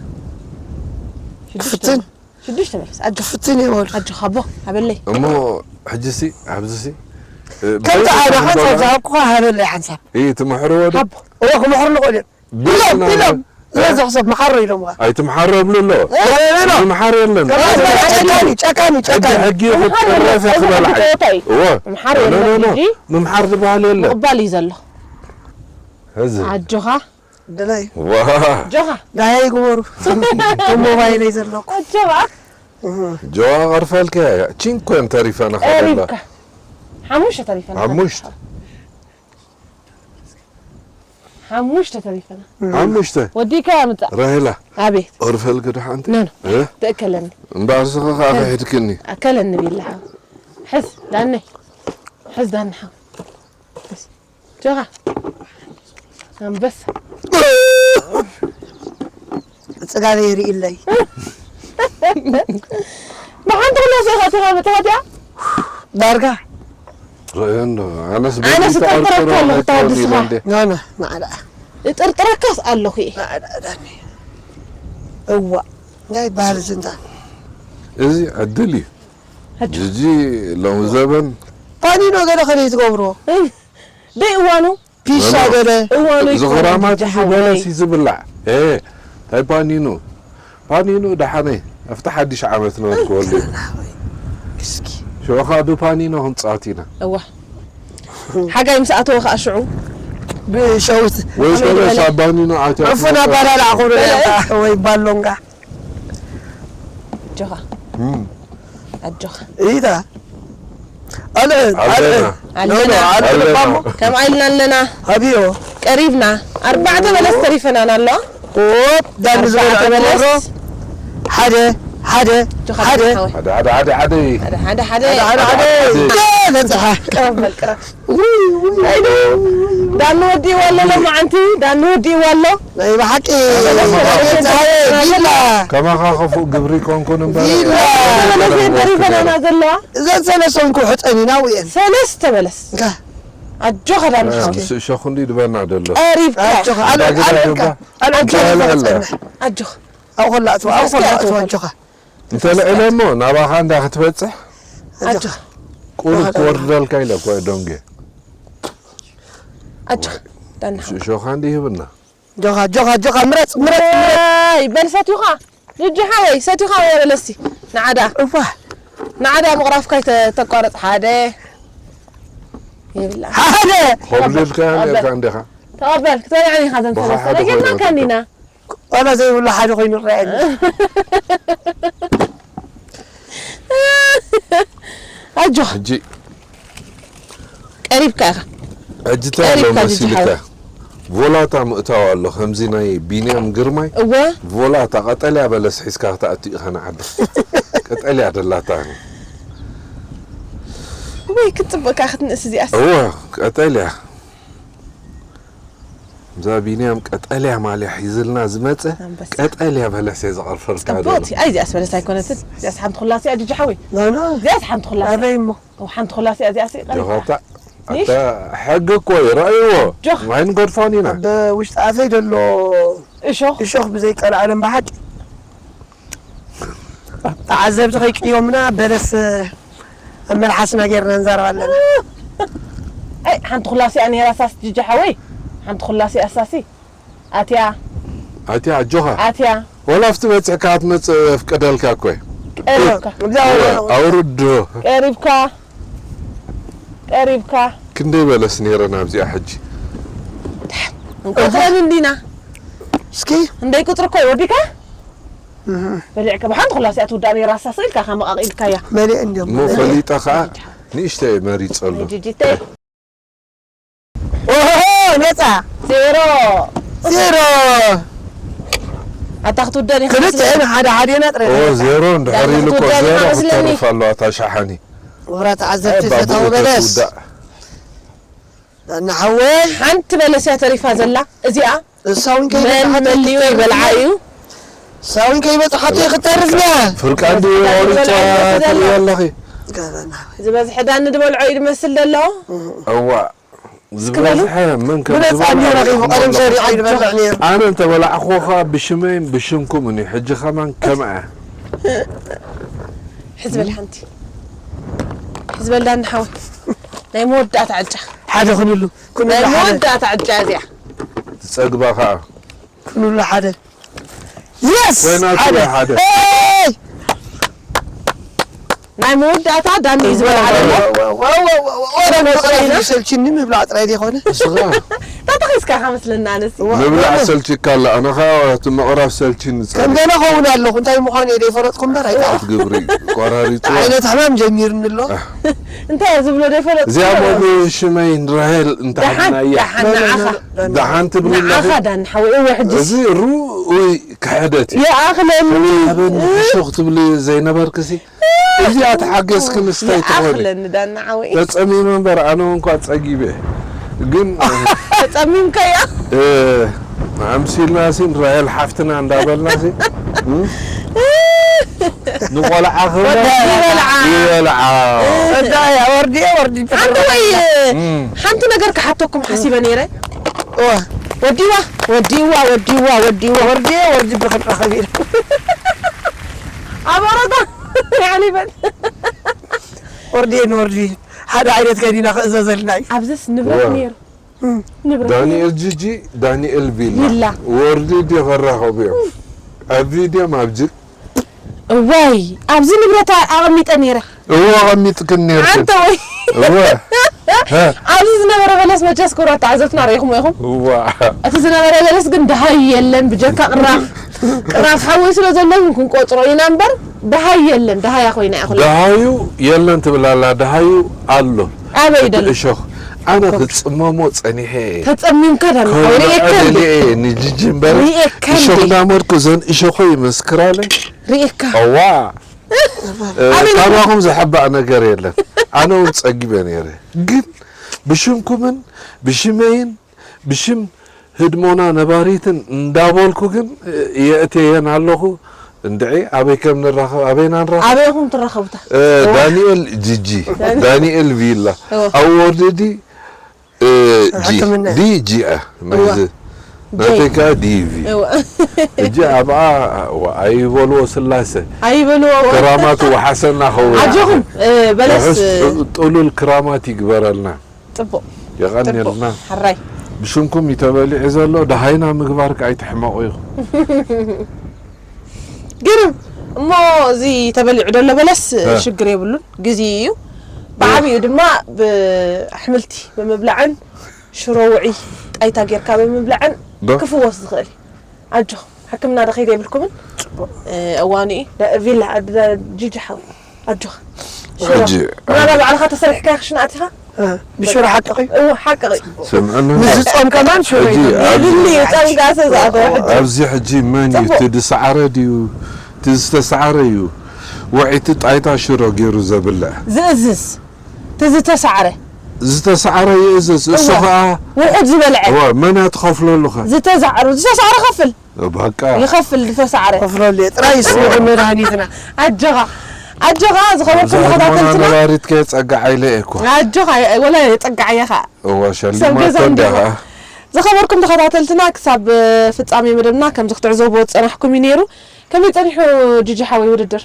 ሽዱሽተ ክፍትን? በለስ። ሽዱሽተ በለስ። ኣጆኻ። ክፍትን እየ በሉ። ኣጆኻ ኣቦ፣ ሃበለይ። እሞ ሕጂሲ፣ ኣብዚሲ፣ እ፣ ከምቲ በይኑ ኣነ ሓንሳብ ክሕብሮ ዝሃብኩኻ ሃበለይ ሓንሳብ። እይ፣ ትምሕርዎ ዶ? ሃቦ። እዎ፣ ክምሕሩ ንኽእል እዮም። ኢሎም፣ ኢሎም። እ? ነዚ ክሰብ መሓሮ ኢሎም። ኣይትምሓሮ እብሉ ኣሎ። እ? እ? ምምሓር የለን። እ? ጨካኒ፣ ጨካኒ፣ ሕጊ፣ ጨካኒ። ሕጊ ምምሓር ክትቅረፍ የለን። እየ እዚ ክበልዓይ። ሕጊ ጸወታ እዩ። እወ። ምምሓር ኖ፣ ኖ፣ የለን። ኖ፣ ኖ። ሕጂ ምምሓር ዝበሃል የለን። ምቕባል እዩ ዘሎ። እዚ። ኣጆኻ። ድላይ። ዋ። ኣጆኻ። ዳያ ይግበሩ። እቶም ሞባይለይ ዘለኩ። ኣጆኻ። እህ። ጆዋ ቀርፈልካ እያ። ቺንኮን ተሪፈና ኸደላ። ቀሪብካ። ሓሙሽተ ተሪፈና ሓሙሽተ። ኸደላ። ሓሙሽተ ተሪፈና። ሓሙሽተ ወዲእካያ ምጻእ። ራሄላ ኣቤት። ኦርፈልክ ድሓንቲ ኖ፣ ኖ። እ? ተእከለኒ። እምበኣር ስኻ ከኣ ከሕድክኒ ኣከለኒ ቢላ ሓው። ሕዝ ዳነይ። ሕዝ ዳነ ሓው። ሕዝ። ጆኻ። ኣንበሳ። ጽጋበ የርእይለይ። ብሓንቲ ክላስ ኢኻ እቲኻ መጽሓት እያ? ዳርጋ ርእዮ እንዶ ኣነስ ኣነስ እጠርጥረካ ኣለኹ፣ እታ ወዲ ስኻ። ኖ ኖ ማዕዳ እጥርጥረካስ ኣለኹ እየ። ማዕዳ ዳኒ። እዋ ናይ ባህል ዝንታ እዚ ዕድል እዩ። ሕጂ ሎሚ ዘበን ፓኒኖ ገለ ከመይ ትገብርዎ? ደይ እዋኑ ፒሳ ገለ እዋኑ ይኮነ ዝኽራማት ጅጅ በለስ ሓወይ። እዩ ዝብላዕ። እ፣ እንታይ ፓኒኑ? ፓኒኑ ደሓነ ኣብቲ ሓድሽ ዓመት ነበርክወሉ። እስኪ ሽዑ ከዓ ብፓኒኖ ክንጻወት ኢና። እዋ ሓጋይ ምስ ኣተወ ከዓ ሽዑ ብሸውት ወይ ከበሳ ፓኒኖ ኣትያ ዕፉን ኣባላልዓ ክብሉ ወይ ባሎንጋ ኣጆኻ ኣጆኻ ኢታ ኣልዕል ኣልዕል ኣለና። ኣለና ኣልዕል ኣለና። ከምኣ ኢልና ኣለና ኣብዮ ቀሪብና ኣርባዕተ በለስ ተሪፈናን ኣሎ ኦፕ ዳኒ ዝበለ ኣርባዕተ በለስ ዕምሮ ሓደ ሓደ ኣጆኻ ሓደ ሓወይ። ሓደ ሓደ ሓደ ሓደ ሓደ ሓደ ሓደ ሓደ ሓደ ሓደ በጽሓ ቅረብ በል ቅረብ ውይ ውይ ዳኒ ወዲእዎ ኣሎ ሎማዓንቲ ዳኒ ወዲእዎ ኣሎ ናይ ብሓቂ ጸሃየ ቪላ ከማኻ ክፉእ ግብሪ ይኮንኩን እምበር ቪላ ተሪፈናና ዘለዋ እዘን ሰለስተ እውን ክውሕጠን ኢና ውየን ሰለስተ በለስ ኣጆኻ ዳኒ ሓወይ ምስ እሾኹ እንዲ ድበና ደሎ ቀሪብካ ኣጆኻ ኣልዕል ኣልዕልካ ኣልዕልካ ኣልዕል። ጸንሕ ኣጆኻ ኣብ ኮላእትዋ ኣብ ኮላእትዋ ኣጆኻ እንተልዕለ እሞ ናባኻ እንዳ ክትበፅሕ ኣጆኻ ቁሩብ ክወርደልካ ኢለ እኮ እየ ደንጉየ ኣጆኻ ዳኒ ሓወይ እሾኻ እንዲ ይህብና ጆኻ ጆኻ ጆኻ ምረጽ ምረጽ ምረጽ ኣይ በል ሰትዩኻ ጅጂ ሓወይ ሰትዩኻ ወይ በለሲ ንዓዳ እዋ ንዓዳ ምቕራፍካ ይተ- ተቋረጽ ሓደ ይብላ ሓደ ኾብልልካ ነርካ እንዲኻ ተቐበል ክትበልዐን ኢኻ ዘን ብኻ ሰለስተ ሓደ ነጊርናካ ኮይኑ እንዲና ዋላ ዘይብሉ ሓደ ኮይኑ ረኣየኒ ኣጆኻ ሕጂ ቀሪብካ ኢኻ ሕጂ እንታይ ኣሎ ቀሪብካ መሲልካ ጅጅሓወ። ቮላታ ምእታው ኣሎ ከምዚ ናይ ቢንያም ግርማይ እወ ቮላታ ቀጠልያ በለስ ሒዝካ ክትኣቱ ኢኻ ንዓዲ ቀጠልያ ደላታ ወይ ክትፅብቕካ ክትንእስ እዚኣስ እወ ቀጠልያ እዛ ቢንያም ቀጠልያ ማልያ ሒዝልና ዝመፀ ኣንበሳ። ቀጠልያ በለስ እየ ዘቐርፈልካ ፅብቕቲ ኣይ እዚኣስ በለስ ኣይኮነትን እዚኣስ ሓንቲ ኩላስ እያ ጅጅሓወይ ናና እዚኣስ ሓንቲ ኩላስ እያ ኣበይ እሞ ሓንቲ ኩላስ እያ እዚኣስ ጆኻታ ኣታ ሕጊ እኮ እዩ ረእይዎ ጆኽ። ኣይንገድፎን ኢና ኣብ ውሽጢ ኣፈይ ዘሎ እሾኽ እሾኽ ብዘይቀልዓለም ብሓቂ ተዓዘብቲ ከይቅዮምና በለስ ኣብ መልሓስና ጌርና ንዛረብ ኣለና ኣይ ሓንቲ ኩላስ እያ ነይራ ሳስ ጅጅሓወይ ሓንቲ ኩላስ እያ ሳሲ ኣትያ ኣትያ ኣጆኻ ኣትያ ወላ ኣብቲ በፂሕካ ክትመፅእ የፍቀደልካ እኮ እዩ ቀሪብካ ኣውርዶ ቀሪብካ ቀሪብካ ክንደይ በለስ ነይረን ኣብዚኣ ሕጂ እንቆጥረን እንዲና እስኪ እንደይ ቁፅሪ እኮ ወዲካ በሊዕካ ብሓንቲ ኩላስ እያ ትውዳእ ነይራ ሳስ ኢልካ ካብ መቃቂልካያ መሊእ እንዲዮም እሞ ፈሊጠ ከዓ ንእሽተይ መሪፀሉ ጅጅተይ ኦሆ ነፃ ዜሮ ዜሮ ኣታ ክትውደን ኢኻ ክልተ ንሓደ ሓደ ኢና ጥረ ኦ ዜሮ እንድሕር ኢሉ እኮ ክትውዳእ ዜሮ ኢኻ መስለኒ። ክትተርፍ ኣለዋ እታ ሸሓኒ ክቡራት ተዓዘብቲ ባቡኡ ፈታዊ በለስ ተትውዳእ ናሓወይ ሓንቲ በለስ እያ ተሪፋ ዘላ እዚኣ እሳ እውን መን ከይበፅሓቶ መሊኡ ይበልዓ እዩ እሳ እውን ከይበፅሓቶ ክትተርፍ እያ ፍርቃ እንዲ ቆሪፃ ትርኢ ኣለኺ ዝበዝሐ ዳኒ ድበልዖ እዩ ድመስል ዘሎ እዋ ክበሉ? ዝበዝሐ መን ከም ብነፃ እንዲዩ ረኺቡ ቀደም ሰሪዖ ይድበልዕ ነይሩ ኣነ እንተበላዕኹ ኸዓ ብሽመይን ብሽምኩምን እዩ ሕጂ ከማን ከምኣ ሕዝበል ሓንቲ ሕዝበል ዳኒ ሓወይ ናይ መወዳእታ ዕጫ ሓደ ኩንሉ ናይ ኩንሉ ሓደ መወዳእታ ዕጫ እዚኣ ትፀግባ ኸዓ ኩንሉ ሓደ የስ ኮይና ሓደ ትብላ ሓደ። ኤይ! ናይ መወዳእታ ዳኒ እዩ ዝበልዓ ዘሎ ኦረ መቐረት ይሰልችኒ ምብላዕ ጥራይ ዘይኮነ እስኻ ታታ እስካ ከመስለና ኣነሲ። ምብላዕ ሰልችካ ኣላ። ኣነ ኸዓ እቲ ምቕራብ ሰልችኒ። ከም ገለ ኸውን ኣለኹ። እንታይ ምዃኑ እየ ዘይፈለጥኩ እምበር ኣይከኣልኩ። ግብሪ ቆራሪፅዋ። ዓይነት ሕማም ጀሚርኒ ኣሎ። እንታይ እየ ዝብሎ ዘይፈለጥኩ። እዚኣ ሞቢ ሽመይ ንራሄል እንተሓድናያ። ደሓን ንዓኻ። ደሓን ትብሊ ኣለኺ? ንዓኻ ዳን ሓወይ እወ ሕጂ። እዚ ርኡይ ክሕደት እዩ። ይኣኽለኒ። ኣበኒ ሕሾኽ ትብሊ ዘይነበርክሲ? እዚኣ ተሓገዝክንስ እንታይ ትኾኒ? ይኣኽለኒ ዳና ሓወይ። ተጸሚመ እምበር ኣነ እውን እኳ ጸጊበ። ግን ተጸሚምካያ? እ፣ ኣምሲልናሲ ንራሄል ሓፍትና እንዳበልናሲ፣ እ? ንቆልዓ ክብላ ወዲ ይበልዓ። ይበልዓ። እዛ እያ ወርዲ ወርዲ ሓንቲ ወይ እም። ሓንቲ ነገር ክሓተኩም ሓሲበ ነይረ። እዋ ወዲዋ ወዲዋ ወዲዋ ወዲዋ ወርዲ ወርዲ ብክንረኸብ ኢለ ኣብ ኦሮታ ያኒ በል ወርዲ ንወርዲ ሓደ ዓይነት ከዲና ክእዘዘልና እዩ። ኣብዚስ ንብረት እዋ። ነይሩ ንብረት ዳንኤል ጂጂ ዳንኤል ቪላ ቪላ። ወርዲ ድዮ ከራኸቡ እዮም ኣብ ቪድዮም ኣብ ጅግ እዋይ ኣብዚ ንብረት ኣቐሚጠ ነይረ። እዎ ኣቐሚጥክን ነይርክን ኣንተ ወይ እወ ኣብዚ ዝነበረ በለስ መቸስ ክብራት ተዓዘብትና ርኢኹም ኢኹም። እዋ እቲ ዝነበረ በለስ ግን ደሃይ የለን ብጀካ ቅራፍ ቅራፍ ሓወይ ስለ ዘሎ ግን ክንቆፅሮ ኢና እምበር ደሃይ የለን። ደሃያ ኮይና እያ ኩላ ደሃዩ የለን ትብል ኣላ። ደሃዩ ኣሎ ኣበይ እቲ ደሎ እሾኽ ኣነ ክፅመሞ ፀኒሐ እየ። ተፀሚምካ ዳን ከብልዖ ሪኤካ እንዴ ደልየ እየ ንጅጂ እምበር ሪኤካ እንዴ እሾኽ እንዳመርኩ ዘን እሾኾ ይመስክራለይ ሪኤካ እዋ እ፣ ኣበይ ነበር? ካባኹም ዝሕባእ ነገር የለን። ኣነ እውን ፀጊበ ነይረ ግን ብሽምኩምን ብሽመይን ብሽም ህድሞና ነባሪትን እንዳበልኩ ግን እ፣ የእትየን ኣለኹ። እንድዒ ኣበይ ከም ንራኸብ ኣበይና ንራኸብ ኣበይኹም ትራኸቡታ እ፣ ዳንኤል ጂጂ ዳንኤል ቪላ እወ። ኣወርድዲ እ፣ ጂ ሕክምና። ዲ ጂ እ፣ ናይዚ ጂ። ናተይ ከዓ ዲቪ እወ። እጂ ኣብኣ እዋ፣ ኣይበልዎ ስላሰ ኣይበልዎ ክራማት ወሓሰና ኸውን ኣጆኹም እ፣ በለስ ርሑስ ጥሉል ክራማት ይግበረልና። ፅቡቕ የቐንየልና። ሕራይ ብሽምኩም እዩ ተበሊዑ ዘሎ። ደሃይና ምግባር ከኣ ኣይትሕመቑ ኢኹም። ግርም እሞ እዚ ተበሊዑ ደሎ በለስ እ። ሽግር የብሉን። ግዜ እዩ ብዓብኡ ድማ ብኣሕምልቲ ብምብላዕን ሽሮ ውዒ ጣይታ ጌርካ ብምብላዕን ዶ? ክፍወስ ዝኽእል እዩ። ኣጆኹም ሕክምና ዶ ከይደ ይብልኩምን እ፣ እዋኑ እዩ ደ- ቪላ ደ- ጂጂ ሓው ኣጆኻ ሽሮ ሕጂ ምናልባት ባዕልኻ ተሰሪሕካ ክሽናት ኢኻ እ፣ ብሽሮ ሓቅቕ እዩ። እዎ ሓቅቕ እዩ ስምዕና ምስዚ ጾም ከማን ሽሮ ሕጂ እዩ። ኣብዚ- የድሊ እዩ ጸምጋ ስለ ዝኣተወ ሕጂ ኣብዚ ሕጂ መን እዩ ጽቡቕ። እቲ ዝሰዓረ ድዩ እቲ ዝተሰዓረ እዩ ውዒቲ ጣይታ ሽሮ ገይሩ ዘብልዕ ዝእዝዝ እቲ ዝተሳዕረ ዝተሰዓረ ይእዝዝ እሱ እዋ። ከዓ ውሑድ ዝበልዐ እዋ መን እያ ትኸፍለሉ ኸ ዝተዛዕሩ ዝተሳዕረ ከፍል በቃ ይኸፍል ዝተሳዕረ ከፍለሉ እየ ጥራይ እሱ መድሃኒትና ኣጆኻ ኣጆኻ ዝኸበርኩም እዛ ህድሞና ተኸታተልትና ነባሪት ከየፀግዓ ኢለ እየ እኮ ኣጆኻ ወላ የፀግዓየ ኸዓ እዋ ሰብ ሸሊማቶ ገዛ እንዲያ እንዲኹም። ኸዓ ዝኸበርኩም ተኸታተልትና ክሳብ ፍጻሜ መደብና ከምዚ ክትዕዘብዎ ዝጸናሕኩም እዩ ነይሩ። ከመይ ጸኒሑ ጂጂ ሓወይ ውድድር?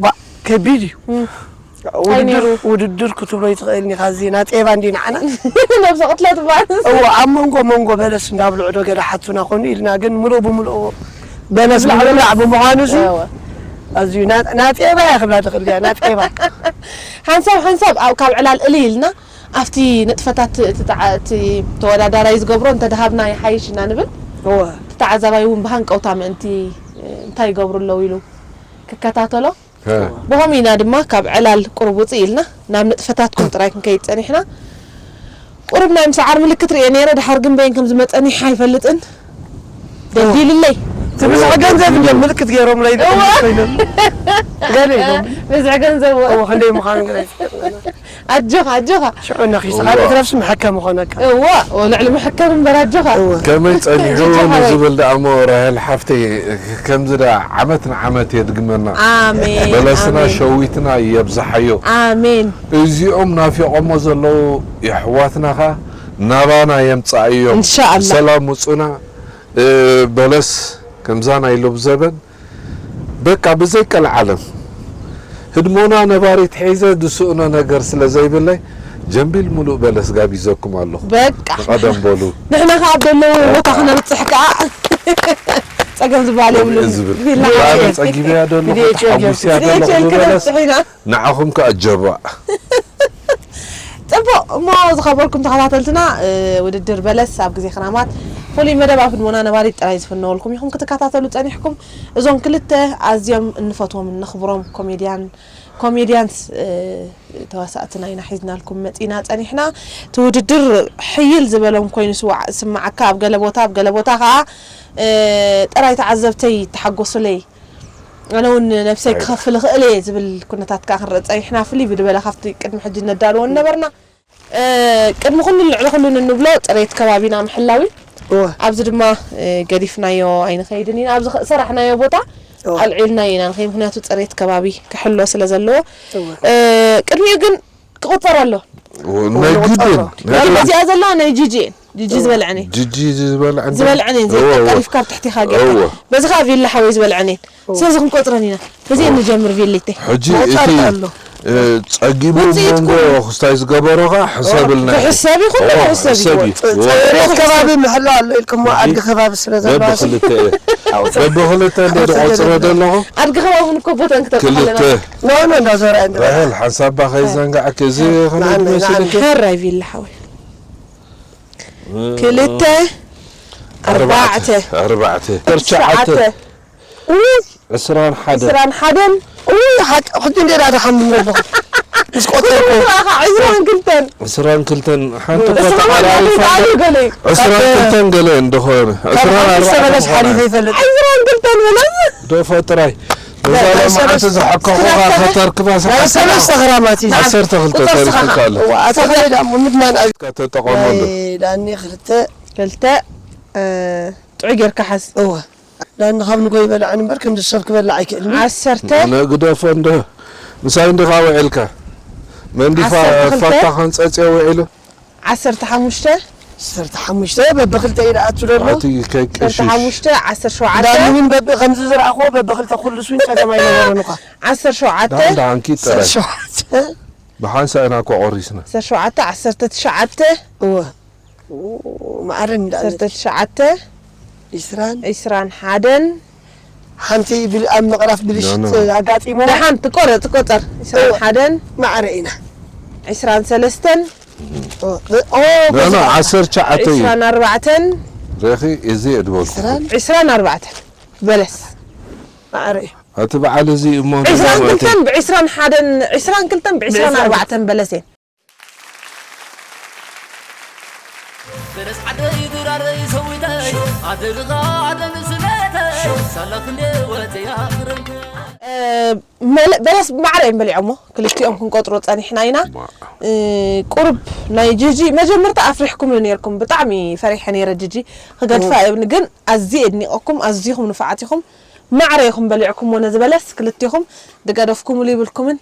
ባ ከቢድ እዩ። እም። ውድድር ነይሩ? ውድድር ክትብሎ ይትኽእል ኢኻ። እዚ ናጤባ እንዲ ንዓና ነብሰ ቅትለት ባንስ እዎ ኣብ መንጎ መንጎ በለስ እንዳብልዑ ዶ ገለ ሓቱና ኮኑ ኢልና ግን ምሉእ ብምሉእ በለስ ብላዕ ብብላዕ በለስ። ብምዃኑ ሲ እወ። ኣዝዩ ና- ናጤባ እያ ክብላ ትኽእል እያ ናጤባ ሓንሳብ ሓንሳብ ኣብ ካብ ዕላል እልይ ኢልና ኣብቲ ንጥፈታት እቲ ተዓ- እቲ ተወዳዳራይ ዝገብሮ እንተደሃብና ይሓይሽ ኢና ንብል። እዎ እቲ ተዓዛባይ እውን ብሃንቀውታ ምእንቲ እንታይ ይገብሩ ኣለዉ ኢሉ ክከታተሎ ሀ። ብኸምኡ ኢና ድማ ካብ ዕላል ቁሩብ ውፅእ ኢልና ናብ ንጥፈታትኩም ጥራይ ክንከይድ ፀኒሕና። ቁሩብ ናይ ምስዓር ምልክት ርእየ ነይረ፣ ድሓር ግን በይን ከም ዝመፀኒ ኣይፈልጥን። ደልዲልለይ። እቲ ብዝሒ ገንዘብ እንድዮም ምልክት ገይሮም ናይ እዋ። ኮይኖም ገለ ኢሎም ብዝሒ ገንዘብ እዎ ክንደይ ምዃኑ ግን ኣይፈልጥን። ኣጆኻ ኣጆኻ። ሽዑ ነኺስኻ ክትረብሲ መሐከሚ ኾነካ እዋ ልዕሊ መሐከም እምበር ኣጆኻ። እዎ ከመይ ጸኒሑ ጅጅ ሓወይ። ንዝብል ደኣ እሞ ራሄል ሓፍተይ ከምዚ ደኣ ዓመት ንዓመት የድግመና ኣሜን በለስና ኣሜን። ሸዊትና የብዝሓዮ ኣሜን እዚኦም ናፊቖሞ ዘለዉ የሕዋትና ኸ ናባና የምጻእዮም እንሻኣላ። ሰላም ውጹና እ፣ በለስ ከምዛ ናይ ሎብ ዘበን በቃ ብዘይ ቀልዓለም ህድሞና ነባሪት ሒዘ ዝስእኖ ነገር ስለ ዘይብለይ ጀምቢል ሙሉእ በለስ ጋቢዘኩም ኣለኹ በቃ ቀደም በሉ ንሕና ከዓ ኣብ ደለዎ ቦታ ክነብፅሕ ከዓ ፀገም ዝበሃል የብሉን ዝብል ቪላ ባለ ጸጊብያ ደለኹ ቪድዮ ተሓጒስያ ቪድዮ ደለኹ ቸል ዝበለስ ክነብፅሕ ኢና ንዓኹም ከዓ ጀባእ ጽቡቕ እሞ ዝኸበርኩም ተኸታተልትና፣ እ፣ ውድድር በለስ ኣብ ግዜ ክራማት ፍሉይ መደብ ኣብ ህድሞና ነባሪት ጥራይ ዝፍነወልኩም ኢኹም ክትከታተሉ ጸኒሕኩም። እዞም ክልተ ኣዝዮም እንፈትዎም እነኽብሮም ኮሜድያን ኮሜድያንስ፣ እ፣ ተዋሳእትና ኢና ሒዝናልኩም መጺና ጸኒሕና። እቲ ውድድር ሕይል ዝበሎም ኮይኑ ስዋዕ-፣ ስምዓካ ኣብ ገለ ቦታ፣ ኣብ ገለ ቦታ ከኣ፣ እ፣ ጥራይ ተዓዘብተይ ተሓጎሱለይ፣ ኣነ እውን ነብሰይ ክኸፍል እኽእል እየ ዝብል ኩነታት ከኣ ክንርኢ ጸኒሕና። ፍልይ ብድበለ ካብቲ ቅድሚ ሕጂ ነዳልዎ ነበርና። እ፣ ቅድሚ ኩሉን ልዕሊ ኩሉን እንብሎ ጽሬት ከባቢና ምሕላው እዩ። እወ። ኣብዚ ድማ፣ እ፣ ገዲፍናዮ ኣይንኸይድን ኢና። ኣብዚ ኸ-፣ ሰራሕናዮ ቦታ እወ። ኣልዒልናዮ ኢና ንኸይድ፣ ምኽንያቱ ጽሬት ከባቢ ክሕሎ ስለ ዘለዎ። እወ። እ፣ ቅድሚኡ ግን ክቑጸር ኣሎ። እወ፣ ናይ ግድን። ናይ እዚኣ ዘለዋ ናይ ጂጂ እየን። ጂጂ ዝበልዐን እየን። ጂጂ ዝበልዐን እየን። እወ፣ እወ። ቀሪፍካ ኣብ ትሕቲኻ ጌርካ። እወ። በዚ ኸኣ ቪላ ሓወይ ዝበልዐን እየን። ስለዚ ክንቆጽረን ኢና። በዚ ንጀምር ቪሊተይ። ሕጂ እቲ፣ መቆጸርታ ኣሎ። እ፣ ጸጊቡ ውጽኢትኩም። መንጎ ክስታይ ዝገበሮ ኸኣ ሕሰብልና ኢኹም። ብሕሰብ ይኹን እዎ፣ ብሕሰብ ሕሰብ ይኹን። እዩ። ጸ-፣ ጸ-፣ እዎ። ጸ-፣ ከባቢ ምሕሎ ኣሎ ኢልኩሞ ሕጂ ኣድጊ ከባቢ ስለ ዘለዋ ሲ። በብኽልተ፣ በብኽልተ እንደ ዝቆጽሮ ዘለኹ። ኣድጊ ከባቢ እውን እኮ ቦታን ክተጥፍ ኣለና። ክልተ። ኖ፣ ኖ፣ እንዳዞረ እንደ ራሄል፣ ሓንሳብ ባኸይ ዘንጋዕኪ፣ እዚ ኸመይ ንዓኒ፣ መሲልኪ? ንዓኒ። ሕራይ ቪላ ሓወይ። እ፣ ክልተ፣ ኣርባዕተ። ኣርባዕተ። ኣርባዕተ። ትሽዓተ። ትሽዓተ። ውይ! ዕስራን ሓደን። ዕስራን ሓደን። ውይ፣ ሓቂ፣ ሕጂ እንዴ ዳ ደሓን ንብሎ ኣለኹ። ምስ ቆጸርኩ። ኩሉ ረኣኻ፣ ዕስራን ክልተን። ዕስራን ክልተን። ሓንቲ እሱ እኮ ከማን ተሓላሊፋ ናተይ ዳኣሉ ገለ እዩ። ዕስራን ክልተን ገለ እንደኾነ። ካብ ዕስራን ሓሙሽተ ኣርባዕተን በለስ ሓሊፈ ዝኾነ። ይፈልጥ። ዕስራን ክልተን በለስ። ዶ ፈጥራይ። በቃ፣ ነዛ ዕስራን ለምዓንቲ ዝሓከኹኻ ሰለስተ ከተርክባ ናይ ሰዓት ሰለስተ ግራማት እዩ። ዓሰርተ ክልተ ቁጽር ተሪፉካ ስኻ። ኣሎ። እዋ፣ ኣቶ ኸለዳ እሞ ምድማን ኣብ ከተጠቐመሉ። ናይ ዳኒ ክልተ። ክልተ፣ እ፣ ጥዑይ ጌርካ ሓዝ። እዋ። ዳኒ ካብ ንጎ ይበልዐን እምበር፣ ክንዲ ሰብ ክበልዕ ኣይክእልን እዩ። ዓሰርተ። ንግደፎ እንዶ። ምሳይ እንዲኻ ውዒልካ። መንዲፋ ዓሰርተ ክልተ። ፋታ ከንጸጽዮ ውዒሉ። ዓሰርተ ሓሙሽተ። ዓሰርተ ሓሙሽተ በብኽልተ እዩ ዝኣቱ ዘሎ። ኣቲ ከይቀሽሽ። ዓሰርተ ሓሙሽተ፣ ዓሰርተ ሸውዓተ። ዳኒ እውን በብ-፣ ከምዚ ዝረኣኽዎ በብኽልተ ኩሉ ስዊን ጸገም ኣይነበረን እኳ። ዓሰርተ ሸውዓተ። ደሓን ደሓን ኪድ ጥራይ። ዓሰርተ ሸውዓተ። ብሓንሳእ ኢና እኮ ቆሪስና። ዓሰርተ ሸውዓተ፣ ዓሰርተ ትሽዓተ። እወ። ኡ፣ ማዕረ እንዳ ዓሰርተ ትሽዓተ። ዒስራን። ዒስራን ሓደን። ሓንቲ ብል-፣ ኣብ ምቕራፍ ብልሽት ኖ፣ ኖ። ኣጋጢሞ። ደሓን ትቆረ-፣ ትቆጸር። ዒስራን ሓደን። ማዕረ ኢና። ዒስራን ሰለስተን። ኦ፣ ኦ፣ ኖ፣ ኖ፣ በዛ። ዓሰርተ ትሽዓተ እዩ። ዒስራን ኣርባዕተን። ረኺ፣ እዚ እድበልኩ። ዒስራን። ዒስራን ኣርባዕተን። በለስ። ማዕረ እዩ። እቲ በዓል እዚ እሞ ዒስራን ንዛወቲ። ክልተን ብዒስራን ሓደን፣ ዒስራን ክልተን ብዒስራን ኣርባዕተን በለስ እየን። በለስ ዓደይ ድራረይ ሰዊተይ፣ ኣደግኻ ኣደን ስለተይ፣ ሳላ ክንደይ ወፅያ ክረምቲ። እ፣ መለ-፣ በለስ ማዕረ እዮም በሊዖሞ፣ ክልቲኦም ክንቆጥሮ ጸኒሕና ኢና። ማ- እ፣ ቁሩብ ናይ ጂጂ መጀመርታ ኣፍሪሕኩምኒ ነይርኩም፣ ብጣዕሚ ፈሪሐ ነይረ ጂጂ ክገድፋ እየ እብል፣ ግን ኣዝየ የድኒቐኩም፣ ኣዚኹም ንፉዓት ኢኹም። ማዕረ ኢኹም በሊዕኩሞ ነዚ በለስ ክልቲኹም፣ ድገደፍኩምሉ ይብልኩምን።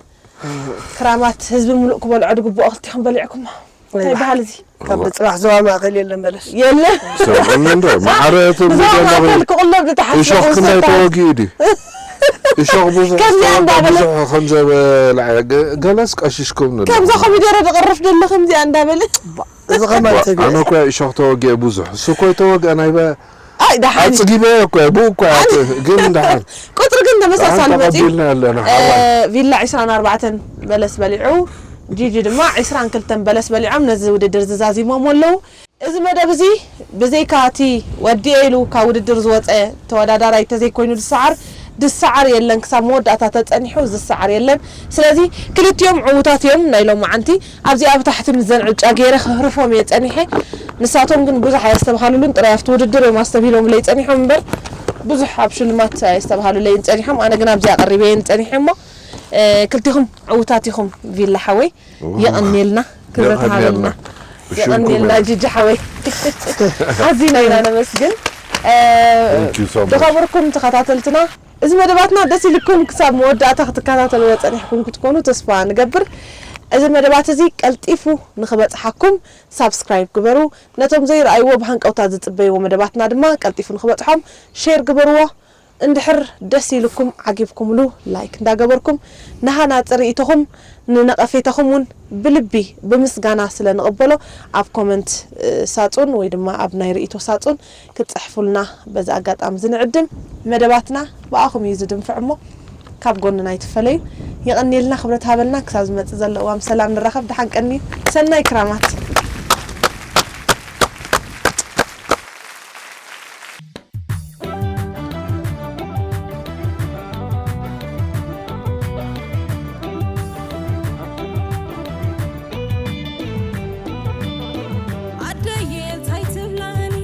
ክራማት ህዝቢ ምሉእ ክበልዖ ድግብኦ ክልቲኹም በሊዕኩሞ። እንታይ እባ። በሃል እዚ? ካብ ጽባሕ ዞባ ማእከል የለን በለስ። የለን። ሰምዑኒ እንዶ፣ ማዕረ ትብሉ ብዞባ ዘለኹም። ማእከል ክቕለብ ዝተሓስቡ እሾኽ ክንደይ ዝሰጣ። ተወጊኡ ድዩ? እሾኽ ብዙሕ ከምዚኣ ዝተወግአ እንዳበለ። ብዙሕ ከም ዘበልዐ ገ-፣ ገለስ ቀሽሽኩም ንሎ። ከምዛ ኮሚደረ ዝቕርፍ ዘሎ ከምዚኣ እንዳበለ። እዚ ኸማን ዋ፣ ተቢዐ። ኣነ እኮ እሾኽ ተወጊአ ብዙሕ። እሱ እኮ የተወግአ ናይ በ-፣ ኣይ፣ ደሓን። ኣጽጊበ እኮ፣ ብኡ እኮ ኣነ ኣት-፣ ግን ደሓን። ቁጽሪ ግን ተመሳሳሊ ደሓን መጺኡ። ተቐቢልና ኣለና፣ እ፣ ሓባይ። ቪላ ዒስራን ኣርባዕተን በለስ በሊዑ፣ ጂጂ ድማ ዒስራን ክልተን በለስ በሊዖም ነዚ ውድድር ዝዛዚሞም ኣለዉ። እዚ መደብ እዚ ብዘይካ እቲ ወዲኤ ኢሉ ካብ ውድድር ዝወጸ ተወዳዳራይ እንተዘይኮይኑ ዝሰዓር፣ ዝሰዓር የለን። ክሳብ መወዳእታ ተጸኒሑ ዝሰዓር የለን። ስለዚ ክልቲኦም ዕዉታት እዮም ናይ ሎማዓንቲ። ኣብዚ ኣብ ታሕቲ ምስዘን ዕጫ ገይረ ክህርፎም እየ ጸኒሐ። ንሳቶም ግን ብዙሕ ኣየስተብሃሉሉን፣ ጥራይ ኣብቲ ውድድር እዮም ኣስተብሂሎምለይ ጸኒሖም እምበር፣ ብዙሕ ኣብ ሽልማት ኣየስተብሃሉለይን ጸኒሖም። ኣነ ግን ኣብዚ ኣቕሪበየን ጸኒሐ እሞ፣ እ፣ ክልቲኹም ዕዉታት ኢኹም ቪላ ሓወይ። እዋ። የቐንየልና፣ ክብረት የቐንየልና። ሃበልና። ብሽምኩም የቐንየልና፣ የቐን- ጂጂ ሓወይ። ኣዚና ኢና ነመስግን። እ፣ Thank you so much። ዝኸበርኩም ተኸታተልትና፣ እዚ መደባትና ደስ ኢልኩም ክሳብ መወዳእታ ክትከታተልዎ ጸኒሕኩም ክትኮኑ ተስፋ ንገብር። እዚ መደባት እዚ ቀልጢፉ ንኽበጽሓኩም ሳብስክራይብ ግበሩ። ነቶም ዘይረኣይዎ ብሃንቀውታ ዝጽበይዎ መደባትና ድማ ቀልጢፉ ንኽበጽሖም ሼር ግበርዎ። እንድሕር ደስ ኢልኩም ዓጊብኩምሉ ላይክ እንዳገበርኩም ንሃናጺ ርእይቶኹም ንነቐፌታኹም እውን ብልቢ ብምስጋና ስለ ንቕበሎ ኣብ ኮመንት፣ እ፣ ሳጹን ወይ ድማ ኣብ ናይ ርእይቶ ሳጹን ክትጽሕፉልና በዚ ኣጋጣሚ እዚ ንዕድም። መደባትና ብኣኹም እዩ ዝድንፍዕ እሞ ካብ ጎንና ኣይትፈለዩ። የቐንየልና፣ ክብረት ሃበልና። ክሳብ ዝመጽእ ዘሎ እዋን ብሰላም ንራኸብ። ደሓን ቀንዩ። ሰናይ ክራማት። ኣደየ እንታይ ትብላኒ?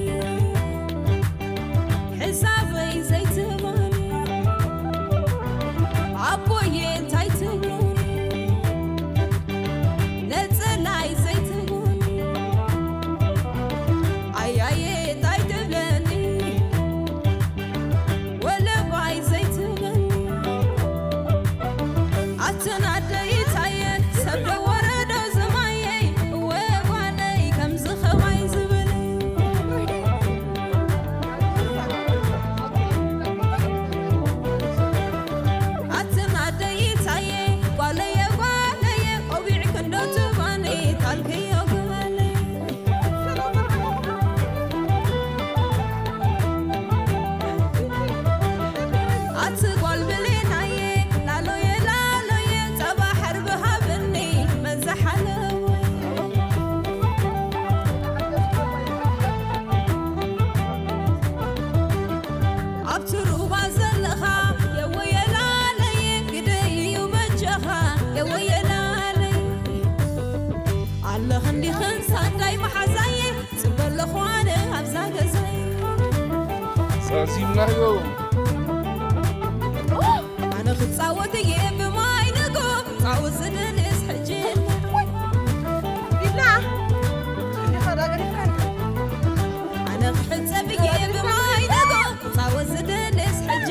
ሕሳበይ ዘይትህባኒ። ኣቦየ እንታይ ትብሉኒ? ነጸላይ ዘይትህቡኒ። ኣያየ እንታይ ትብለኒ? ወለባይ ዘይትብለኒ። ኣትን ኣደይ ታየን ሰብ ዶ ወረዶ ዝማየይ፣ እወ ጓለይ ከምዚ ኸማይ ዝብለይ። ኣትን ኣደይ ታየ ጓለየ ጓለየ፣ ቆቢዕ ክንዶ ትባኒ ታልክዮ ጓለይ። ኣቲ ጓል ብሌናየ፣ ላሎየ፣ ላሎየ፣ ጸባ ሕርቢ ሃብኒ፣ መን ዝሓለወ? ኣብቲ ሩባ ዘለኻ፣ የወየ ላለየ፣ ግደይ እዩ በጃኻ፣ የወየ ላለየ። ኣለኽን ዲኽን ሳንዳይ መሓዛየ፣ ጽበ ኣለኹ ኣነ ኣብዛ ገዛይ። ዛዚምናዮ። ኣነ ክጻወት እየ ብማይ ንጎ፣ ጻወት ዝደንስ ሕጂ። ኢላ። ኣነ ክሕጸብ እየ ብማይ ንጎ፣ ጻወት ዝደንስ ሕጂ።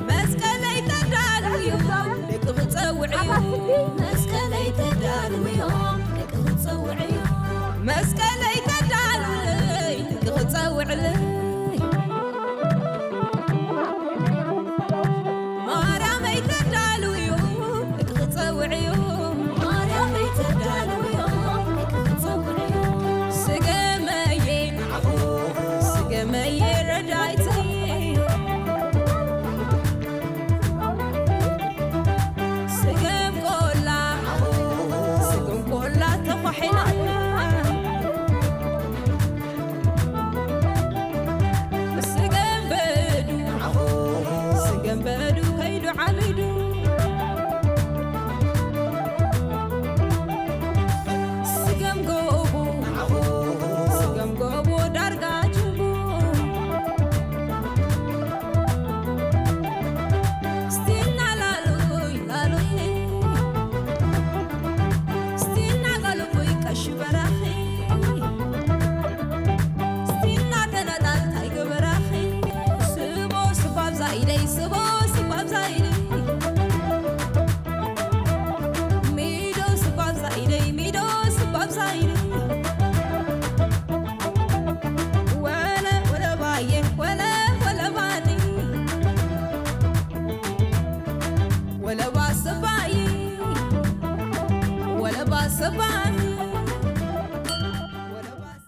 መስቀለይ ተዳልውዮ፣ ደቂ ክጸውዕዮ። መስቀለይ ተዳልውዮ፣ ደቂ ክጸውዕዮ። መስቀለይ ተዳልውለይ፣ ደቂ ክጸውዕለይ። ማርያመይ ተዳልውዮ፣ ደቂ ክጸውዕዮ። ማርያመይ ተዳልውዮ፣ ደቂ ክጸውዕዮ። ስገመየ፣ ስገመየ ረዳይተየ። ስገም ቆላ፣ ስገም ቆላ ተዃሒላ። ስገም በዱ፣ ስገም በዱ ከይዱ ዓሚዱ። ስገም ጎቦ፣ ስገም ጎቦ ዳርጋ ጅቡ። ስቲና ላሉይ ላሉይ፣ ስቲና ጋልቡይ ቀሺ በራኺ፣ ስቲና ተነጣል ታይ ግበራኺ። ስቦ ስባብ ዛይደይ፣ ስቦ ስባብ ዛይደይ፣ ሚዶ ስባብ ዛይደይ፣ ሚዶ ስባብ ዛይደይ። ወለ ወለ ባየ፣ ወለ ወለ ባኒ፣ ወለ ባሰባይ፣ ወለ ባሰባኒ።